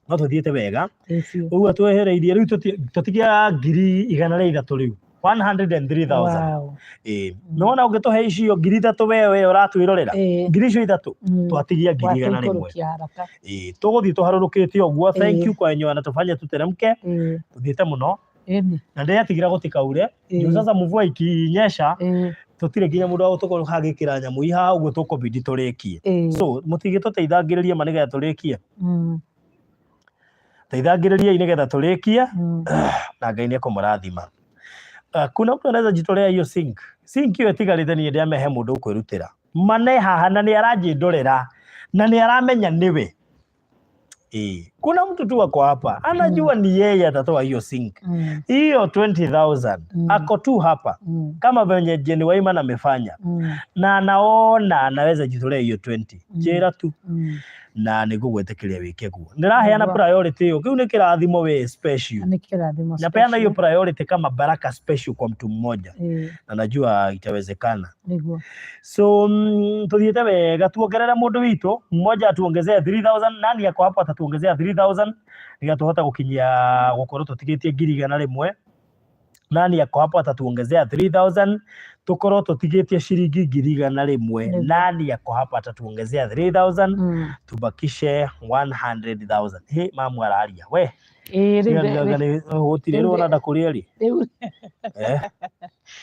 Speaker 1: No tũthiĩte wega.
Speaker 2: Ĩ biũ.
Speaker 1: Ũguo twehereirie rĩu tũtigia 103,000 rĩu, 103,000. Ĩĩ, nĩwona ũngĩtũhe icio 3,000 we ũratwĩrorera, 3,000 twatigia 100,000.
Speaker 2: Watũikũrũkia haraka.
Speaker 1: Ĩĩ, tũgũthiĩ tũharũrũkĩte ũguo. Thank you kwa wenye wanatufanya tuteremke. Tũthiĩte mũno na ndĩretigĩra gũtikaure juu sasa mvua ikinyesha tũtirĩ nginya mũndũ wa gũtũkorwo hagĩkĩra nyamũ ihaha ũguo tũkũbidi tũrĩkie. So mũtigĩtũteithangĩrĩrie ma nĩgetha tũrĩkie. Teithangĩrĩriai nĩgetha tũrĩkie na Ngai nĩ ekũmũrathima. Kuna mtu anaweza jitolea hiyo sink. Sink hiyo ĩtigarĩte niĩ ndĩamehe mũndũ ũkwĩrutĩra mane haha na nĩ aranjĩndorera na nĩ aramenya nĩwe. Ĩĩ, kuna mtu tu ako hapa anajua ni yeye atatoa hiyo sink hiyo 20,000. Ako tu hapa kama venye Jenny Waiman amefanya na anaona anaweza jitolea hiyo 20. Njĩra tu na nĩ ngũgwĩtĩkĩria wĩke guo. Ndĩraheana priority ĩyo, kĩu nĩ kĩrathimo we special.
Speaker 2: Nĩ kĩrathimo
Speaker 1: Napeana hiyo
Speaker 2: special.
Speaker 1: priority kama baraka special kwa mtu mmoja na najua itawezekana.
Speaker 2: Nĩguo.
Speaker 1: So tuthiĩte wega, tuongerere mũndũ witũ mmoja atuongezee 3000. Nani ako hapo atatuongezea 3000 nĩgetha tũhote gũkinyia gũkorwo tũtigĩtie 100,000? Nani ako hapo atatuongezea 3000 tukorwo tũtigĩtie ciringi 100,000? Nani ako hapo atatuongezea 3000 tubakishe 100,000? He mamu araria we.
Speaker 2: Ĩĩ, rĩu
Speaker 1: Gũtirĩ
Speaker 2: rĩu
Speaker 1: rĩ ndakũrĩa rĩ
Speaker 2: rĩu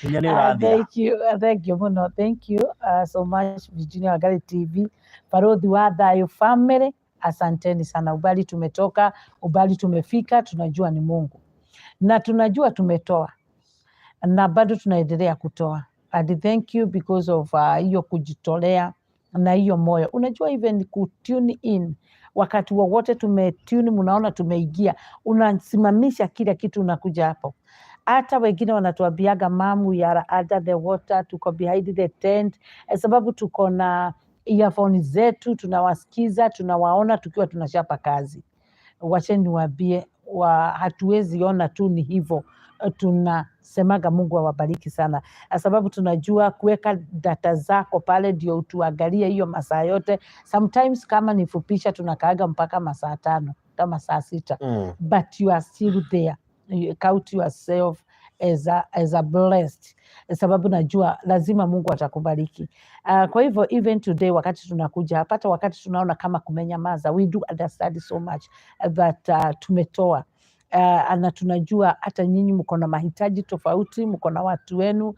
Speaker 1: hinya nĩ ũrathira.
Speaker 2: Thank you, thank you mũno, thank you so much Virginia Wangari TV, Barothi wa Thayo family, asanteni sana. Ubali tumetoka, ubali tumefika, tunajua ni Mungu na tunajua tumetoa na bado tunaendelea kutoa. And thank you because of hiyo kujitolea na hiyo moyo. Unajua even kutune in wakati wowote tumetune, mnaona tumeingia, unasimamisha kila kitu, unakuja hapo. Hata wengine wanatuambiaga, "Mamu, we are under the water, tuko behind the tent," sababu tuko na earphone zetu, tunawasikiza, tunawaona tukiwa tunachapa kazi. Wacheni niwaambie, hatuwezi ona tu ni hivyo. Tunasemaga Mungu awabariki sana, sababu tunajua kuweka data zako pale ndio utuangalie hiyo masaa yote. Sometimes kama nifupisha, tunakaaga mpaka masaa 5 kama saa 6, but you are still there. You count yourself as a blessed, sababu najua lazima Mungu atakubariki. Kwa hivyo even today wakati tunakuja hapa, hata wakati tunaona kama kumenyamaza, we do understand so much that tumetoa na tunajua hata nyinyi mko na mahitaji tofauti, mko na watu wenu,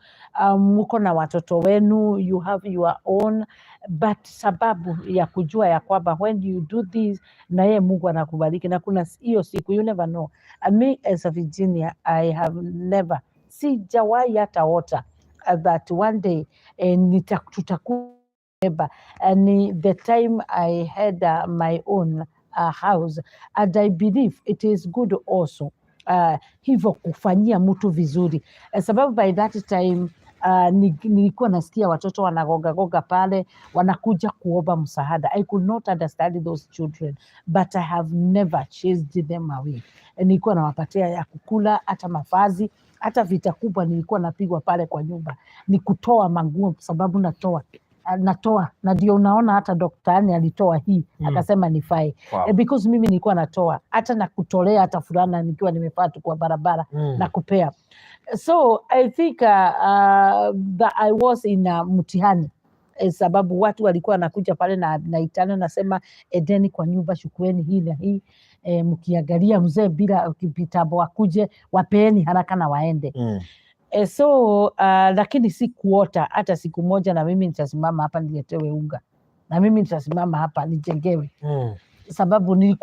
Speaker 2: mko na watoto wenu, you have your own, but sababu ya kujua ya kwamba when you do this na yeye Mungu anakubariki, na kuna hiyo siku, you never know. Me as a Virginia, I have never, sijawahi hata ota that one day tutakuwa and the time I had my own house, and I believe it is good also hivyo kufanyia mtu vizuri, sababu by that time nilikuwa nasikia watoto wanagogagoga pale wanakuja kuomba msaada. I could not understand those children, but I have never chased them away. Nilikuwa nawapatia ya kukula, hata mavazi, hata vita kubwa nilikuwa napigwa pale kwa nyumba ni kutoa manguo, sababu natoa natoa, na ndio unaona hata daktari alitoa hii akasema nifai. Because mimi nilikuwa natoa hata na kutolea hata fulana nikiwa nimevaa tu kwa barabara na kupea. So I think that I was in a mtihani, sababu watu walikuwa wanakuja pale na naitana, nasema, "Endeni kwa nyumba, chukueni hii na hii, mkiangalia mzee bila kitambo akuje, wapeeni haraka na waende." So lakini si kuota hata siku moja na mimi nitasimama hapa niletewe unga, na mimi nitasimama hapa nijengewe, sababu mi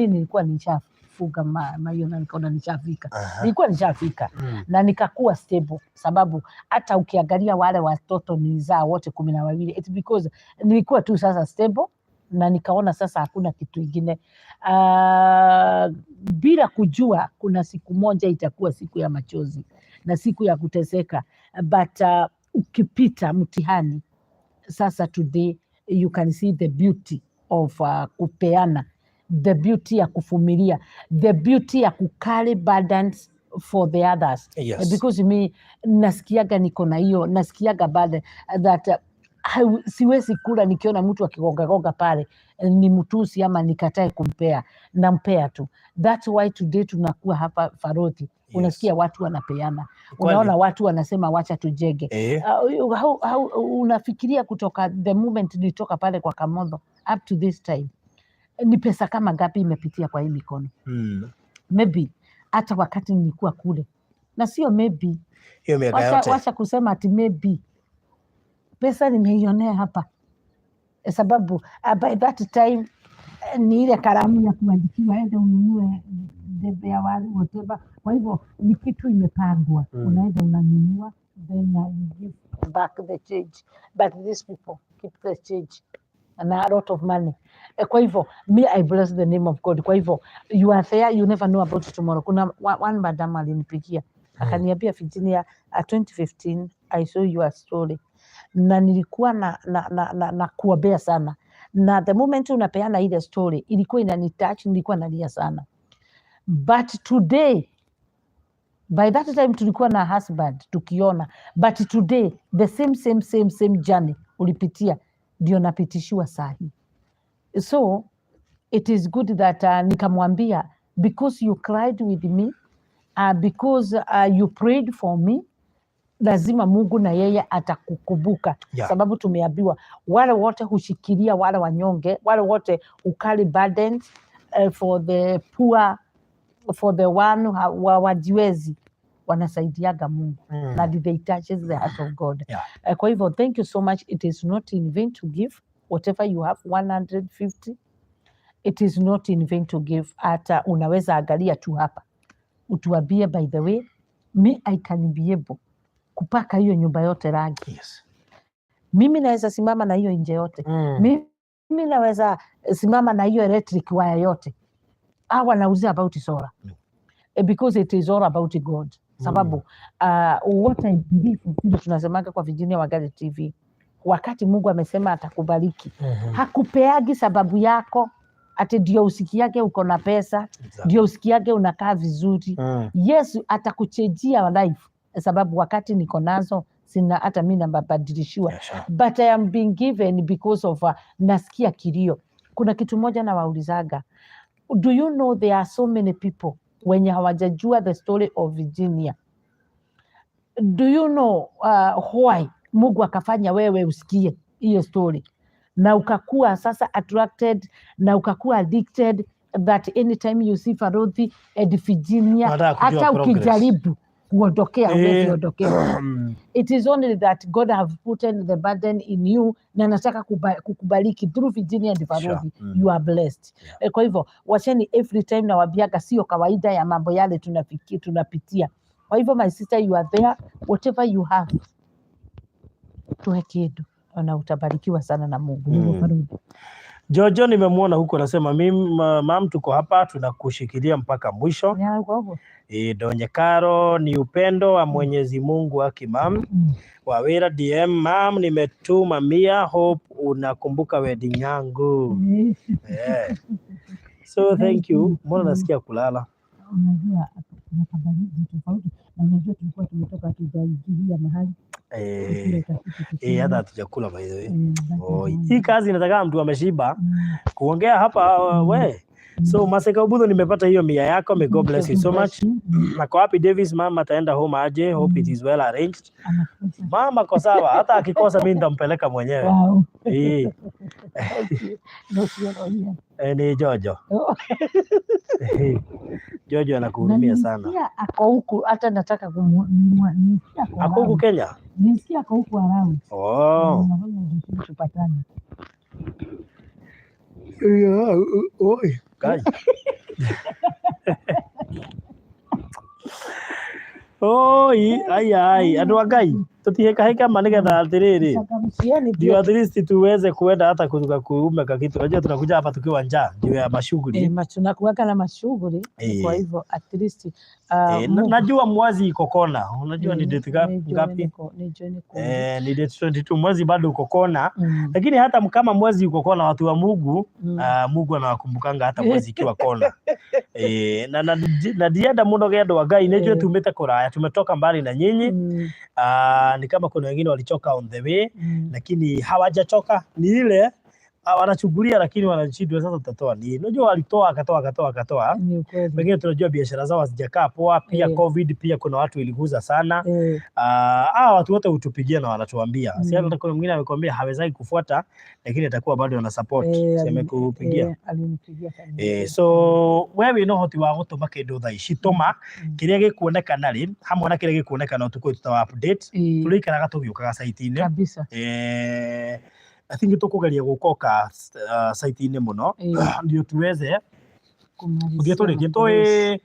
Speaker 2: nilikuwa nishafuga mayo na nikaona nishafika. Nilikuwa nishafika na nikakuwa stable, sababu hata ukiangalia wale watoto nilizaa wote 12, it's because nilikuwa tu sasa stable na nikaona sasa hakuna kitu ingine, bila kujua kuna siku moja itakuwa siku ya machozi na siku ya kuteseka. But ukipita mtihani sasa, today you can see the beauty of kupeana. The beauty ya kuvumilia, the beauty ya kucarry burdens for the others. Because me nasikiaga niko na hiyo, nasikiaga burden that siwezi kula nikiona mtu akigongagonga pale, ni mtusi ama nikatae kumpea, nampea tu. That's why today tunakuwa hapa, Farodhi, unasikia watu wanapeana, unaona watu wanasema wacha tujenge. How unafikiria kutoka the moment nilitoka pale kwa Kamotho up to this time ni pesa kama ngapi imepitia kwa hii mikono? Maybe hata wakati nilikuwa kule, na sio maybe.
Speaker 1: Hiyo miaka
Speaker 2: Wacha,
Speaker 1: yote.
Speaker 2: wacha kusema ati maybe pesa nimeionea hapa. Sababu by that time ni ile karamu ya kuandikiwa, ende ununue debe ya waru, whatever. Kwa hivyo ni kitu imepangwa. Unaenda unanunua, then you give back the change, but these people keep the change and a lot of money. Kwa hivyo me, I bless the name of God. Kwa hivyo you are there, you never know about tomorrow. Kuna one madam alinipigia akaniambia, "Virginia, 2015 I saw your story na nilikuwa na kuombea sana, na the moment unapeana ile story ilikuwa inanitouch, nilikuwa nalia sana. But today," by that time tulikuwa na husband tukiona, "but today the same same same same journey ulipitia ndio napitishiwa sahi." So it is good that nikamwambia, "Because you cried with me, because you prayed for me, lazima Mungu na yeye atakukumbuka." Sababu tumeambiwa wale wote hushikilia wale wanyonge, wale wote who carry burdens for the poor, for the one wa wajiwezi, wanasaidiaga Mungu na they touches the heart of God. Kwa hivyo thank you so much. It is not in vain to give whatever you have, 150, it is not in vain to give. Hata unaweza angalia tu hapa utuambie, "By the way, me, I can be able kupaka hiyo nyumba yote rangi. Mimi naweza simama na hiyo nje yote. Mimi naweza simama na hiyo electric wire yote." Hawa wanauzia about solar. Because it is all about God, sababu what I believe, vile tunasemaga kwa Virginia Wangari TV, wakati Mungu amesema atakubariki, hakupeagi sababu yako ati ndio usikiage uko na pesa, ndio usikiage unakaa vizuri. Yesu atakuchenjia life, sababu wakati niko nazo sina, hata mi nabadilishiwa. But I am being given because of nasikia kilio. Kuna kitu moja nawaulizaga, do you know there are so many people wenye hawajajua the story of Virginia? Do you know why Mungu akafanya wewe usikie hiyo story na ukakuwa sasa attracted na ukakuwa addicted that anytime you see Farodhi and Virginia,
Speaker 1: Unataka kujua
Speaker 2: hata
Speaker 1: progress.
Speaker 2: Ukijaribu kuondokea, huwezi ondokea. It is only that God have put the burden in you na nataka kukubariki through Virginia and Farodhi. You are blessed. Kwa hivyo wacheni, every time nawaambiaga sio kawaida ya mambo yale tunapitia. Kwa hivyo my sister, you are there, whatever you have, tuwe kitu na utabarikiwa sana na Mungu. Nĩguo, Farodhi.
Speaker 1: Jojo nimemwona huko anasema, "Mimi mam, tuko hapa tunakushikilia mpaka mwisho."
Speaker 2: Ya, kwa hivyo.
Speaker 1: E, Donye Karo, ni upendo wa Mwenyezi Mungu aki mam. Wawira DM, "Mam, nimetuma 100, hope unakumbuka wedding yangu." Yeah. So thank you. Mbona nasikia kulala?
Speaker 2: Unajua kuna kabaridi tofauti, na unajua tulikuwa tumetoka tujaingilia mahali tukule kakitu
Speaker 1: Eh, hata
Speaker 2: tukunywe.
Speaker 1: Hatujakula by the way.
Speaker 2: Basi
Speaker 1: Oh,
Speaker 2: ndio.
Speaker 1: hii kazi inataka mtu ameshiba kuongea hapa we. So Maseka Ubudho, nimepata hiyo 100 yako. May God bless you so much. Na kwa wapi Davis, mama ataenda home aje? Hope it is well arranged.
Speaker 2: Anakosa.
Speaker 1: Mama ko sawa, hata akikosa mimi nitampeleka mwenyewe. Eh,
Speaker 2: Thank you. No, sio roho.
Speaker 1: Eh, ni Jojo.
Speaker 2: Oh.
Speaker 1: Jojo
Speaker 2: Na
Speaker 1: anakuhurumia sana.
Speaker 2: nilisikia ako huku, hata nataka nilisikia ako
Speaker 1: Ako huku
Speaker 2: around.
Speaker 1: Kenya?
Speaker 2: Nilisikia ako huku around.
Speaker 1: Oh.
Speaker 2: Nafanya vizuri tupatane.
Speaker 1: Yeah, oi. Kai. Oi, ai ai, andũ a Ngai. Tutihikahika ma nigetha atiriri
Speaker 2: Changamkieni
Speaker 1: ndio
Speaker 2: ndio
Speaker 1: at least tuweze kuenda hata kutoka kuume kakitu. Unajua tunakuja hapa tukiwa njaa juu ya mashughuli.
Speaker 2: Tunakuwaka na mashughuli, kwa
Speaker 1: Eh,
Speaker 2: hivyo at least
Speaker 1: na,
Speaker 2: Mungu
Speaker 1: najua mwezi iko kona. Unajua ni date
Speaker 2: nijue
Speaker 1: ngapi?
Speaker 2: niko nijue niko
Speaker 1: Ni date 22, mwezi bado uko kona. Lakini hata kama mwezi uko kona, watu wa Mungu Mungu anawakumbukanga hata mwezi ikiwa kona. Na ndienda muno gendwa wa Ngai nĩnjũĩ tumĩte kũraya, tumetoka mbali na nyinyi. Ni kama kuna wengine walichoka on the way, lakini hawajachoka, ni ile wanachungulia lakini wanashindwa sasa tutatoa nini. Unajua walitoa akatoa akatoa akatoa,
Speaker 2: Ni ukweli.
Speaker 1: wengine tunajua biashara zao hazijakaa poa, pia COVID pia kuna watu iliguza sana. Watu wote hutupigia na wanatuambia. Si hata kuna mwingine amekwambia hawezaki kufuata lakini atakuwa bado ana support. Si amekupigia?
Speaker 2: Alinipigia akaniambia.
Speaker 1: So we wĩna ũhoti wa gũtũma kĩndũ thaa ici, tũma kĩrĩa gĩkuonekana rĩ hamwe na kĩrĩa gĩkuonekana ũtukũ tutawa update, tũrĩikaraga tũgĩũkaga site-inĩ.
Speaker 2: Kabisa.
Speaker 1: I think tũkũgeria gũkoka site-inĩ mũno ndio tuweze
Speaker 2: Kumalizia
Speaker 1: gũthiĩ tũrĩkie
Speaker 2: matumizi.
Speaker 1: tũĩ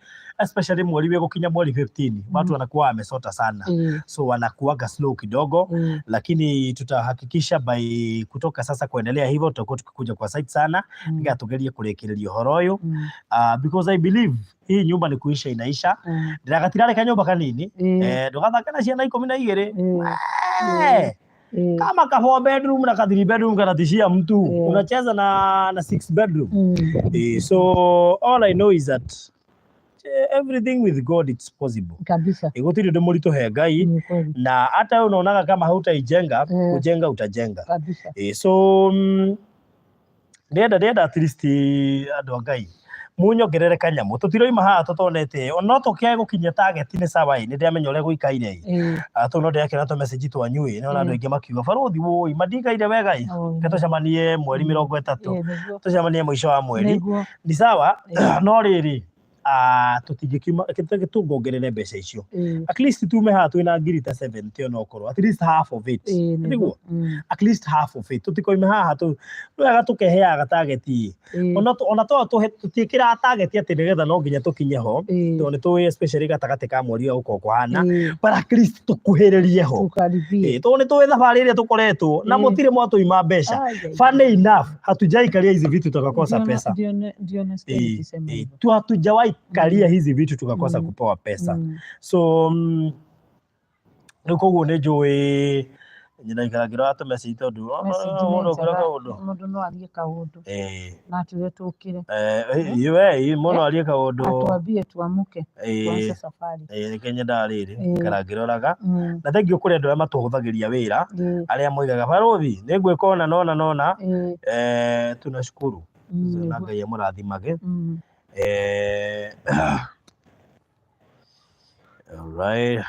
Speaker 1: especially mweri wĩ gũkinya mweri 15 watu wanakuwa wamesota sana, so wanakuwaga slow kidogo, lakini tutahakikisha by kutoka sasa kuendelea hivyo tutakuwa tukikuja kwa site sana nĩgetha tugerie kũrĩkĩrĩria ũhoro ũyũ, because I believe hii nyumba ni kuisha inaisha. Ndĩragatirarĩ kanyũmba kanini, ndũgathake na ciana 12. Kama ka 4 bedroom na ka 3 bedroom kanatishia mtu, unacheza na 6 bedroom. So all I know is that everything with God it's possible.
Speaker 2: Kabisa.
Speaker 1: Gũtirĩ ũndũ mũritũ he Ngai,
Speaker 2: Ni ukweli.
Speaker 1: na hata unaonaga kama hautaijenga, kujenga utajenga.
Speaker 2: Kabisa.
Speaker 1: So ndĩrenda at least andũ a Ngai munyongerere kanyamũ, tũtiroima haha tũtonete no tũkĩage gũkinyia target nĩ sawa ĩ, nĩ ndĩramenya ũrĩa gũikaire ĩ. Tũu no ndĩrakĩona tũ message twanyu ĩ, nĩona andũ aingĩ makiuga barũthi wũi mandikaire wega ĩ,
Speaker 2: Oh,
Speaker 1: reke tũcemanie mweri 30,
Speaker 2: nĩguo.
Speaker 1: tũcemanie mũico wa mweri.
Speaker 2: Nĩguo.
Speaker 1: Ni sawa, no rĩrĩ tũtingĩkiuma tũngongerere mbeca icio, at least tume haha twĩna ngiri ta 70 onokorwo at least half of it.
Speaker 2: Nĩguo.
Speaker 1: Nĩguo at least half of it, tũtikoime haha tũ nĩ wega tũkeheaga target ĩ, ona to tũtiĩkĩraga target atĩ nĩgetha no nginya tũkinye ho, tondũ nĩ tũĩ especially gatagatĩ ka mweri ũyũ gũkorwo kũhana, but at least tũkuhĩrĩrie ho.
Speaker 2: Tukaribie.
Speaker 1: Tondũ nĩ tũĩ thabarĩ ĩrĩa tũkoretwo na mũtirĩ mwatũima mbeca.
Speaker 2: Ai, ai, ai.
Speaker 1: Funny enough, hatujaikaria hizi vitu tukakosa
Speaker 2: Ndio
Speaker 1: pesa.
Speaker 2: Ndio nasikia nikisema hivyo.
Speaker 1: Tu hatujawahi karia hizi vitu tukakosa kupewa pesa. So rĩu koguo nĩ njũĩ ndaikara ngĩrora tũ message tondũ
Speaker 2: Message nĩ
Speaker 1: mũndũ
Speaker 2: njega,
Speaker 1: ũkĩra kaũndũ.
Speaker 2: Mũndũ no arie kaũndũ na atwĩre tũkĩre.
Speaker 1: We mũndũ arie kaũndũ.
Speaker 2: Atuambie tuamuke tuanze safari.
Speaker 1: Nĩkĩo nyendaga rĩrĩ ikara ngĩroraga. Na thengiũ kũrĩ andũ arĩa matũhũthagĩria wĩra, arĩa moigaga barũthi nĩ ngwĩka ũna nona nona. Tunashukuru na
Speaker 2: Nĩguo.
Speaker 1: Ngai amũrathimage. Alright.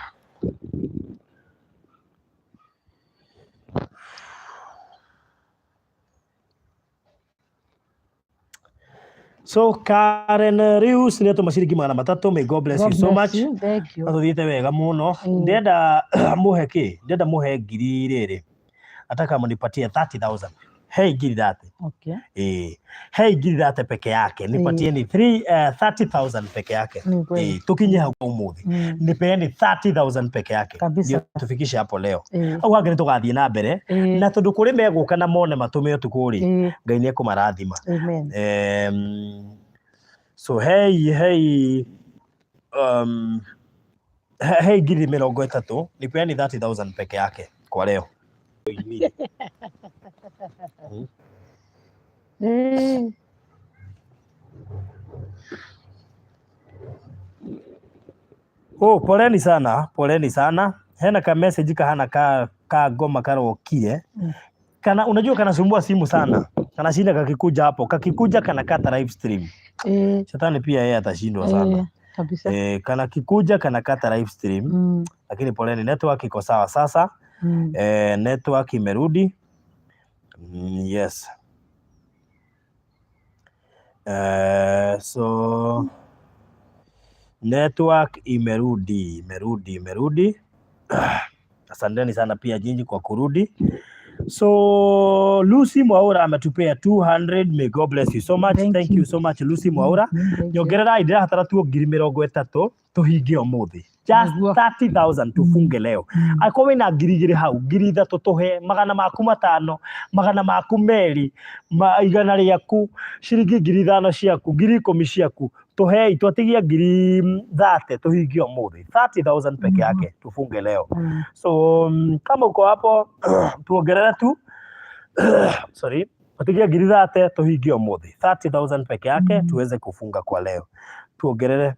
Speaker 1: So Karen Rius nĩ atũma ciringi 300. May God bless
Speaker 2: God
Speaker 1: you so
Speaker 2: bless
Speaker 1: much.
Speaker 2: you. Thank you.
Speaker 1: Na tũthiĩte wega mũno. Ndĩrenda mũhe kĩ? Ndĩrenda mũhe ngiri rĩrĩ. Nataka mnipatie 30,000. Hei ngiri 30.
Speaker 2: Okay.
Speaker 1: Hei ngiri 30 peke yake. Nipatieni 30,000 peke yake.
Speaker 2: Ni kweli.
Speaker 1: Tukinye hau ũmũthĩ. Nipeeni 30,000 peke yake.
Speaker 2: Kabisa.
Speaker 1: Ndio tufikishe hapo leo. Hau hangĩ nĩ tũgathiĩ na mbere. Na tondũ kũrĩ megũka na mone matũme ũtukũ rĩ, Ngai nĩ ekũmarathima.
Speaker 2: Amen.
Speaker 1: So hey hey hey ngiri 30, nipeani 30,000 peke yake kwa leo. Oh, poleni sana, poleni sana. Hena ka message kahana ka ngoma karokire. Kana unajua kanasumbua simu sana. Kanashinda kakikuja hapo, kakikuja kanakata live stream. Shetani pia yeye atashindwa sana.
Speaker 2: Kabisa.
Speaker 1: Kana kikuja kanakata live stream. Lakini poleni, network iko sawa sasa. Network imerudi. Yes. So network imerudi, imerudi, imerudi. Asanteni sana pia nyinyi kwa kurudi. So Lucy Mwaura ametupea 200. May God bless you so much.
Speaker 2: Thank
Speaker 1: Thank you
Speaker 2: you.
Speaker 1: so much Lucy Mwaura.
Speaker 2: Thank you.
Speaker 1: Nyongerera ndĩrabatara tuo ngiri 30 tũhinge ũmũthĩ. Just
Speaker 2: Nĩguo.
Speaker 1: 30,000 tufunge leo. Angĩkorwo wĩna 2,000 hau, 3,000 tũhe, 500, 200, 100 rĩaku, ciringi 5,000 ciaku, 10,000 ciaku, tũhei, twatigia 30,000 tũhingie ũmũthĩ. 30,000 peke yake tufunge leo. So kama uko hapo tuongerere tu, sorry, twatigia 30,000 tũhingie ũmũthĩ. 30,000 peke yake tuweze kufunga kwa leo, tuongerere.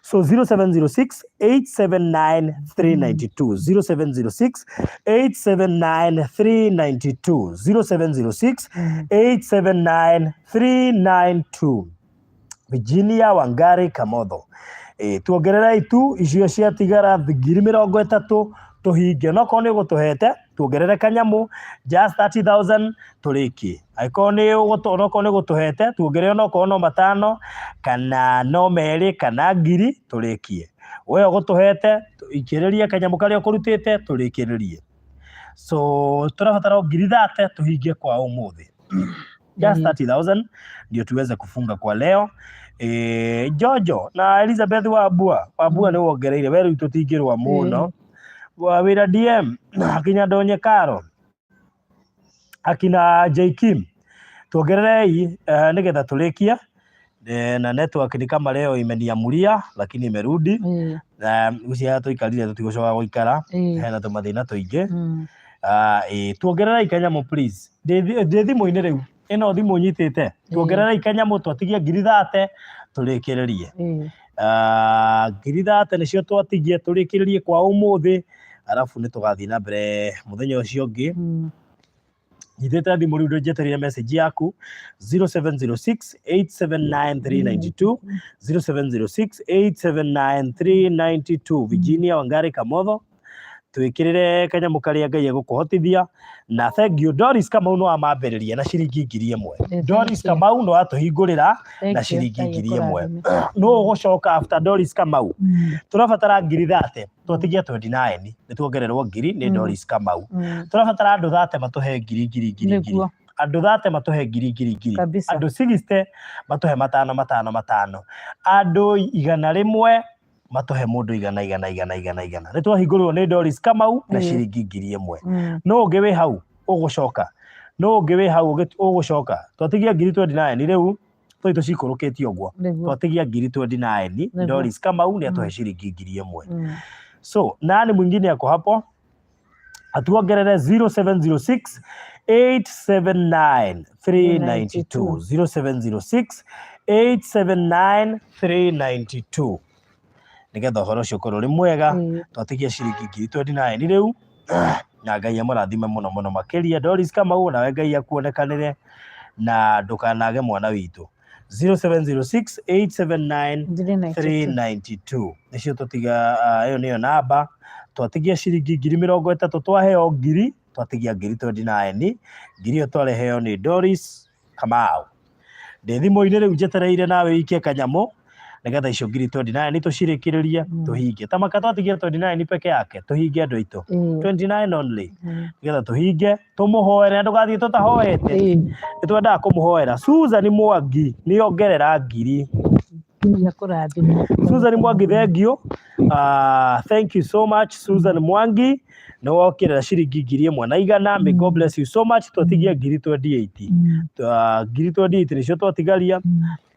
Speaker 1: So 0706 879 392, 0706 879 392, 0706 879 392, Virginia Wangari Kamotho. Tuongererei tu icio ciatigara 30,000 tũhinge. Onokorwo nĩ ũgũtũhete, tuongerere kanyamũ just 30,000 tũrĩkie. Angĩkorwo nĩ onokorwo nĩ ũgũtũhete, tuongerere onokorwo no 5 kana no 2 kana 1,000 tũrĩkie. We ũgũtũhete, ikĩrĩria kanyamũ karĩa ũkũrutĩte tũrĩkĩrĩrie. So tũrabatara o 30,000 tũhingie kwa ũmũthĩ. Just 30,000 ndio tuweze kufunga kwa leo. Jojo na Elizabeth Wambua, Wambua nĩ wongereire we, rĩu tũtingĩrũa mũno. Wa wĩra DM akinya Ndonye Karo, akina J Kim, tuongererei nĩgetha tũrĩkie. Na network ni kama leo imeniamuria lakini imerudi. Gucia tũikarire tũtigũcoka gũikara hena tũmathĩna tũingĩ. Tuongererei kanyamũ please. Ndĩ thimũ-inĩ rĩu, ĩno thimũ nyitĩte, tuongererei kanyamũ, twatigia 30,000 tũrĩkĩrĩrie. 30,000 nĩcio twatigia tũrĩkĩrĩrie kwa ũmũthĩ, arabu nĩ tũgathiĩ na mbere mũthenya ũcio ũngĩ. Nyitĩte thimũ rĩu, njetereire message yaku. 0706 879 392, 0706 879 392, Virginia Wangari Kamotho, twĩkĩrĩre kanyamũ karĩa Ngai egũkũhotithia. Na thank you Doris Kamau, no amambĩrĩria na ciringi 1,000. Doris
Speaker 2: Thank you.
Speaker 1: Kamau no atũhingũrĩra
Speaker 2: Thank
Speaker 1: na
Speaker 2: you.
Speaker 1: ciringi
Speaker 2: Ngai
Speaker 1: 1,000.
Speaker 2: akũrathime.
Speaker 1: No ũgũcoka after Doris Kamau? Tũrabatara 30,000, twatigia 29, nĩ tuongererwo 1,000 nĩ Doris Kamau. Tũrabatara andũ 30 matũhe ngiri ngiri ngiri ngiri. Andũ 30 matũhe ngiri ngiri ngiri. Andũ 60 matũhe 5 5 5, andũ 100 matũhe mũndũ 100 100 100 100 100. Nĩ twahingũrĩrwo nĩ Doris Kamau na ciringi 1,000. No ũngĩ wĩ hau ũgũcoka? No ũngĩ wĩ hau ũgũcoka? Twatigia 29,000 rĩu, tũi tũcikũrũkĩtie ũguo. Twatigia 29,000. Doris Kamau nĩ atũhe ciringi 1,000. So nani mwingine ako hapo atuongerere? 0706 879 392, 0706 879 392, nigetha ũhoro ũcio ũkorwo ũrĩ mwega. Twatigia ciringi 29,000 rĩu, na Ngai amũrathime mũno mũno makĩria. Doris Kamau, nawe Ngai akuonekanĩre na ndũkanage mwana witũ. 0706 879
Speaker 2: 392.
Speaker 1: 392 nĩcio tũtiga. Ĩyo nĩyo namba. Twatigia ciringi 30,000, twaheo 1,000, twatigia 29,000. 1,000 ĩyo twareheo nĩ Doris Kamau. Ndĩ thimũ-inĩ rĩu, njetereire nawe wikie kanyamũ nĩgetha icio 29,000 tũcirĩkĩrĩrie, tũhingie. Tamaka twatigia 29 peke yake tũhingie, andũ aitũ. 29 only nĩgetha tũhinge, tũmũhoere na ndũgathiĩ tũtahoete. Nĩ twendaga kũmũhoera. Susan Mwangi nĩ ongerera 1,000.
Speaker 2: Ngai akũrathime.
Speaker 1: Susan Mwangi, thank you. Thank you so much Susan Mwangi, nĩ wokĩrĩra ciringi 1,100. May God bless you so much. Twatigia 28,000. 28,000 nĩcio twatigaria.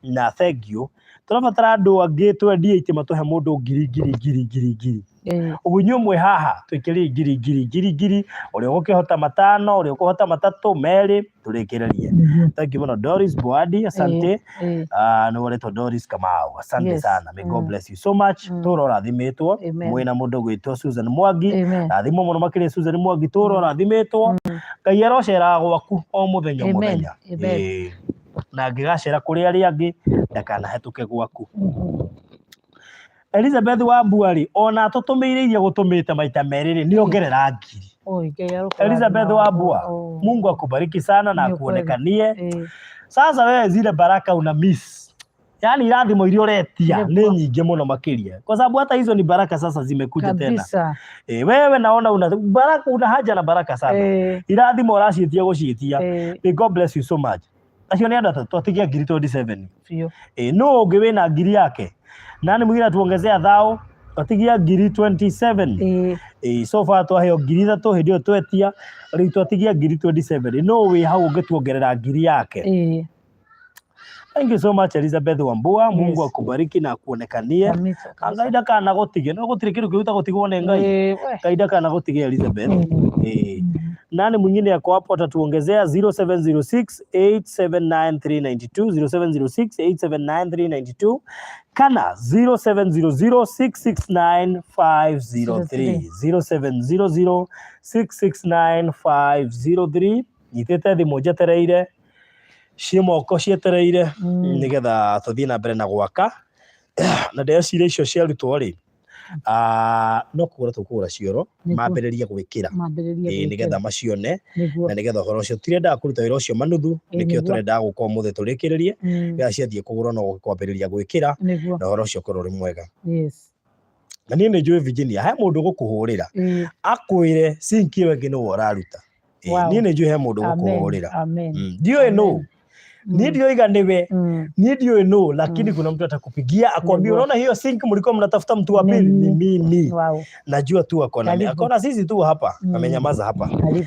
Speaker 1: Na thank you. Tũrabatara andũ angĩ 28 matũhe mũndũ ngiri ngiri ngiri ngiri ngiri. Ũguo inyuĩ mwĩ haha, twĩkĩrei ngiri ngiri ngiri ngiri, ũrĩa ũgũkĩhota 5, ũrĩa ũkũhota 3, 2, tũrĩkĩrĩrie. Thank you mũno Doris Boadi, asante. Nĩ ũretwo Doris Kamau, asante sana. May God bless you so much. Tũra ũrathimĩtwo.
Speaker 2: Amen.
Speaker 1: Mwĩna mũndũ gwĩtwo Susan Mwangi.
Speaker 2: Amen.
Speaker 1: Rathimwo mũno makĩria Susan Mwangi, tũra ũrathimĩtwo. Ngai aroceraga gwaku o mũthenya o
Speaker 2: Amen.
Speaker 1: mũthenya.
Speaker 2: Amen.
Speaker 1: Na angĩgacera kũrĩ arĩa angĩ, ndakanahĩtũke gwaku. Elizabeth Wambua rĩ, ona atũtũmĩire iria gũtũmĩte maita 2 rĩ, nĩ ongerera 1,000.
Speaker 2: Oi, Ngai arokũrathima.
Speaker 1: Elizabeth Wambua,
Speaker 2: Oh.
Speaker 1: Mungu akubariki sana na
Speaker 2: Ni ukweli.
Speaker 1: akuonekanie. Sasa wewe zile baraka una miss, yaani irathimo iria ũretia nĩ nyingĩ mũno makĩria, kwa sababu hata hizo ni baraka sasa zimekuja tena. Wewe naona una baraka, una haja na baraka sana. Irathimo ũraciĩtia gũciĩtia. May God bless you so much. Acio nĩ andũ atatũ, twatigia 27,000.
Speaker 2: Biũ.
Speaker 1: No ũngĩ wĩna 1,000 yake? Nani mwingine atuongezea thao? Twatigia ngiri 27. Ĩĩ, so far twaheo 3,000 hĩndĩ ĩyo twetia, rĩu twatigia ngiri 27. No wĩ hau ũngĩtuongerera ngiri yake. Thank you so much, Elizabeth Wambua. Mungu akubariki na akuonekanie.
Speaker 2: Kabisa, kabisa.
Speaker 1: Ngai ndakana gũtige, no gũtirĩ kĩndũ kĩruta gũtigwo nĩ Ngai.
Speaker 2: We.
Speaker 1: Ngai ndakana gũtige, Elizabeth. Ĩĩ. Nani mwingine ako hapo atatuongezea? 0706 879392, 0706 879392 kana 0700 669503, 0700 669503. Nyitĩte thimũ njetereire, ciĩ moko cietereire, nĩgetha tũthiĩ na mbere na gwaka. Na ndĩreciria icio ciarutwo rĩ, no kũgũra tũkũgũra cioro. Mambĩrĩrie gwĩkĩra.
Speaker 2: Mambĩrĩrie
Speaker 1: Ĩĩ,
Speaker 2: gwĩkĩra.
Speaker 1: Nĩgetha macione. Na nĩgetha ũhoro ũcio tirendaga kũruta wĩra ũcio manuthu. Nĩkĩo tũrendaga gũka ũmũthĩ tũrĩkĩrĩrie, nĩgetha ciathiĩ kũgũrwo no kwambĩrĩria gwĩkĩra, na ũhoro ũcio ũkorwo ũrĩ mwega. Na niĩ nĩ njũĩ, Virginia, he mũndũ gũkũhũrĩra akwĩre sinki ĩyo ĩngĩ nĩwe ũraruta. Ĩĩ, niĩ nĩ njũĩ he mũndũ gũkũhũrĩra.
Speaker 2: Amen.
Speaker 1: Ndiũĩ nũ, niĩ ndioiga nĩwe, niĩ ndiũĩ nũ, lakini kuna mtu atakupigia akwambia, "Unaona hiyo sink mlikuwa mnatafuta mtu wa pili? Ni mimi." Najua tu akona
Speaker 2: Karibu.
Speaker 1: Akona sisi tu hapa, amenyamaza hapa.
Speaker 2: Karibu.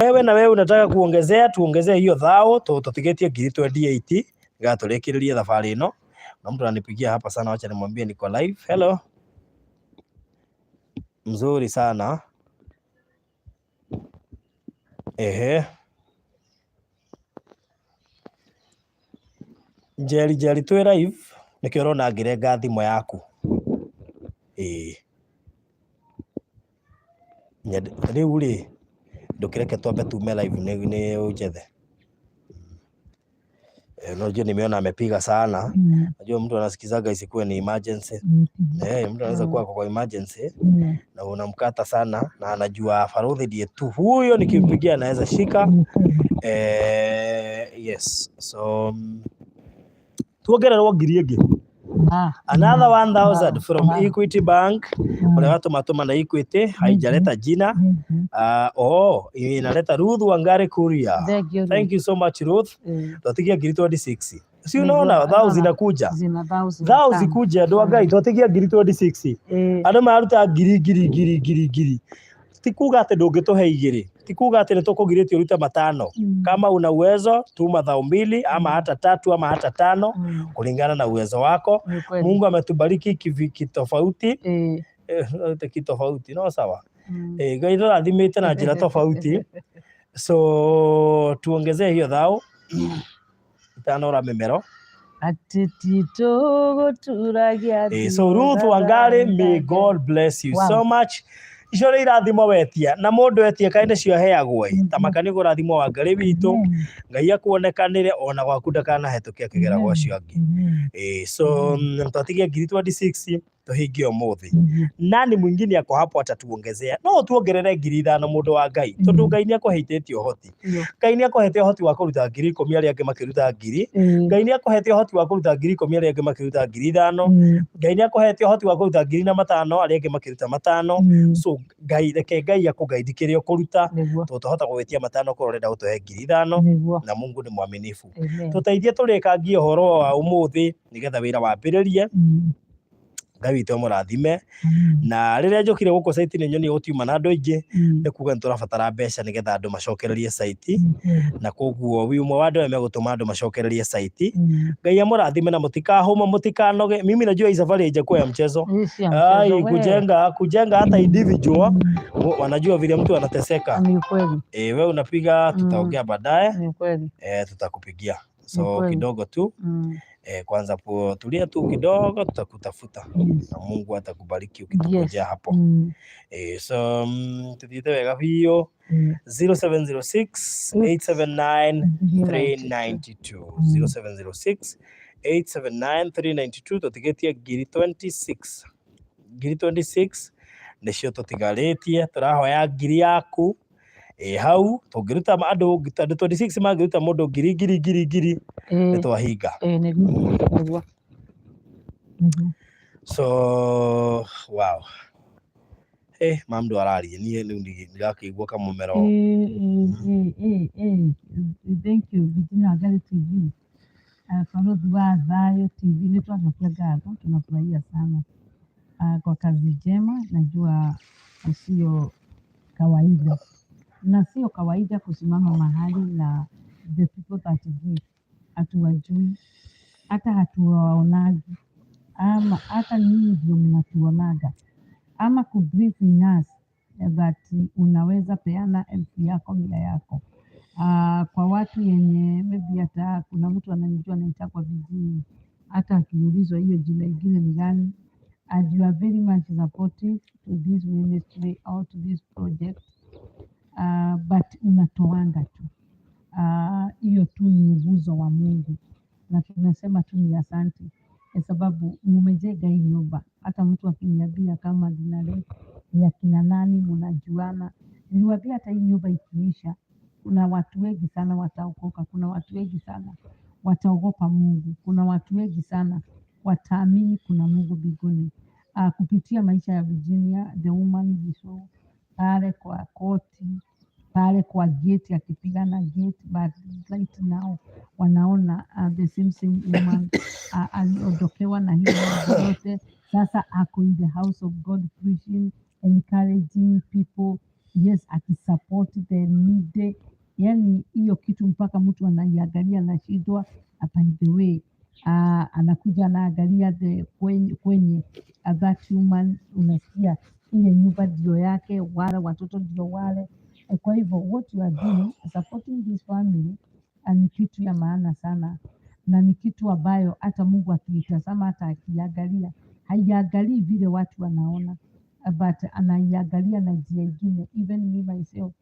Speaker 1: Wewe na wewe unataka kuongezea, tuongezee hiyo thao, tutigetie ngiri 28 nĩgetha tũrĩkĩrĩrie thabarĩ ĩno. Na mtu ananipigia hapa sana, wacha nimwambie niko live. Hello. Mzuri sana. Ehe. Njeri, Njeri, twĩ live, nĩkĩo ũrona ngĩrenga thimũ yaku. Ĩĩ. Rĩu rĩ, ndũkĩreke twambe tume live nĩ ũnjethe. Unajua nimeona amepiga sana. Najua mtu anasikizaga isikuwe ni emergency. Mtu anaweza kuwa ako kwa emergency na unamkata sana na anajua Farodhi ndiye tu huyo, nikimpigia anaweza shika. Yes. So tuongererwo ngiri ĩngĩ. Another 1000 from Equity Bank. Ũrĩa watũmatũma na Equity haijaleta jina. Oh, inaleta Ruth Wangari Kuria.
Speaker 2: Thank you.
Speaker 1: Thank you so much, Ruth. Twatigia ngiri 26. Si
Speaker 2: Nĩguo,
Speaker 1: unaona thao
Speaker 2: unaona.
Speaker 1: zinakuja.
Speaker 2: Zina thao.
Speaker 1: Thao zikuja, andũ a Ngai, twatigia ngiri 26. Andũ maruta ngiri ngiri ngiri ngiri ngiri. Ti kuga atĩ ndũngĩtũhe igĩrĩ. Ti kuga atĩ nĩtũkũgirĩtie ũrute matano. Kama una uwezo, tuma thao mbili ama hata tatu ama hata tano, kulingana na uwezo wako.
Speaker 2: Ni kweli.
Speaker 1: Mungu ametubariki kitofauti. Kitofauti no sawa. Ngai tũrathimĩte na njĩra tofauti. So tuongezee hiyo thao itanora mĩmero.
Speaker 2: Atĩ titũgũturagia.
Speaker 1: So Ruth Wangari, may God bless you so much. Icio nĩ irathimo wetia na mũndũ etie kaĩ nĩcio aheagwo ĩ. Ta maka nĩ kũrathimwo Wangari witũ. Ngai akuonekanĩre ona gwaku ndakanahetũke akĩgera gwa acio angĩ. So twatigia ngiri 26 tũhingie ũmũthĩ. Nani mwingine ako hapo atatuongezea? No tuongerere 5,000, mũndũ wa Ngai, tondũ Ngai nĩ akũheitĩtie ũhoti. Ngai nĩ akũhete ũhoti wa kũruta 10,000 arĩa angĩ makĩruta ngiri. Ngai nĩ akũhete ũhoti wa kũruta 10,000 arĩa angĩ makĩruta 5,000. Ngai nĩ akũhete ũhoti wa kũruta ngiri na matano arĩa angĩ makĩruta matano. So Ngai, reke Ngai akũgaidi kĩrĩa ũkũruta, tondũ twahota gũgĩtia matano korwo ũrenda gũtũhe 5,000. Na Mungu nĩ mwaminifu. Tũteithie tũrĩkangie ũhoro wa ũmũthĩ nĩgetha wĩra wambĩrĩrie. Ngai witũ amũrathime. Na rĩrĩa njũkire gũkũ site nĩ nyonire gũtiuma na andũ aingĩ, nĩ kuga nĩ tũrabatara mbeca nĩgetha andũ macokererie site, na koguo wĩ ũmwe wa andũ arĩa megũtũma andũ macokererie site. Ngai amũrathime na mũtikahũma, mũtikanoge. Mimi najua hii safari haijakuwa ya mchezo. Ai, kujenga kujenga, hata individual wanajua vile mtu anateseka.
Speaker 2: Ni kweli.
Speaker 1: We unapiga, tutaongea baadaye.
Speaker 2: Ni kweli.
Speaker 1: Tutakupigia. So
Speaker 2: Kweli.
Speaker 1: kidogo tu, kwanza po, tulia tu kidogo, tutakutafuta na Mungu atakubariki ukitungojea hapo. So tuthiĩte wega biũ. 0706 879 392, 0706 879 392. Tũtigĩtie ngiri 26, ngiri 26 nĩcio tũtigarĩtie. Tũrahoya ngiri yaku ĩ hau. Tũngĩruta andũ 26 mangĩruta mũndũ ngiri ngiri ngiri ngiri, nĩ twahinga.
Speaker 2: Nĩguo, nĩguo. Nĩguo.
Speaker 1: So wow, ma mũndũ araria, niĩ rĩu ndĩrakĩigua kamũmero.
Speaker 2: Thank you, Virginia Wangari TV. Farodhi wa Thayo TV, nĩ twacokia ngatho, tunafurahia sana. Kwa kazi njema. Najua sio kawaida na sio kawaida kusimama mahali na the people that give hatuwajui, hata hatuwaonagi, ama hata nyinyi ndio mnatuonaga, ama ku believe in us that unaweza peana 1,000 yako, 100 yako kwa watu yenye maybe hata kuna mtu ananijua anaitwa Virginia, hata akiulizwa hiyo jina ingine ni gani, and you are very much supportive to this ministry or to this project, but unatoanga tu hiyo tu ni uguzo wa Mungu, na tunasema tu ni asante kwa sababu mumejenga hii nyumba. Hata mtu akiniambia kama dinale ya kina nani mnajuana, niliwaambia hata hii nyumba ikiisha, kuna watu wengi sana wataokoka, kuna watu wengi sana wataogopa Mungu, kuna watu wengi sana wataamini kuna Mungu mbinguni. Kupitia maisha ya Virginia, the woman we saw pale kwa koti pale kwa gate akipigana gate, but right now wanaona the same same woman aliondokewa na hiyo mambo yote. Sasa ako in the house of God preaching, encouraging people, yes, akisupport the needy. Yani hiyo kitu mpaka mtu anaiangalia anashindwa. By the way, anakuja anaangalia the kwenye that woman, unasikia ile nyumba ndio yake, wale watoto ndio wale. Kwa hivyo what you are doing supporting this family ni kitu ya maana sana, na ni kitu ambayo hata Mungu akiitazama, hata akiangalia, haiangalii vile watu wanaona, but anaiangalia na njia ingine. Even me myself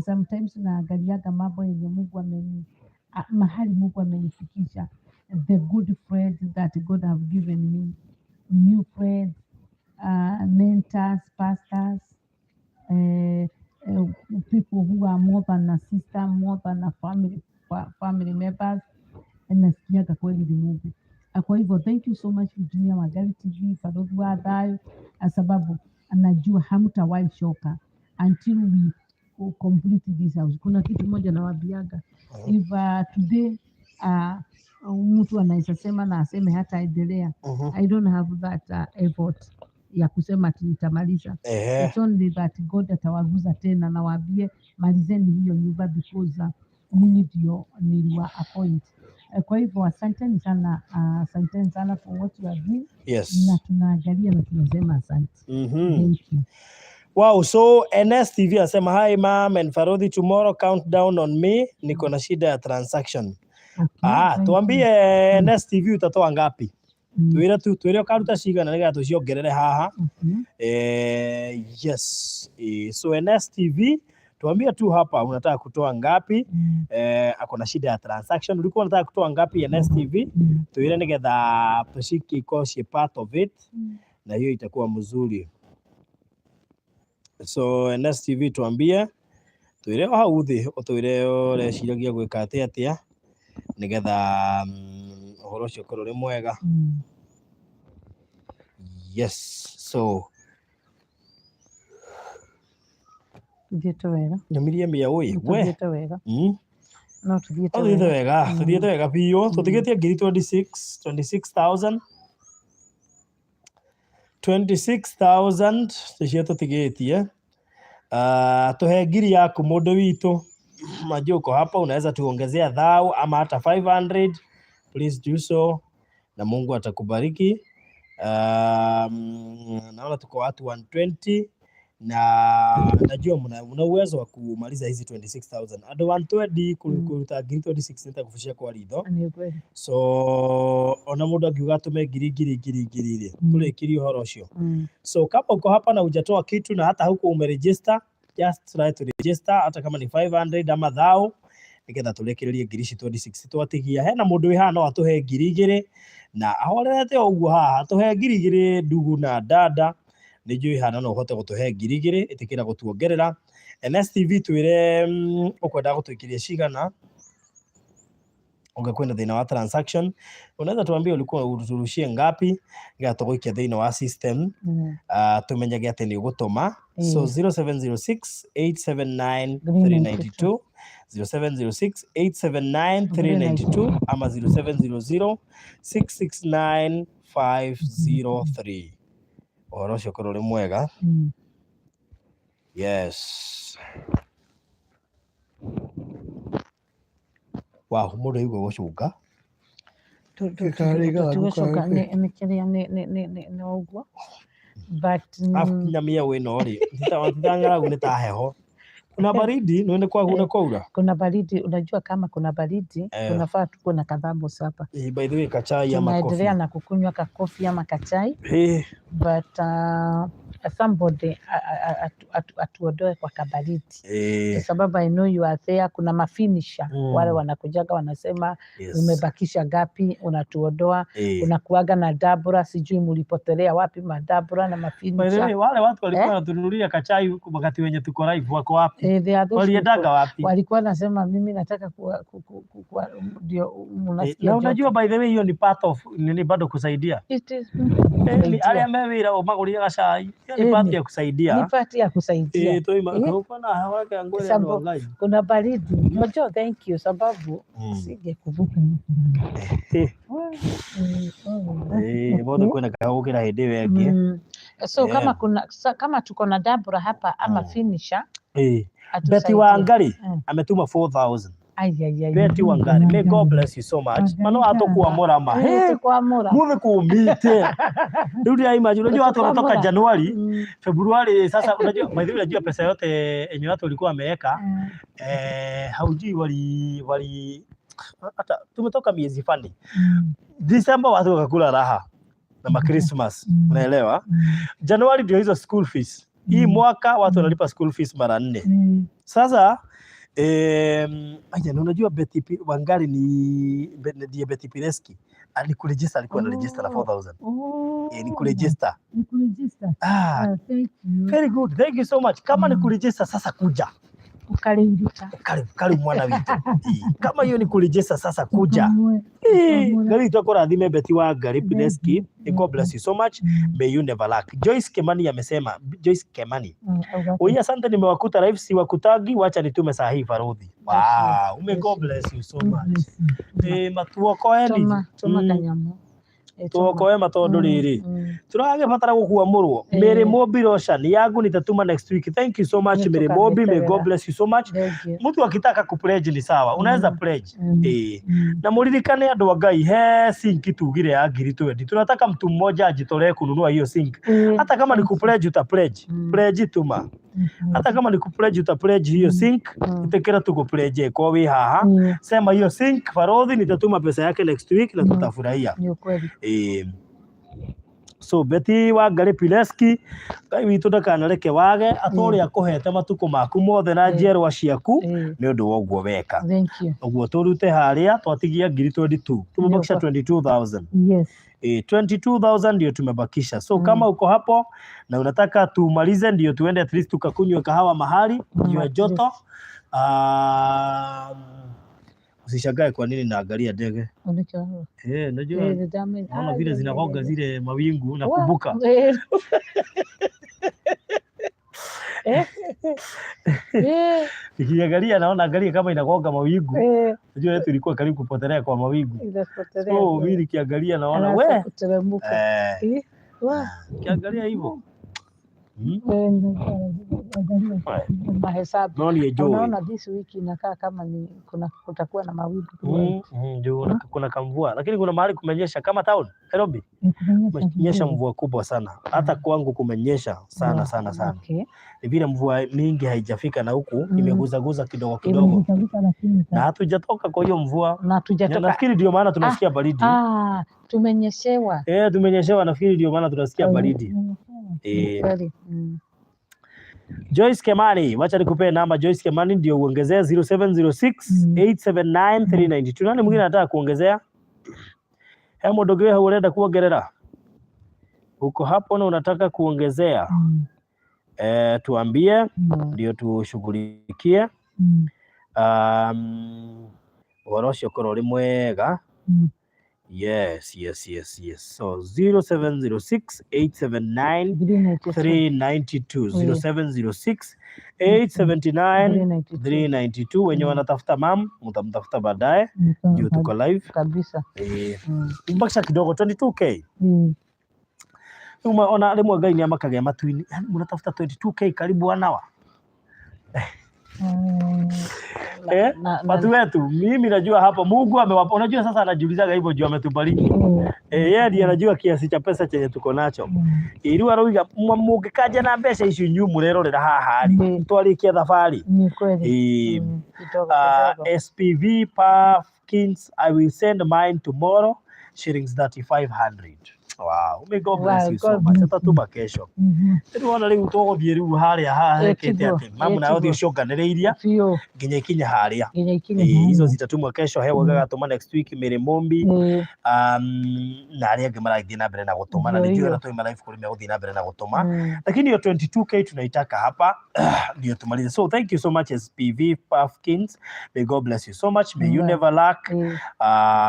Speaker 2: sometimes naangaliaga mambo yenye Mungu ameni mahali Mungu amenifikisha, the good friends that God have given me, new friends, mentors, pastors, people who are more than a sister, more than a family, family members. Nasikiaga kweli ni Mungu. Kwa hivyo thank you so much Virginia Wangari TV, Balozi wa Thayo, sababu najua hamtawahi choka until we complete this house. Kuna kitu moja nawaambiaga, if today mtu anaweza sema na aseme hataendelea, I don't have that effort ya kusema ati nitamaliza. It's only that God atawaguza tena na waambie malizeni hiyo nyumba because mimi ndio niliwa appoint. Kwa hivyo asanteni sana, asanteni sana for what you are doing na tunaangalia na tunasema asante. Thank you.
Speaker 1: Wow, so NSTV asema hi ma'am and Farodhi, tomorrow countdown on me, niko na shida ya transaction.
Speaker 2: Okay,
Speaker 1: Ah,
Speaker 2: thank you.
Speaker 1: tuambie NSTV utatoa ngapi? Twire tu twire ukaruta cigana nigetha tuciongerere haha. Yes. So NSTV tuambie tu hapa unataka kutoa ngapi? Ako na shida ya transaction. Ulikuwa unataka kutoa ngapi NSTV? Twire nigetha tushiki iko part of it na hiyo itakuwa mzuri. So NSTV tuambie twire o hau thĩ ũtwĩre ũreciragia gwĩka atĩa atĩa nĩgetha ũhoro ũcio ũkorwo ũrĩ mwega. Yes, so
Speaker 2: Tuthiĩte wega.
Speaker 1: Nyumirie mĩa ũĩ we.
Speaker 2: Tuthiĩte wega. No tuthiĩte
Speaker 1: Tũthiĩte
Speaker 2: wega.
Speaker 1: Wega, tũthiĩte wega biũ. Tũtigĩtie ngiri 26 26,000 26,000 nĩcio tũtigĩtie. Tuhe ngiri yaku mũndũ witũ. Najua uko hapa unaweza tuongezea thao ama hata 500, please do so na Mungu atakubariki. Naona tuko watu 120 na najua mna uwezo wa kumaliza hizi 26,000. Andũ 120 kũruta ngiri 26 nĩ ta kũbucia kwa ritho.
Speaker 2: Nĩ kweli.
Speaker 1: So ona mũndũ angiuga atũme ngiri ngiri ngiri ngiri rĩ, tũrĩkirie ũhoro ũcio. So kama uko hapa na hujatoa kitu na hata huko umeregister, just try to register hata kama ni 500 ama thao nigetha tũrĩkĩrĩrie ngiri ici 26 twatigia. Hena mũndũ wĩ haha no atũhe 2,000 na ahorerete o ũguo haha tũhe 2,000 ndugu na dada, nĩ njũĩ hana no ũhote gũtũhe 2,000, ĩtĩkĩra gũtuongerera. NSTV twĩre ũkwenda gũtũikĩria cigana ungakwenda thĩna wa transaction, unaweza tuambie ulikuwa uturushie ngapi nĩgetha tũgũikia thĩinĩ wa system, tumenyage atĩ nĩ ũgũtũma. So 0706 879 392, 0706 879 392 ama 0700 669 503. Ũhoro ũcio ũkorwo ũrĩ mwega. Yes. Wow, mũndũ aigua gũcunga.
Speaker 3: Gĩkarĩ
Speaker 2: Tũgũcoka
Speaker 3: gaku
Speaker 2: nĩ nĩ kĩrĩa nĩ ũguo but
Speaker 1: Arabu kinya mĩeũ ĩno rĩ, ti ta ng'aragu, nĩ ta heho. Kuna baridi, nĩ kwagu nĩ kwaura.
Speaker 2: Kuna baridi. Unajua kama kuna baridi,
Speaker 1: Eh.
Speaker 2: tunafaa tukuwe na kathermos hapa.
Speaker 1: By the way, kachai ama
Speaker 2: Tunaendelea
Speaker 1: coffee?
Speaker 2: Na kukunywa kakofi ama kachai,
Speaker 1: Eh,
Speaker 2: but somebody atuondoe kwa kabaridi, kwa sababu I know you are there. Kuna mafinisher wale wanakujaga wanasema, "Umebakisha ngapi?" Unatuondoa. Unakuaga na dabura, sijui mulipotelea wapi madabura na
Speaker 1: By the way,
Speaker 2: mafinisher.
Speaker 1: wale watu walikuwa
Speaker 2: Eh?
Speaker 1: wanatununulia kachai huku wakati wenye tuko live wako wapi?
Speaker 2: Eh, they are those
Speaker 1: Waliendaga
Speaker 2: people.
Speaker 1: wapi?
Speaker 2: Walikuwa nasema mimi nataka kuwa, ku, ku, ku, kuwa, ndio mnasikia
Speaker 1: Na unajua,
Speaker 2: joto.
Speaker 1: by the way, hiyo ni part of nini bado kusaidia.
Speaker 2: It is
Speaker 1: Ni
Speaker 2: kusaidia.
Speaker 1: arĩa me wĩra ũmagũrire gacai, hiyo ni part
Speaker 2: Ni
Speaker 1: ya kusaidia.
Speaker 2: Ni part ya kusaidia.
Speaker 1: Toima na hewa yake ngwele andũ a
Speaker 2: Sababu
Speaker 1: Ngai.
Speaker 2: kuna baridi. Jojo, thank you, sababu singekumbuka.
Speaker 1: Bado kwĩna kaheho gũkĩra hĩndĩ ĩyo ĩngĩ.
Speaker 2: So kama kuna kama tuko na Dabura hapa ama finisher,
Speaker 1: Betty
Speaker 2: atusaidie.
Speaker 1: Wangari ametuma 4000.
Speaker 2: Ai, ai, ai.
Speaker 1: Betty Wangari, may God bless you so much. Mano atokuamũra ma.
Speaker 2: Eh, tukwamũra.
Speaker 1: Muthi kumite. Rĩu ndĩra imagine, unajua watu wanatoka
Speaker 2: Tukwamũra.
Speaker 1: Januari, Februari sasa, unajua, by the way, unajua pesa yote yenye watu walikuwa wameweka, haujui wali hata tumetoka miezi fani. December watu wakakula raha na ma Christmas, unaelewa? Januari ndio hizo school fees. Hii mwaka watu wanalipa school fees mara 4. Sasa aya, na unajua Betty Wangari ni ndiye Betty Pireski alikuregister, alikuwa na register na 4000.
Speaker 2: Oh.
Speaker 1: Eh, ni kuregister.
Speaker 2: Ni kuregister.
Speaker 1: Ah,
Speaker 2: Ah, thank you.
Speaker 1: very good. Thank you so much. Kama ni kuregister sasa kuja.
Speaker 2: Ukarinduka.
Speaker 1: Karibu, karibu mwana witũ. Kama hiyo ni kuregister sasa kuja.
Speaker 2: Ukamwe.
Speaker 1: Ngai witũ akũrathime Betty Wangari
Speaker 2: Thank
Speaker 1: Pireski.
Speaker 2: you.
Speaker 1: God bless you so much. May you never lack. Joyce Kemani amesema, Joyce Kemani.
Speaker 2: Auga
Speaker 1: Oi, asante nimewakuta live, si wakutagi, wacha nitume saa hii Farodhi. Wow, may
Speaker 2: Bless
Speaker 1: God
Speaker 2: you.
Speaker 1: bless you so
Speaker 2: God
Speaker 1: much.
Speaker 2: bless you.
Speaker 1: Matuokoe ni
Speaker 2: Tũma tũma kanyamũ. Eh, tũma.
Speaker 1: Tuokoe matondu riri tũragĩbatara gũkuamũrwo. Mary Mobi Roshan yangu nitatuma next week. Thank you so much,
Speaker 2: Nĩ
Speaker 1: Mary Mobi, may God
Speaker 2: tũkamĩterera.
Speaker 1: bless you so much.
Speaker 2: Thank you.
Speaker 1: Mtu akitaka kupledge ni sawa, unaweza pledge. Na muririkane andũ a Ngai, he sink tugire ya ngiri 20. Tunataka mtu mmoja ajitolee kununua hiyo sink. Hata kama ni
Speaker 2: Thank you.
Speaker 1: kupledge uta pledge. Pledge tuma. Hata kama ni kupledge uta pledge hiyo sink, itekera tukupledge kwa wi haha. Sema hiyo sink Farodhi nitatuma pesa yake next week na tutafurahia.
Speaker 2: Ni ukweli.
Speaker 1: So Betty Wangari Pileski, Ngai witũ ndakanareke wage atũrĩa akũhete matukũ maku mothe na njiarwa ciaku nĩ ũndũ wa ũguo weka.
Speaker 2: Thank you.
Speaker 1: Ũguo tũrute harĩa twatigia ngiri 22, tumebakisha 22,000.
Speaker 2: Yes.
Speaker 1: 22,000 ndio tumebakisha. So kama uko hapo na unataka tumalize ndio tuende at least tukakunywe kahawa mahali juu ya
Speaker 2: at
Speaker 1: joto. Usishangae kwa nini naangalia ndege.
Speaker 2: Unacho.
Speaker 1: Najua
Speaker 2: Nidhamu-
Speaker 1: naona
Speaker 2: Ah,
Speaker 1: vile zinagonga zile mawingu nakumbuka. Nikiangalia naona, angalia kama inagonga mawingu. Najua yetu ilikuwa karibu kupotelea kwa mawingu.
Speaker 2: Inapotelea
Speaker 1: So
Speaker 2: kweli.
Speaker 1: mimi nikiangalia naona
Speaker 2: Alafu
Speaker 1: we
Speaker 2: kuteremka. Wa.
Speaker 1: Nikiangalia hivyo.
Speaker 2: Angalia mahesabu.
Speaker 1: No ni enjoy.
Speaker 2: Unaona this week inakaa kama ni kuna kutakuwa na mawingu.
Speaker 1: Ndio kuna kamvua, lakini kuna mahali kumenyesha kama town Nairobi kumenyesha mvua kubwa sana. Hata kwangu kumenyesha sana sana sana. Ni vile mvua mingi haijafika na huku imeguzaguza kidogo kidogo,
Speaker 2: Imeguzaguza lakini
Speaker 1: na hatujatoka kwa hiyo mvua.
Speaker 2: Na hatujatoka.
Speaker 1: Nafikiri ndio maana tunasikia baridi.
Speaker 2: Ah, tumenyeshewa.
Speaker 1: Eh, tumenyeshewa, nafikiri ndio maana tunasikia baridi.
Speaker 2: Tumenyeshewa. Kweli.
Speaker 1: Joyce Kemani, wacha nikupee namba Joyce Kemani ndio uongezee 0706 879 392. Nani mwingine anataka kuongezea? He mũndũ ũngĩ wĩ hau ũrenda kuongerera? Uko hapo na unataka kuongezea? Tuambie ndio tushughulikie. Ũhoro ũcio ũkorwo ũrĩ mwega. Yes. So 0706 879 392, 0706 879 392. Wenye wanatafuta mam, mtamtafuta baadaye juu tuko live.
Speaker 2: Kabisa.
Speaker 1: Mbakisha kidogo 22K. Rĩu ona rĩmwe Ngai nĩ amakagia matu-inĩ, yani mũratafuta 22K karibu wanawa. Eh, watu wetu, mimi najua hapo Mungu amewapa. Unajua sasa anajiulizaga hivyo juu ametubariki. Eh, yeye ndiye anajua kiasi cha pesa chenye tuko nacho. Ĩrĩu aroiga mũngĩkanja na mbeca icio inyuĩ mũrerorera haha rĩ, twarĩkia thabarĩ.
Speaker 2: Ni kweli.
Speaker 1: Eh,
Speaker 2: Kidogo kidogo.
Speaker 1: SPV Puffkins, I will send mine tomorrow, shillings 3500. Wow, may God bless
Speaker 2: Wow,
Speaker 1: you so
Speaker 2: God
Speaker 1: much.
Speaker 2: bless you.
Speaker 1: Atatũma kesho. Rĩu wona rĩu tũgũthiĩ rĩu harĩa haha
Speaker 2: Eh,
Speaker 1: hekĩte
Speaker 2: tiguo,
Speaker 1: atĩ mamu
Speaker 2: eh,
Speaker 1: nayo
Speaker 2: tiguo.
Speaker 1: thiĩ ũcionganĩrĩiria
Speaker 2: Biũ
Speaker 1: nginya ikinye harĩa.
Speaker 2: nginya ikinye
Speaker 1: Eh, hizo
Speaker 2: harĩa.
Speaker 1: zitatumwa kesho, hewa gagatũma next week Mary Mumbi na arĩa angĩ marathiĩ na mbere na gũtũma na
Speaker 2: Ndio
Speaker 1: nĩ njũĩ
Speaker 2: hiyo.
Speaker 1: ona twauma live kũrĩ megũthiĩ na mbere na gũtũma, lakini hiyo 22K tunaitaka hapa ndio tumalize. So thank you so much SPV Puffkins, may God bless you so much, may you
Speaker 2: Amen.
Speaker 1: never lack,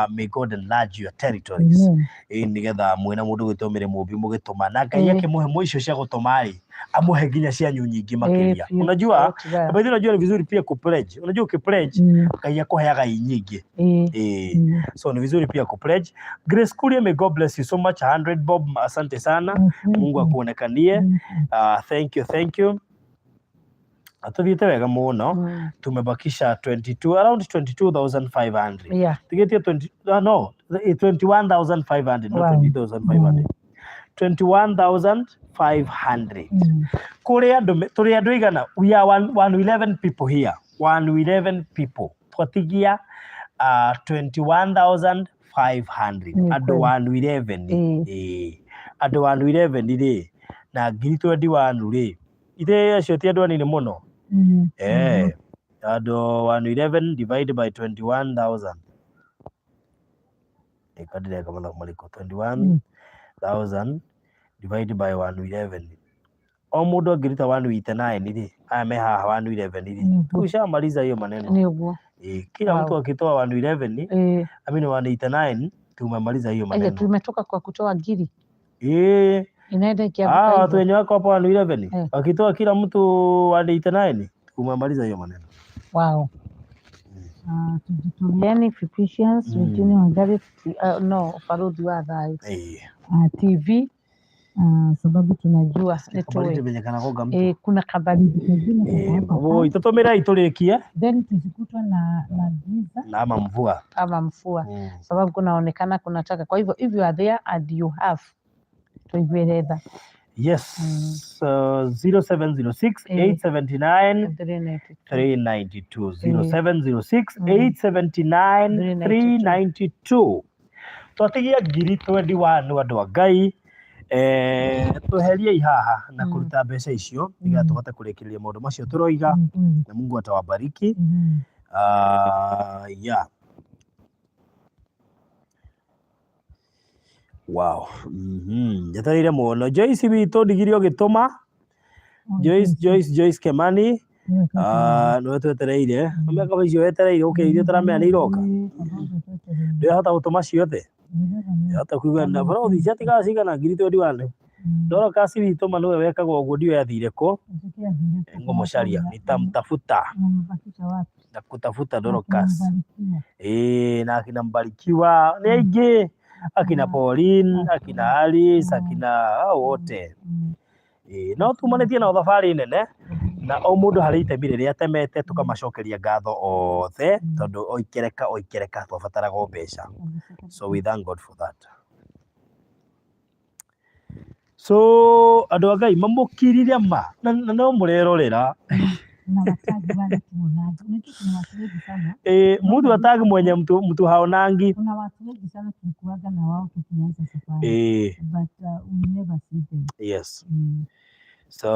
Speaker 1: may God enlarge your territories.
Speaker 2: Amen.
Speaker 1: Ĩ nĩgetha mwĩna mũndũ gwĩtwo Mary Mumbi mũgĩtũma na Ngai akĩmũhe mũico cia gũtũma rĩ, amũhe nginya cianyu nyingĩ makĩria.
Speaker 2: Biũ.
Speaker 1: Unajua,
Speaker 2: Tiga.
Speaker 1: na by the way, unajua ni vizuri pia kupledge. Unajua ukipledge Ngai akũheaga i nyingĩ. So ni vizuri pia kupledge. Grace Kuria, may God bless you so much. 100 bob, asante sana. Mungu akuonekanie. Thank you, thank you. Tuthiĩte wega mũno. Tumebakisha 22, around 22,500. Tugetie 20, no, 21,500, not 20,500. 21,500. Kũrĩ andũ tũrĩ andũ igana, we are 111 people here, 111 people, twatigia 21,500.
Speaker 2: Nĩ
Speaker 1: Andũ
Speaker 2: kweli.
Speaker 1: 111. Ĩĩ, andũ 111 rĩ, na ngiri 21 rĩ, ithe acio ti andũ anini mũno. Eh, andũ 111 divided by 21,000, ĩka ndĩreka mathabu marĩkũ? 21,000 divided by 111, o mũndũ angĩruta 189 rĩ, aya me haha 111 rĩ, tushamaliza hiyo maneno.
Speaker 2: Nĩ ũguo.
Speaker 1: Eh, kila mtu akitoa 111, I mean 189, tumemaliza hiyo
Speaker 2: Aya,
Speaker 1: maneno.
Speaker 2: tumetoka kwa kutoa ngiri inaenda ikianguka
Speaker 1: Hawa watu
Speaker 2: hivyo.
Speaker 1: wenye wako hapo 111 wakitoa kila mtu 189, tumemaliza hiyo maneno.
Speaker 2: Wow. Tujitoleeni Philippians, Virginia Wangari, no, Barũthi wa Thayũ TV, sababu tunajua nĩ
Speaker 1: Kabaridi
Speaker 2: tũĩ
Speaker 1: venye kanagonga mtu.
Speaker 2: Eh, kuna kabaridi kengine kako hapa.
Speaker 1: Woi, tũtũmĩrei tũrĩkie
Speaker 2: Then tusikutwe na giza
Speaker 1: na ama mvua.
Speaker 2: Ama mvua, sababu kunaonekana kunataka. Kwa hivyo if you are there and you have, tuiguĩre tha.
Speaker 1: Yes, 0706 879
Speaker 2: 392.
Speaker 1: 392, 0706 879 392. Twatigia ngiri 21, andũ a Ngai, tweheriei haha na kũruta mbeca icio nĩgetha tũhote kũrĩkĩrĩria maũndũ macio tũroiga, na Mungu atawabariki. Yeah. Wow. Njetereire mũno Joyce witũ ndigiri ũgĩtũma. Joyce, Joyce, Joyce Kemani, nĩwe twetereire. Mĩaka icio wetereire ũkĩire ũtaramenya nĩ iroka, ndĩrahota gũtũma ciothe, ndĩrahota kuigua na barothi ciatigara cigana ngiri 21. Ndora kasi witũ ma nĩwe wekaga ũguo, ndiũĩ athire kũ, ngũmũcaria, nitamtafuta na kutafuta Dorcas, na akina Mbarikiwa nĩ aingĩ, akina Pauline, akina Alice, akina hao wote. No tumanĩtie nao thabarĩ nene, na o mũndũ harĩ itemi rĩrĩa atemete, tũkamacokeria ngatho othe, tondũ o ikereka o ikereka twabataraga o mbeca, so we thank God for that. So andũ a Ngai mamũkirire ma na no mũrerorera.
Speaker 2: Na watagi wale tuonangi. Unajua kuna watu wengi sana.
Speaker 1: Mtu atagi mwenye mtu haonangi.
Speaker 2: Kuna watu wengi sana tulikuwaga na wao tukianza safari. But we never see them.
Speaker 1: So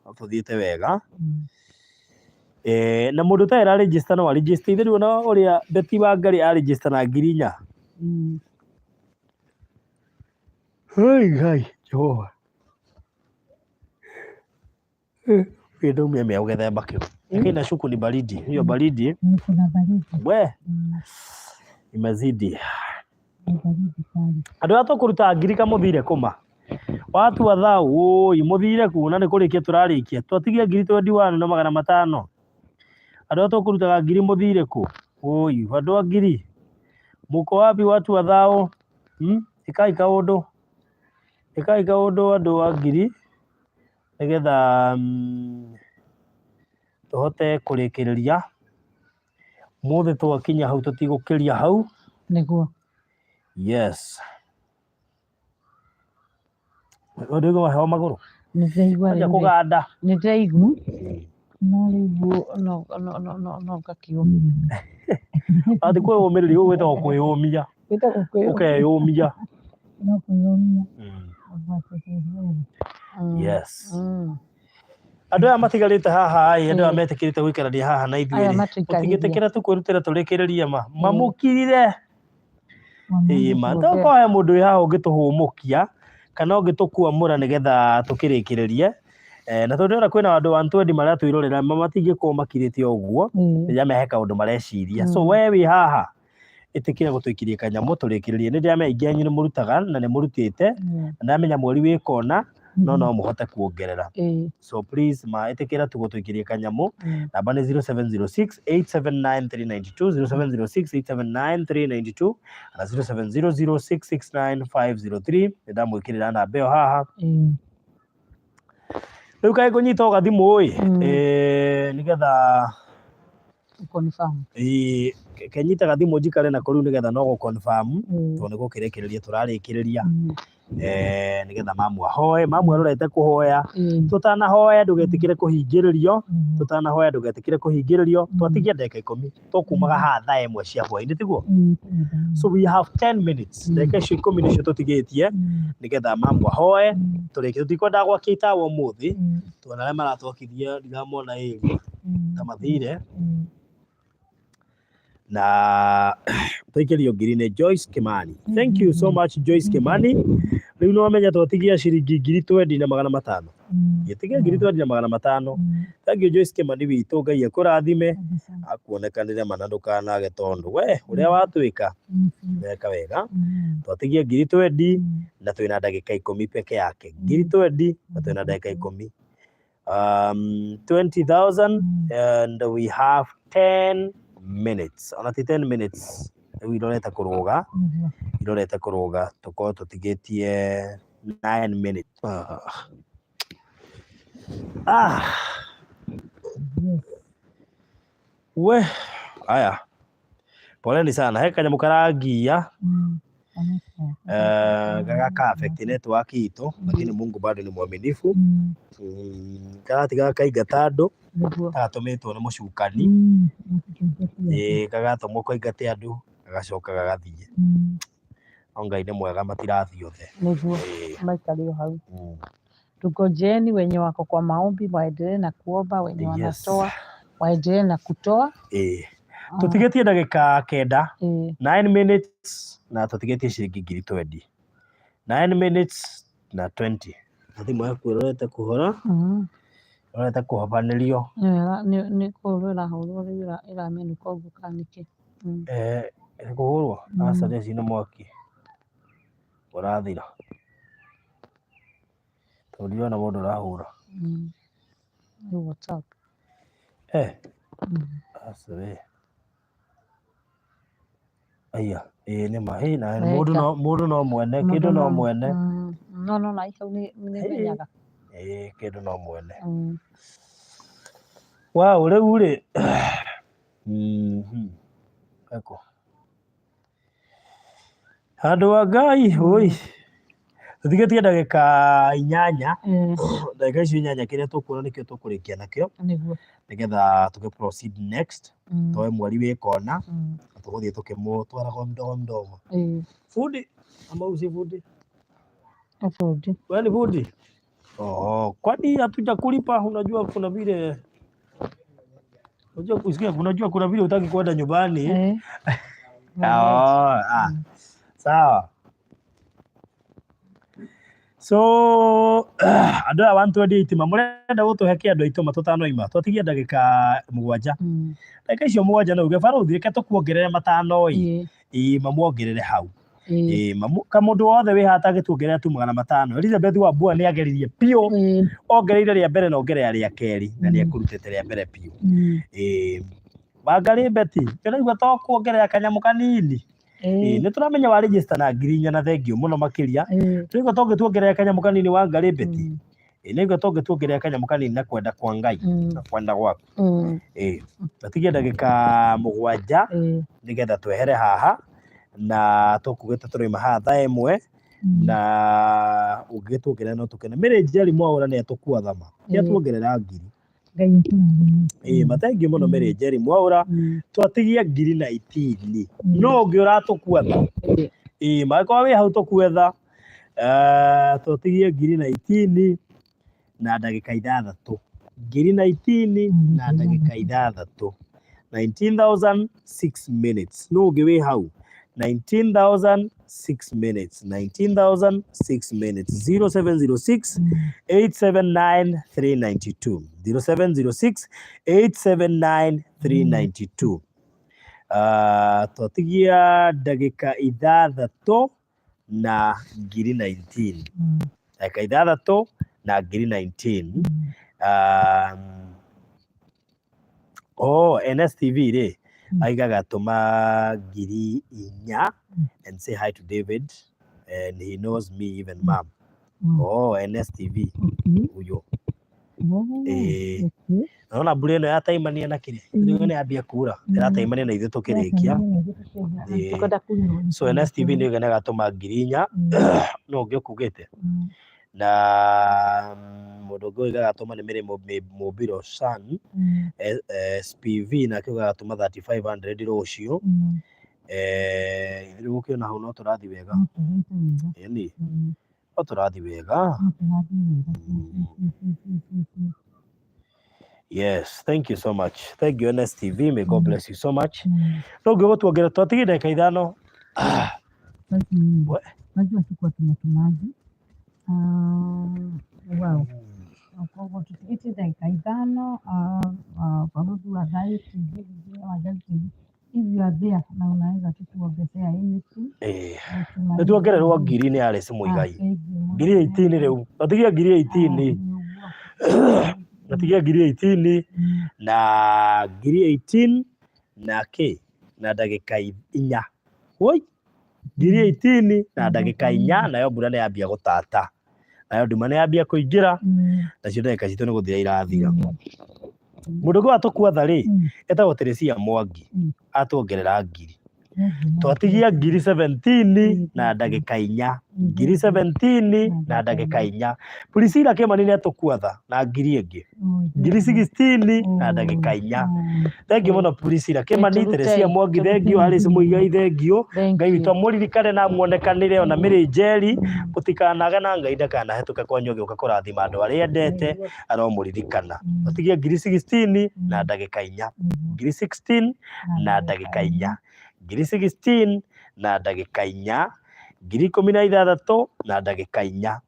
Speaker 1: tũthiĩte wega. Na mũndũ ũtarĩ ra register no aregister ithe rĩu ona ũrĩa Betty Wangari aregister na 4,000. Hei Ngai Jehova. Ndaumia mĩa gũgĩthemba kĩu. Lakini nashuku ni baridi. Hiyo baridi
Speaker 2: Ni kuna baridi.
Speaker 1: We imezidi.
Speaker 2: Ni baridi kali.
Speaker 1: Andũ arĩa tũkũruta ngiri kamũthire kũma. Watu wa thau ũi mũthire ku na nĩ kũrĩkia tũrarĩkia. Twatigia ngiri 21 na 500. Andũ arĩa tũkũrutaga ngiri mũthire kũ? Ũi andũ a ngiri. Muko wapi watu wa thao? Ikai kaũndũ. Ĩkai kaũndũ andũ a ngiri nĩgetha tũhote kũrĩkĩrĩria. Mũthĩ twakinya hau tũtigũkĩria hau.
Speaker 2: Nĩguo.
Speaker 1: Yes. Ũndũ waheo magũrũ.
Speaker 2: Nĩndĩraigua
Speaker 1: Anjia
Speaker 2: rĩu rĩ.
Speaker 1: kũganda.
Speaker 2: Nĩndĩraigua no rĩu no no no no no ngakĩũmĩrĩria.
Speaker 1: Atĩ kwĩyũmĩrĩria gũkũ gwĩtagwo kwĩyũmia.
Speaker 2: Gwĩtagwo kwĩyũmia.
Speaker 1: Ũkeyũmia.
Speaker 2: No kwĩyũmia.
Speaker 1: Yes. Andũ aya matigarĩte haha ĩ, andũ aya metĩkĩrĩte gũikarania haha na ithuĩ
Speaker 2: Aya
Speaker 1: rĩ,
Speaker 2: matũikarĩrie.
Speaker 1: mũtingĩtĩkĩra tu kwĩrutĩra tũrĩkĩrĩrie ma mamũkirire. Ĩĩ ma tokorwo he mũndũ wĩ haha ũngĩtũhũmũkia kana ũngĩtũkwamũra nĩgetha tũkĩrĩkĩrĩrie. Na tondũ ndĩrona kwĩna andũ 120 maratwĩrorera ma matingĩkorwo makirĩte ũguo, nĩndĩramenya he kaũndũ mareciria. So we wĩ haha ĩtĩkĩra gũtũikĩria kanyamũ tũrĩkĩrĩrie. Nĩ ndĩramenya aingĩ anyu nĩ mũrutaga na nĩ mũrutĩte, na ndamenya mweri wĩ kona no no mũhote kuongerera. So please ma ĩtĩkĩra tu gũtũikĩria kanyamũ. Namba nĩ 0706 879 392, 0706 879 392 na 0700 669 503. Nĩ ndamwĩkĩrĩra namba ĩyo haha. Rĩu kaĩ ngũnyita o gathimũ ĩ, nĩgetha
Speaker 2: Confirm.
Speaker 1: Ĩĩ, kenyita gathimũ njikare nako rĩu nĩgetha no gũ confirm tondũ nĩ gũkĩrĩkĩrĩria tũrarĩkĩrĩria, nĩgetha mamu ahoe. Mamu arorete kũhoya. Tũtanahoya ndũgetĩkĩre kũhingĩrĩrio, tũtanahoya ndũgetĩkĩre kũhingĩrĩrio. Twatigia ndagĩka ikũmi, tũkumaga haha thaa ĩmwe cia hwaĩ-inĩ tiguo? So we have 10 minutes. Ndagĩka icio ikũmi nĩcio tũtigĩtie nĩgetha mamu ahoe tũrĩkie. Tũtikwendaga gwakia itawa ũmũthĩ tondũ arĩa maratwakithia ndiramona area ta mathire na tũikĩrio ngiri nĩ Joyce Kimani. Thank you so much, Joyce Kimani. Rĩu nĩ wamenya twatigia ciringi ngiri twendi na magana matano. Gĩtigia ngiri twendi na magana matano. Thank you, Joyce Kimani witũ, Ngai akũrathime, akuonekanĩre mana ndũkanage tondũ we ũrĩa watwĩka weka wega. Twatigia ngiri twendi na twĩna ndagĩka ikũmi peke yake. Ngiri twendi na twĩna ndagĩka ikũmi. 20,000 and we have 10 minutes. Ona ti 10 minutes. Rĩu irorete kũrũga, irorete kũrũga, tũkorwo tũtigĩtie 9 minutes. Ah. Ah. We, aya. Poleni sana. He kanyamũ karangia gagaka affect network itũ, lakini Mungu bado ni mwaminifu. Karatiga kaingata andũ, gagatũmĩtwo nĩ mũcukani. Ĩĩ, gagatũmwo kaingate andũ, gagacoka gagathiĩ. No Ngai nĩ mwega matirathiĩ othe.
Speaker 2: Nĩguo.
Speaker 1: Ĩĩ.
Speaker 2: Maikare o hau. Tungojeni wenye wako kwa maombi waendelee na kuomba, wenye wanatoa waendelee na kutoa.
Speaker 1: Ĩĩ. Tũtigĩtie ndagĩka kenda, 9 minutes na tũtigĩtie ciringi ngiri twendi. 9 minutes na 20. Na thimũ yaku ĩrorete kũhora, ĩrorete kũhobanĩrio.
Speaker 2: Nĩ kũhũrwo ĩrahũrwo rĩu ĩramenũka ũguo kana nĩkĩ?
Speaker 1: Nĩ kũhũrwo? Aca theci nĩ mwaki ũrathira. Tondũ ndirona mũndũ ũrahũra.
Speaker 2: Nĩ WhatsApp.
Speaker 1: Aca we. Aya, ĩĩ nĩ ma. Hĩ, na mũndũ no mũndũ no mwene, kĩndũ no mwene.
Speaker 2: No no na hau nĩ menyaga.
Speaker 1: Ĩĩ, kĩndũ no mwene. Wow, rĩu rĩ. Eko. Handũ wa Ngai, oi. Tũtigĩtie ndagĩka inyanya. Ndagĩka icio inyanya kĩrĩa tũkuona nĩkĩo tũkũrĩkia nakĩo.
Speaker 2: Nĩguo.
Speaker 1: Nĩgetha tũgĩ proceed next. Toe mweri wĩ kona. Na tũgũthiĩ tũkĩmũtwaraga mdogo mdogo. Fundi, ama usi fundi?
Speaker 2: Fundi.
Speaker 1: Wewe ni fundi? Oh, kwani hatujakulipa? Unajua kuna vile unajua kusikia, unajua kuna vile hutaki kwenda nyumbani. Oh, ah. Sawa. So andũ aya 128 ma mũrenda gũtũhe kĩ andũ aitũ ma tũtanoima twatigia ndagĩka mũgwanja, ndagĩka icio mũgwanja no uge barũthi reke tũkuongerere matano ĩ, ĩ mamuongerere hau. Ĩ mamu kamũndũ wothe wĩ haha atangĩtuongerera tu magana matano. Elizabeth Wambua nĩ ageririe biũ, ongereire rĩa mbere na ongerera rĩa kerĩ na nĩ ekũrutĩte rĩa mbere biũ. Ĩ Wangarĩ Betty, ndĩraigua to kuongerera kanyamũ kanini. Ĩĩ, nĩ tũramenya wa register na 4,000 na thengiũ mũno makĩria. Tũigua tũngĩtuongerera kanyamũ kanini wa Ngarĩ Betty. Ĩĩ, nĩguo tũngĩtuongerera kanyamũ kanini na kwenda kwa Ngai na kwenda gwaku. Ĩĩ, tũtigie ndagĩka 7 nĩgetha twehere haha na tũkugĩte tũrauma haha thaa 1 na ũngĩgĩtuongerera no tũkene. Mary Njeri Mwaũra nĩ atũkua thama, nĩ atuongerera 1,000. Ĩĩ, mathengiũ mũno Mary Njeri Mwaũra, twatigia 19,000 no ũngĩ ũratũkua tha. Ĩĩ, mangĩkorwo wĩ hau tũkue tha, twatigie 19,000 na ndagĩka 6, 19,000 na ndagĩka 6, 19,000 6 minutes. Nũ ũngĩ wĩ hau? 19,000 6 minutes, 19,000 6 minutes. 0706 879 392, 0706 879 392. Twatigia ndagĩka 6 na 19,000, ndagĩka 6 na 19,000. Oh, NSTV rĩ aigaga tũma 4,000 and say hi to David and he knows me even mom. Oh, NSTV huyo. Ĩĩ, naona mbura ĩno yataimania na kĩrĩa rĩu nĩ yambia kura, ĩrataimania na ithuĩ tũkĩrĩkia. Ĩĩ. So NSTV nĩ ĩga gatũma 4,000 no ũngĩ ũkugĩte na mũndũ ũngĩ ũigaga atũma nĩ Mary Mũmbiro San SPV, nake ũgaga atũma 3500 rũciũ. Ithuĩ gũkĩona hau no tũrathiĩ wega, ĩni no tũrathiĩ wega. Yes, thank you so much. Thank you, NSTV. May God bless you so much. No ngĩ gũtuongerera twatigie ndagĩka 5. We.
Speaker 2: Najua tukuwa tunatumaji. Wow. Koguo tũtigĩtie ndagĩka 5. Baruthi wa Thayũ TV, wa Thayũ TV, if you are there na unaweza tu kuongezea anything.
Speaker 1: Nĩ tuongererwo 1,000 nĩ Alice Muigai, 18,000 rĩu twatigia 18,000, twatigia 18,000 na 18,000 na kĩ na ndagĩka 4, woi, 18,000 na ndagĩka 4. Nayo mbura nĩ yambia gũtata, nayo nduma nĩ yambia kũingĩra, nacio ndagĩka citũ nĩ gũthira irathira. Mũndũ ũngĩ watũkua tha rĩ etagwo Teresia Mwangi, atuongerera 1,000, twatigia 17,000 na ndagĩka 4, 17,000 na ndagĩka 4. Priscilla Kĩmani nĩ atũkua tha na 1,000 ĩngĩ, 16,000 na ndagĩka 4. Thengiũ mũno Priscilla Kĩmani, Teresia Mwangi thengiũ, Alice Muigai thengiũ. Ngai witũ amũririkane na amuonekanĩre, ona Mary Njeri mũtikanage na Ngai ndakanahĩtũke kwanyu agĩũka kũrathima andũ arĩa endete, aromũririkana. Twatigia 16,000 na ndagĩka 4, 16,000 na ndagĩka 4, 16,000 na ndagĩka 4, 16,000 na ndagĩka 4.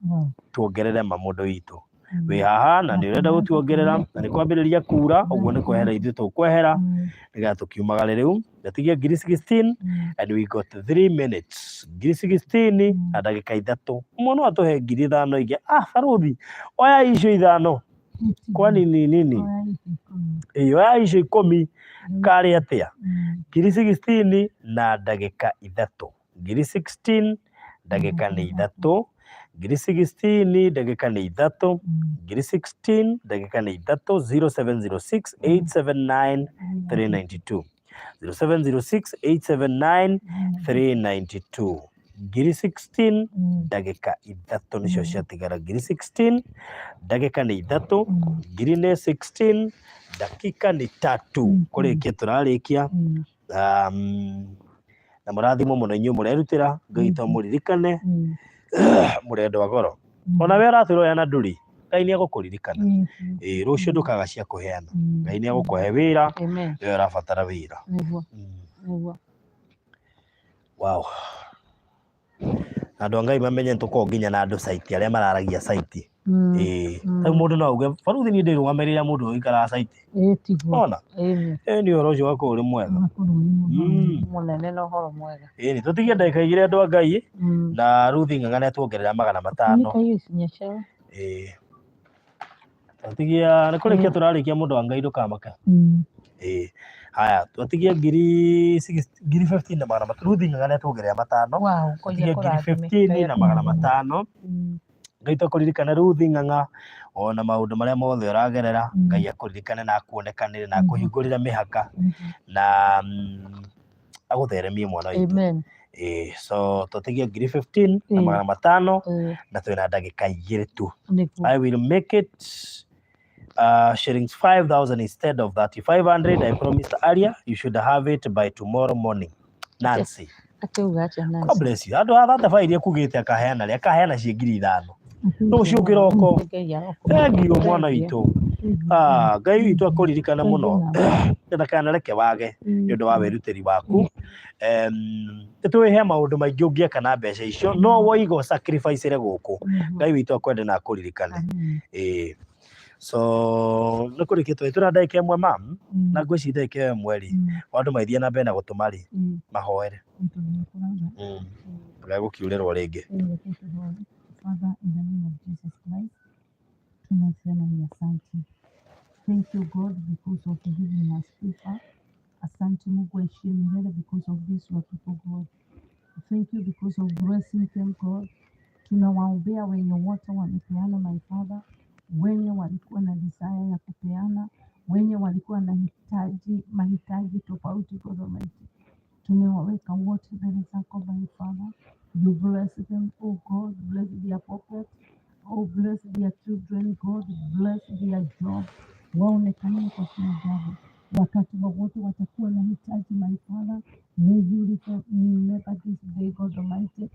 Speaker 1: Tuongerere ma mũndũ witũ wĩ haha na nĩ ũrenda gũtuongerera, na nĩ kwambĩrĩria kura ũguo nĩ kwehera ithuĩ tũkwehera nĩgetha tũkiumagare. Rĩu ndatigia 16,000 and we got 3 minutes, 16,000 na ndagĩka 3. Mũno no atũhe 5,000 ingĩ. Ah, baruthi, oya icio 5, kwani ni nini? Ĩĩ, oya icio 10 karĩ atĩa? 16,000 na ndagĩka 3, 16,000 ndagĩka nĩ 3, 16,000 ndagĩka nĩ 3, 16,000 ndagĩka nĩ 3. 0706 879 392, 0706 879 392. 16,000 ndagĩka 3 nĩcio ciatigara, 16,000 ndagĩka nĩ 3, ngiri nĩ 16, dakika ni 3 kũrĩkia tũrarĩkia. Na mũrathimwo mũno inyuĩ mũrerutĩra. Ngai witũ amũririkane mũrĩ andũ a goro. Ona we ũratwĩra ũyũ na ndũrĩ, Ngai nĩ egũkũririkana. Ĩĩ, rũciũ ndũkaga cia kũheana, Ngai nĩ egũkũhe wĩra.
Speaker 2: Amen.
Speaker 1: We ũrabatara wĩra.
Speaker 2: Nĩguo. Nĩguo.
Speaker 1: Wow, na andũ a Ngai mamenye nĩ tũkoragwo nginya na andũ site arĩa mararagia site. Ĩĩ, rĩu mũndũ no auge, baruthi, niĩ ndĩrũgamĩrĩra mũndũ ũikaraga site.
Speaker 2: Ĩĩ, tiguo.
Speaker 1: Ona
Speaker 2: Ĩĩ.
Speaker 1: Ĩĩ, nĩ ũhoro ũcio ũgakorwo ũrĩ mwega.
Speaker 2: Ũgakorwo ũrĩ mũnene na ũhoro mwega.
Speaker 1: Ĩĩ, nĩ tũtigie ndagĩka 2 andũ a Ngai. Na Ruthi Ng'ang'a nĩ atuongerera 500.
Speaker 2: Kunĩka irio isinyeshewe.
Speaker 1: Ĩĩ, tũtigia nĩ kũrĩkia tũrarĩkia, mũndũ wa Ngai, ndũkamake. Ĩĩ, haya twatigia ngiri ngiri 15 na magana matano. Ruthi Ng'ang'a nĩatuongerera matano.
Speaker 2: Wow,
Speaker 1: Twatigia
Speaker 2: Ngai
Speaker 1: ngiri
Speaker 2: akũrathime.
Speaker 1: 15
Speaker 2: Ngai
Speaker 1: na magana
Speaker 2: akũrathime.
Speaker 1: matano. Ngai tũkũririkane Ruthi Ng'ang'a, ona maũndũ marĩa mothe ũragerera, Ngai akũririkane na akuonekanĩre na akũhingũrĩre mĩhaka na agũtheremie mwana witũ.
Speaker 2: Amen.
Speaker 1: Ĩĩ, so twatigia ngiri 15 na magana matano na twĩna ndagĩka igĩrĩ tu.
Speaker 2: Nĩguo.
Speaker 1: I will make it shillings 5,000 instead of 3,500 I promised earlier. You should have it by tomorrow morning. Nancy.
Speaker 2: Akĩuga atĩa
Speaker 1: God
Speaker 2: Nancy?
Speaker 1: bless you. Andũ a thate iria kugĩte akaheana rĩ, akaheana ciĩ 5,000. Rũciũ kĩroko.
Speaker 2: Ngai arokũrathima.
Speaker 1: Thengiũ mwana
Speaker 2: Thengiũ.
Speaker 1: witũ. Ah, Ngai witũ akũririkane mũno. Ndakanareke wage nĩ ũndũ wa wĩrutĩri waku. Nĩ tũĩ he maũndũ maingĩ ũngĩeka na mbeca icio, no woiga ũsacrifice gũkũ. Ngai witũ akwende na akũririkane. Ĩĩ. So nĩ kũrĩkĩtwo twĩna ndagĩka ĩmwe mam, na ngwĩciria ndagĩka ĩyo ĩmwe rĩ, andũ magĩthiĩ na mbere na gũtũma rĩ, mahoere. Ndũkae gũkiurĩrwo rĩngĩ.
Speaker 2: Father, in the name of Jesus Christ, tunasema ni asante. Thank you God because of giving us favor. Asante Mungu aishie milele because of this your people God. Thank you because of blessing them God. Tunawaombea wenye wote wamepeana my Father, wenye walikuwa na desire ya kupeana, wenye walikuwa na hitaji mahitaji tofauti God Almighty. Tumewaweka wote mbele zako my Father. You bless them, oh God, bless their pocket, oh bless their children, God, bless their job. Waonekanie kwa kila jambo. Wakati wowote watakuwa na hitaji my Father, may you remember this day God Almighty,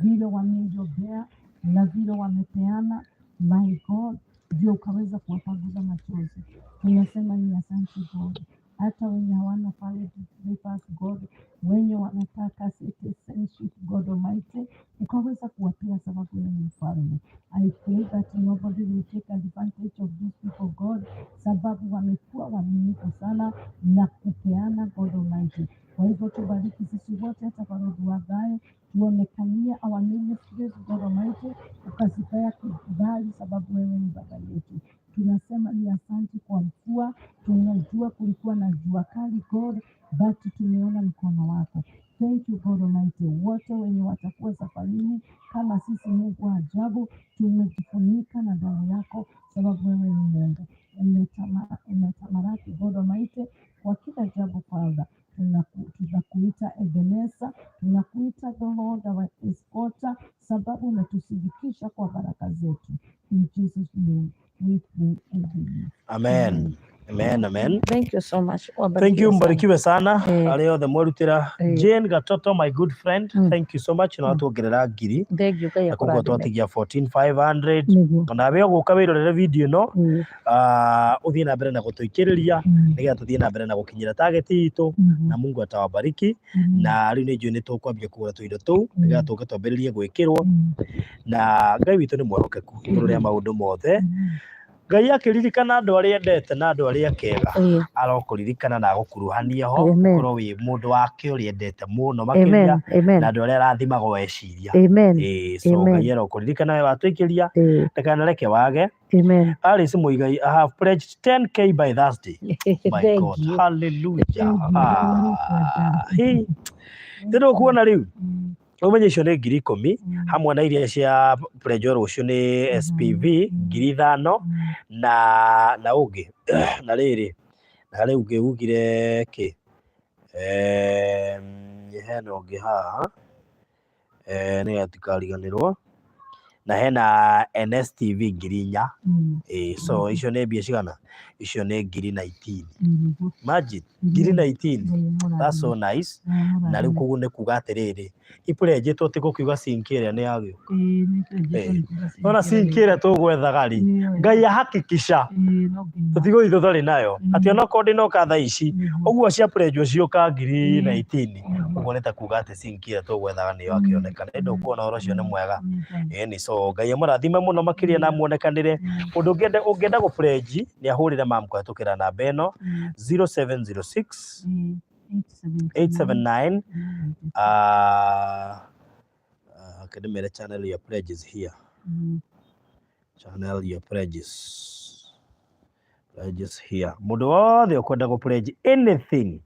Speaker 2: vile wameiombea na vile wamepeana my God, ndio ukaweza kuwapanguza machozi. Tunasema ni asante God, hata wenye hawana pale papers God, wenye wanataka citizenship God Almighty, ukaweza kuwapea sababu wewe ni mfalme. I pray that nobody will take advantage of these people God, sababu wamekuwa waaminifu sana na kupeana God Almighty. Kwa hivyo tubariki sisi wote, hata Balozi wa Thayo, tuonekanie our ministries God Almighty, ukazipea kibali sababu wewe ni baba yetu. Tunasema ni asante kwa mvua, tunajua kulikuwa na jua kali God, but tumeona mkono wako. Thank you God Almighty. Wote wenye watakuwa safarini kama sisi, Mungu wa ajabu, tumejifunika na damu yako, sababu wewe ni Mungu. Umetamalaki God Almighty kwa kila jambo Father. Tunakuita Ebeneza, tunakuita the Lord our escorter, sababu umetushirikisha kwa baraka zetu. In Jesus name we pray and believe.
Speaker 1: Amen. Amen, amen.
Speaker 2: Thank you so much.
Speaker 1: Thank you, mbarikiwe sana arĩa othe mwerutĩra. Jane Gatoto, my good friend, thank you so much na watuongerera ngiri
Speaker 2: Thank you, Ngai
Speaker 1: na koguo
Speaker 2: akũrathime.
Speaker 1: twatigia 14500.
Speaker 2: Nĩguo.
Speaker 1: Nawe ũgũka wĩrorere video ĩno, ũthiĩ na mbere na gũtũikĩrĩria nĩgetha tũthiĩ na mbere na gũkinyĩra target itũ, na Mungu atawabariki. Na rĩu nĩ njũĩ nĩ tũkwambia kũgũra tũindo tũu nĩgetha tũke twambĩrĩrie gwĩkĩrwo, na Ngai witũ nĩ mwehokeku igũrũ rĩa maũndũ mothe. Ngai akĩririkana andũ arĩa endete na andũ arĩa akega, arokũririkana na agũkuruhania ho,
Speaker 2: Amen.
Speaker 1: ũkorwo wĩ mũndũ wake ũrĩa endete mũno makĩria
Speaker 2: Amen. Amen.
Speaker 1: na andũ arĩa arathimaga weciria.
Speaker 2: Amen.
Speaker 1: Ĩĩ, so
Speaker 2: Amen.
Speaker 1: Ngai arokũririkana we watũikĩria, ndakanareke wage.
Speaker 2: Amen.
Speaker 1: Alice Muigai, I have pledged 10K by Thursday. My
Speaker 2: Thank
Speaker 1: God.
Speaker 2: you.
Speaker 1: Hallelujah.
Speaker 2: Thank you.
Speaker 1: Ah, hi. Ndĩrĩ kuona rĩu ũmenye icio nĩ 10,000 hamwe na iria cia pledge rũciũ nĩ SPV 5,000 na ũngĩ na rĩrĩ na rĩu ũngĩ ugire kĩ, hena ũngĩ haha, nĩgetha tikariganĩrwo, na hena NSTV 4,000. Ĩĩ, so icio nĩ mbia cigana? Icio nĩ ngiri 19. Imagine ngiri 19, that's so nice. Na rĩu koguo nĩ kuga atĩrĩrĩ, ipledgetwo ti gũkiuga sinki ĩrĩa nĩ yagĩũka. Ona sinki ĩrĩa tũgwethaga rĩ, Ngai ahakikisha tũtigũthiĩ tũtarĩ nayo, atĩ onokorwo ndĩnoka thaa ici ũguo cia pledge cioka ngiri 19, ũguo nĩ ta kuga atĩ sinki ĩrĩa tũgwethaga nĩyo akĩonekana. Ĩndĩ ũkuona ũhoro ũcio nĩ mwega. Ĩni, so Ngai amũrathime mũno makĩria na amuonekanĩre. Mũndũ ũngĩenda gũ pledge nĩ ahũrĩre mam kũhetũkĩra namba ĩno 0706 879, akademere channel your pledges here, channel your pledges. Pledges here. Mũndũ wothe ũkwenda gũ pledge anything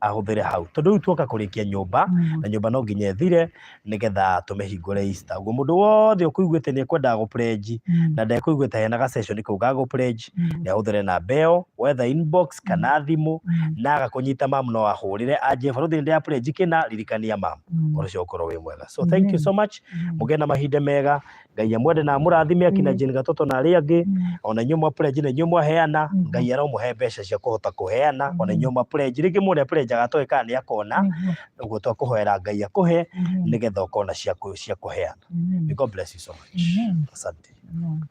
Speaker 1: ahũthĩre hau, tondũ rĩu tuoka kũrĩkia nyũmba, na nyũmba no nginya ĩthire nĩgetha tũmĩhingũre Easter. Ũguo mũndũ wothe ũkũiguĩte nĩ ekwendaga gũ pledge na ndekũiguĩte hena ga session kau ga gũ pledge, nĩ ahũthĩre namba ĩyo, whether inbox kana thimũ, na agakũnyita mam no ahũrĩre anjie barũthi nĩ ndĩra pledge kĩna, ririkania mam, ũhoro ũcio ũkorwo wĩ mwega. So thank you so much, mũgĩe na mahinda mega. Ngai amwende na amũrathime akina Jane Gatoto na arĩa angĩ, ona inyuĩ mwa pledge na inyuĩ mwaheana, Ngai aromũhe mbeca cia kũhota kũheana, ona inyuĩ mwa pledge, rĩngĩ mũrĩa pledge atoĩ kana nĩ akona, ũguo twakũhoera Ngai akũhe nĩgetha ũkona cia kũheana. May God bless you so much. Asante.
Speaker 2: Amen.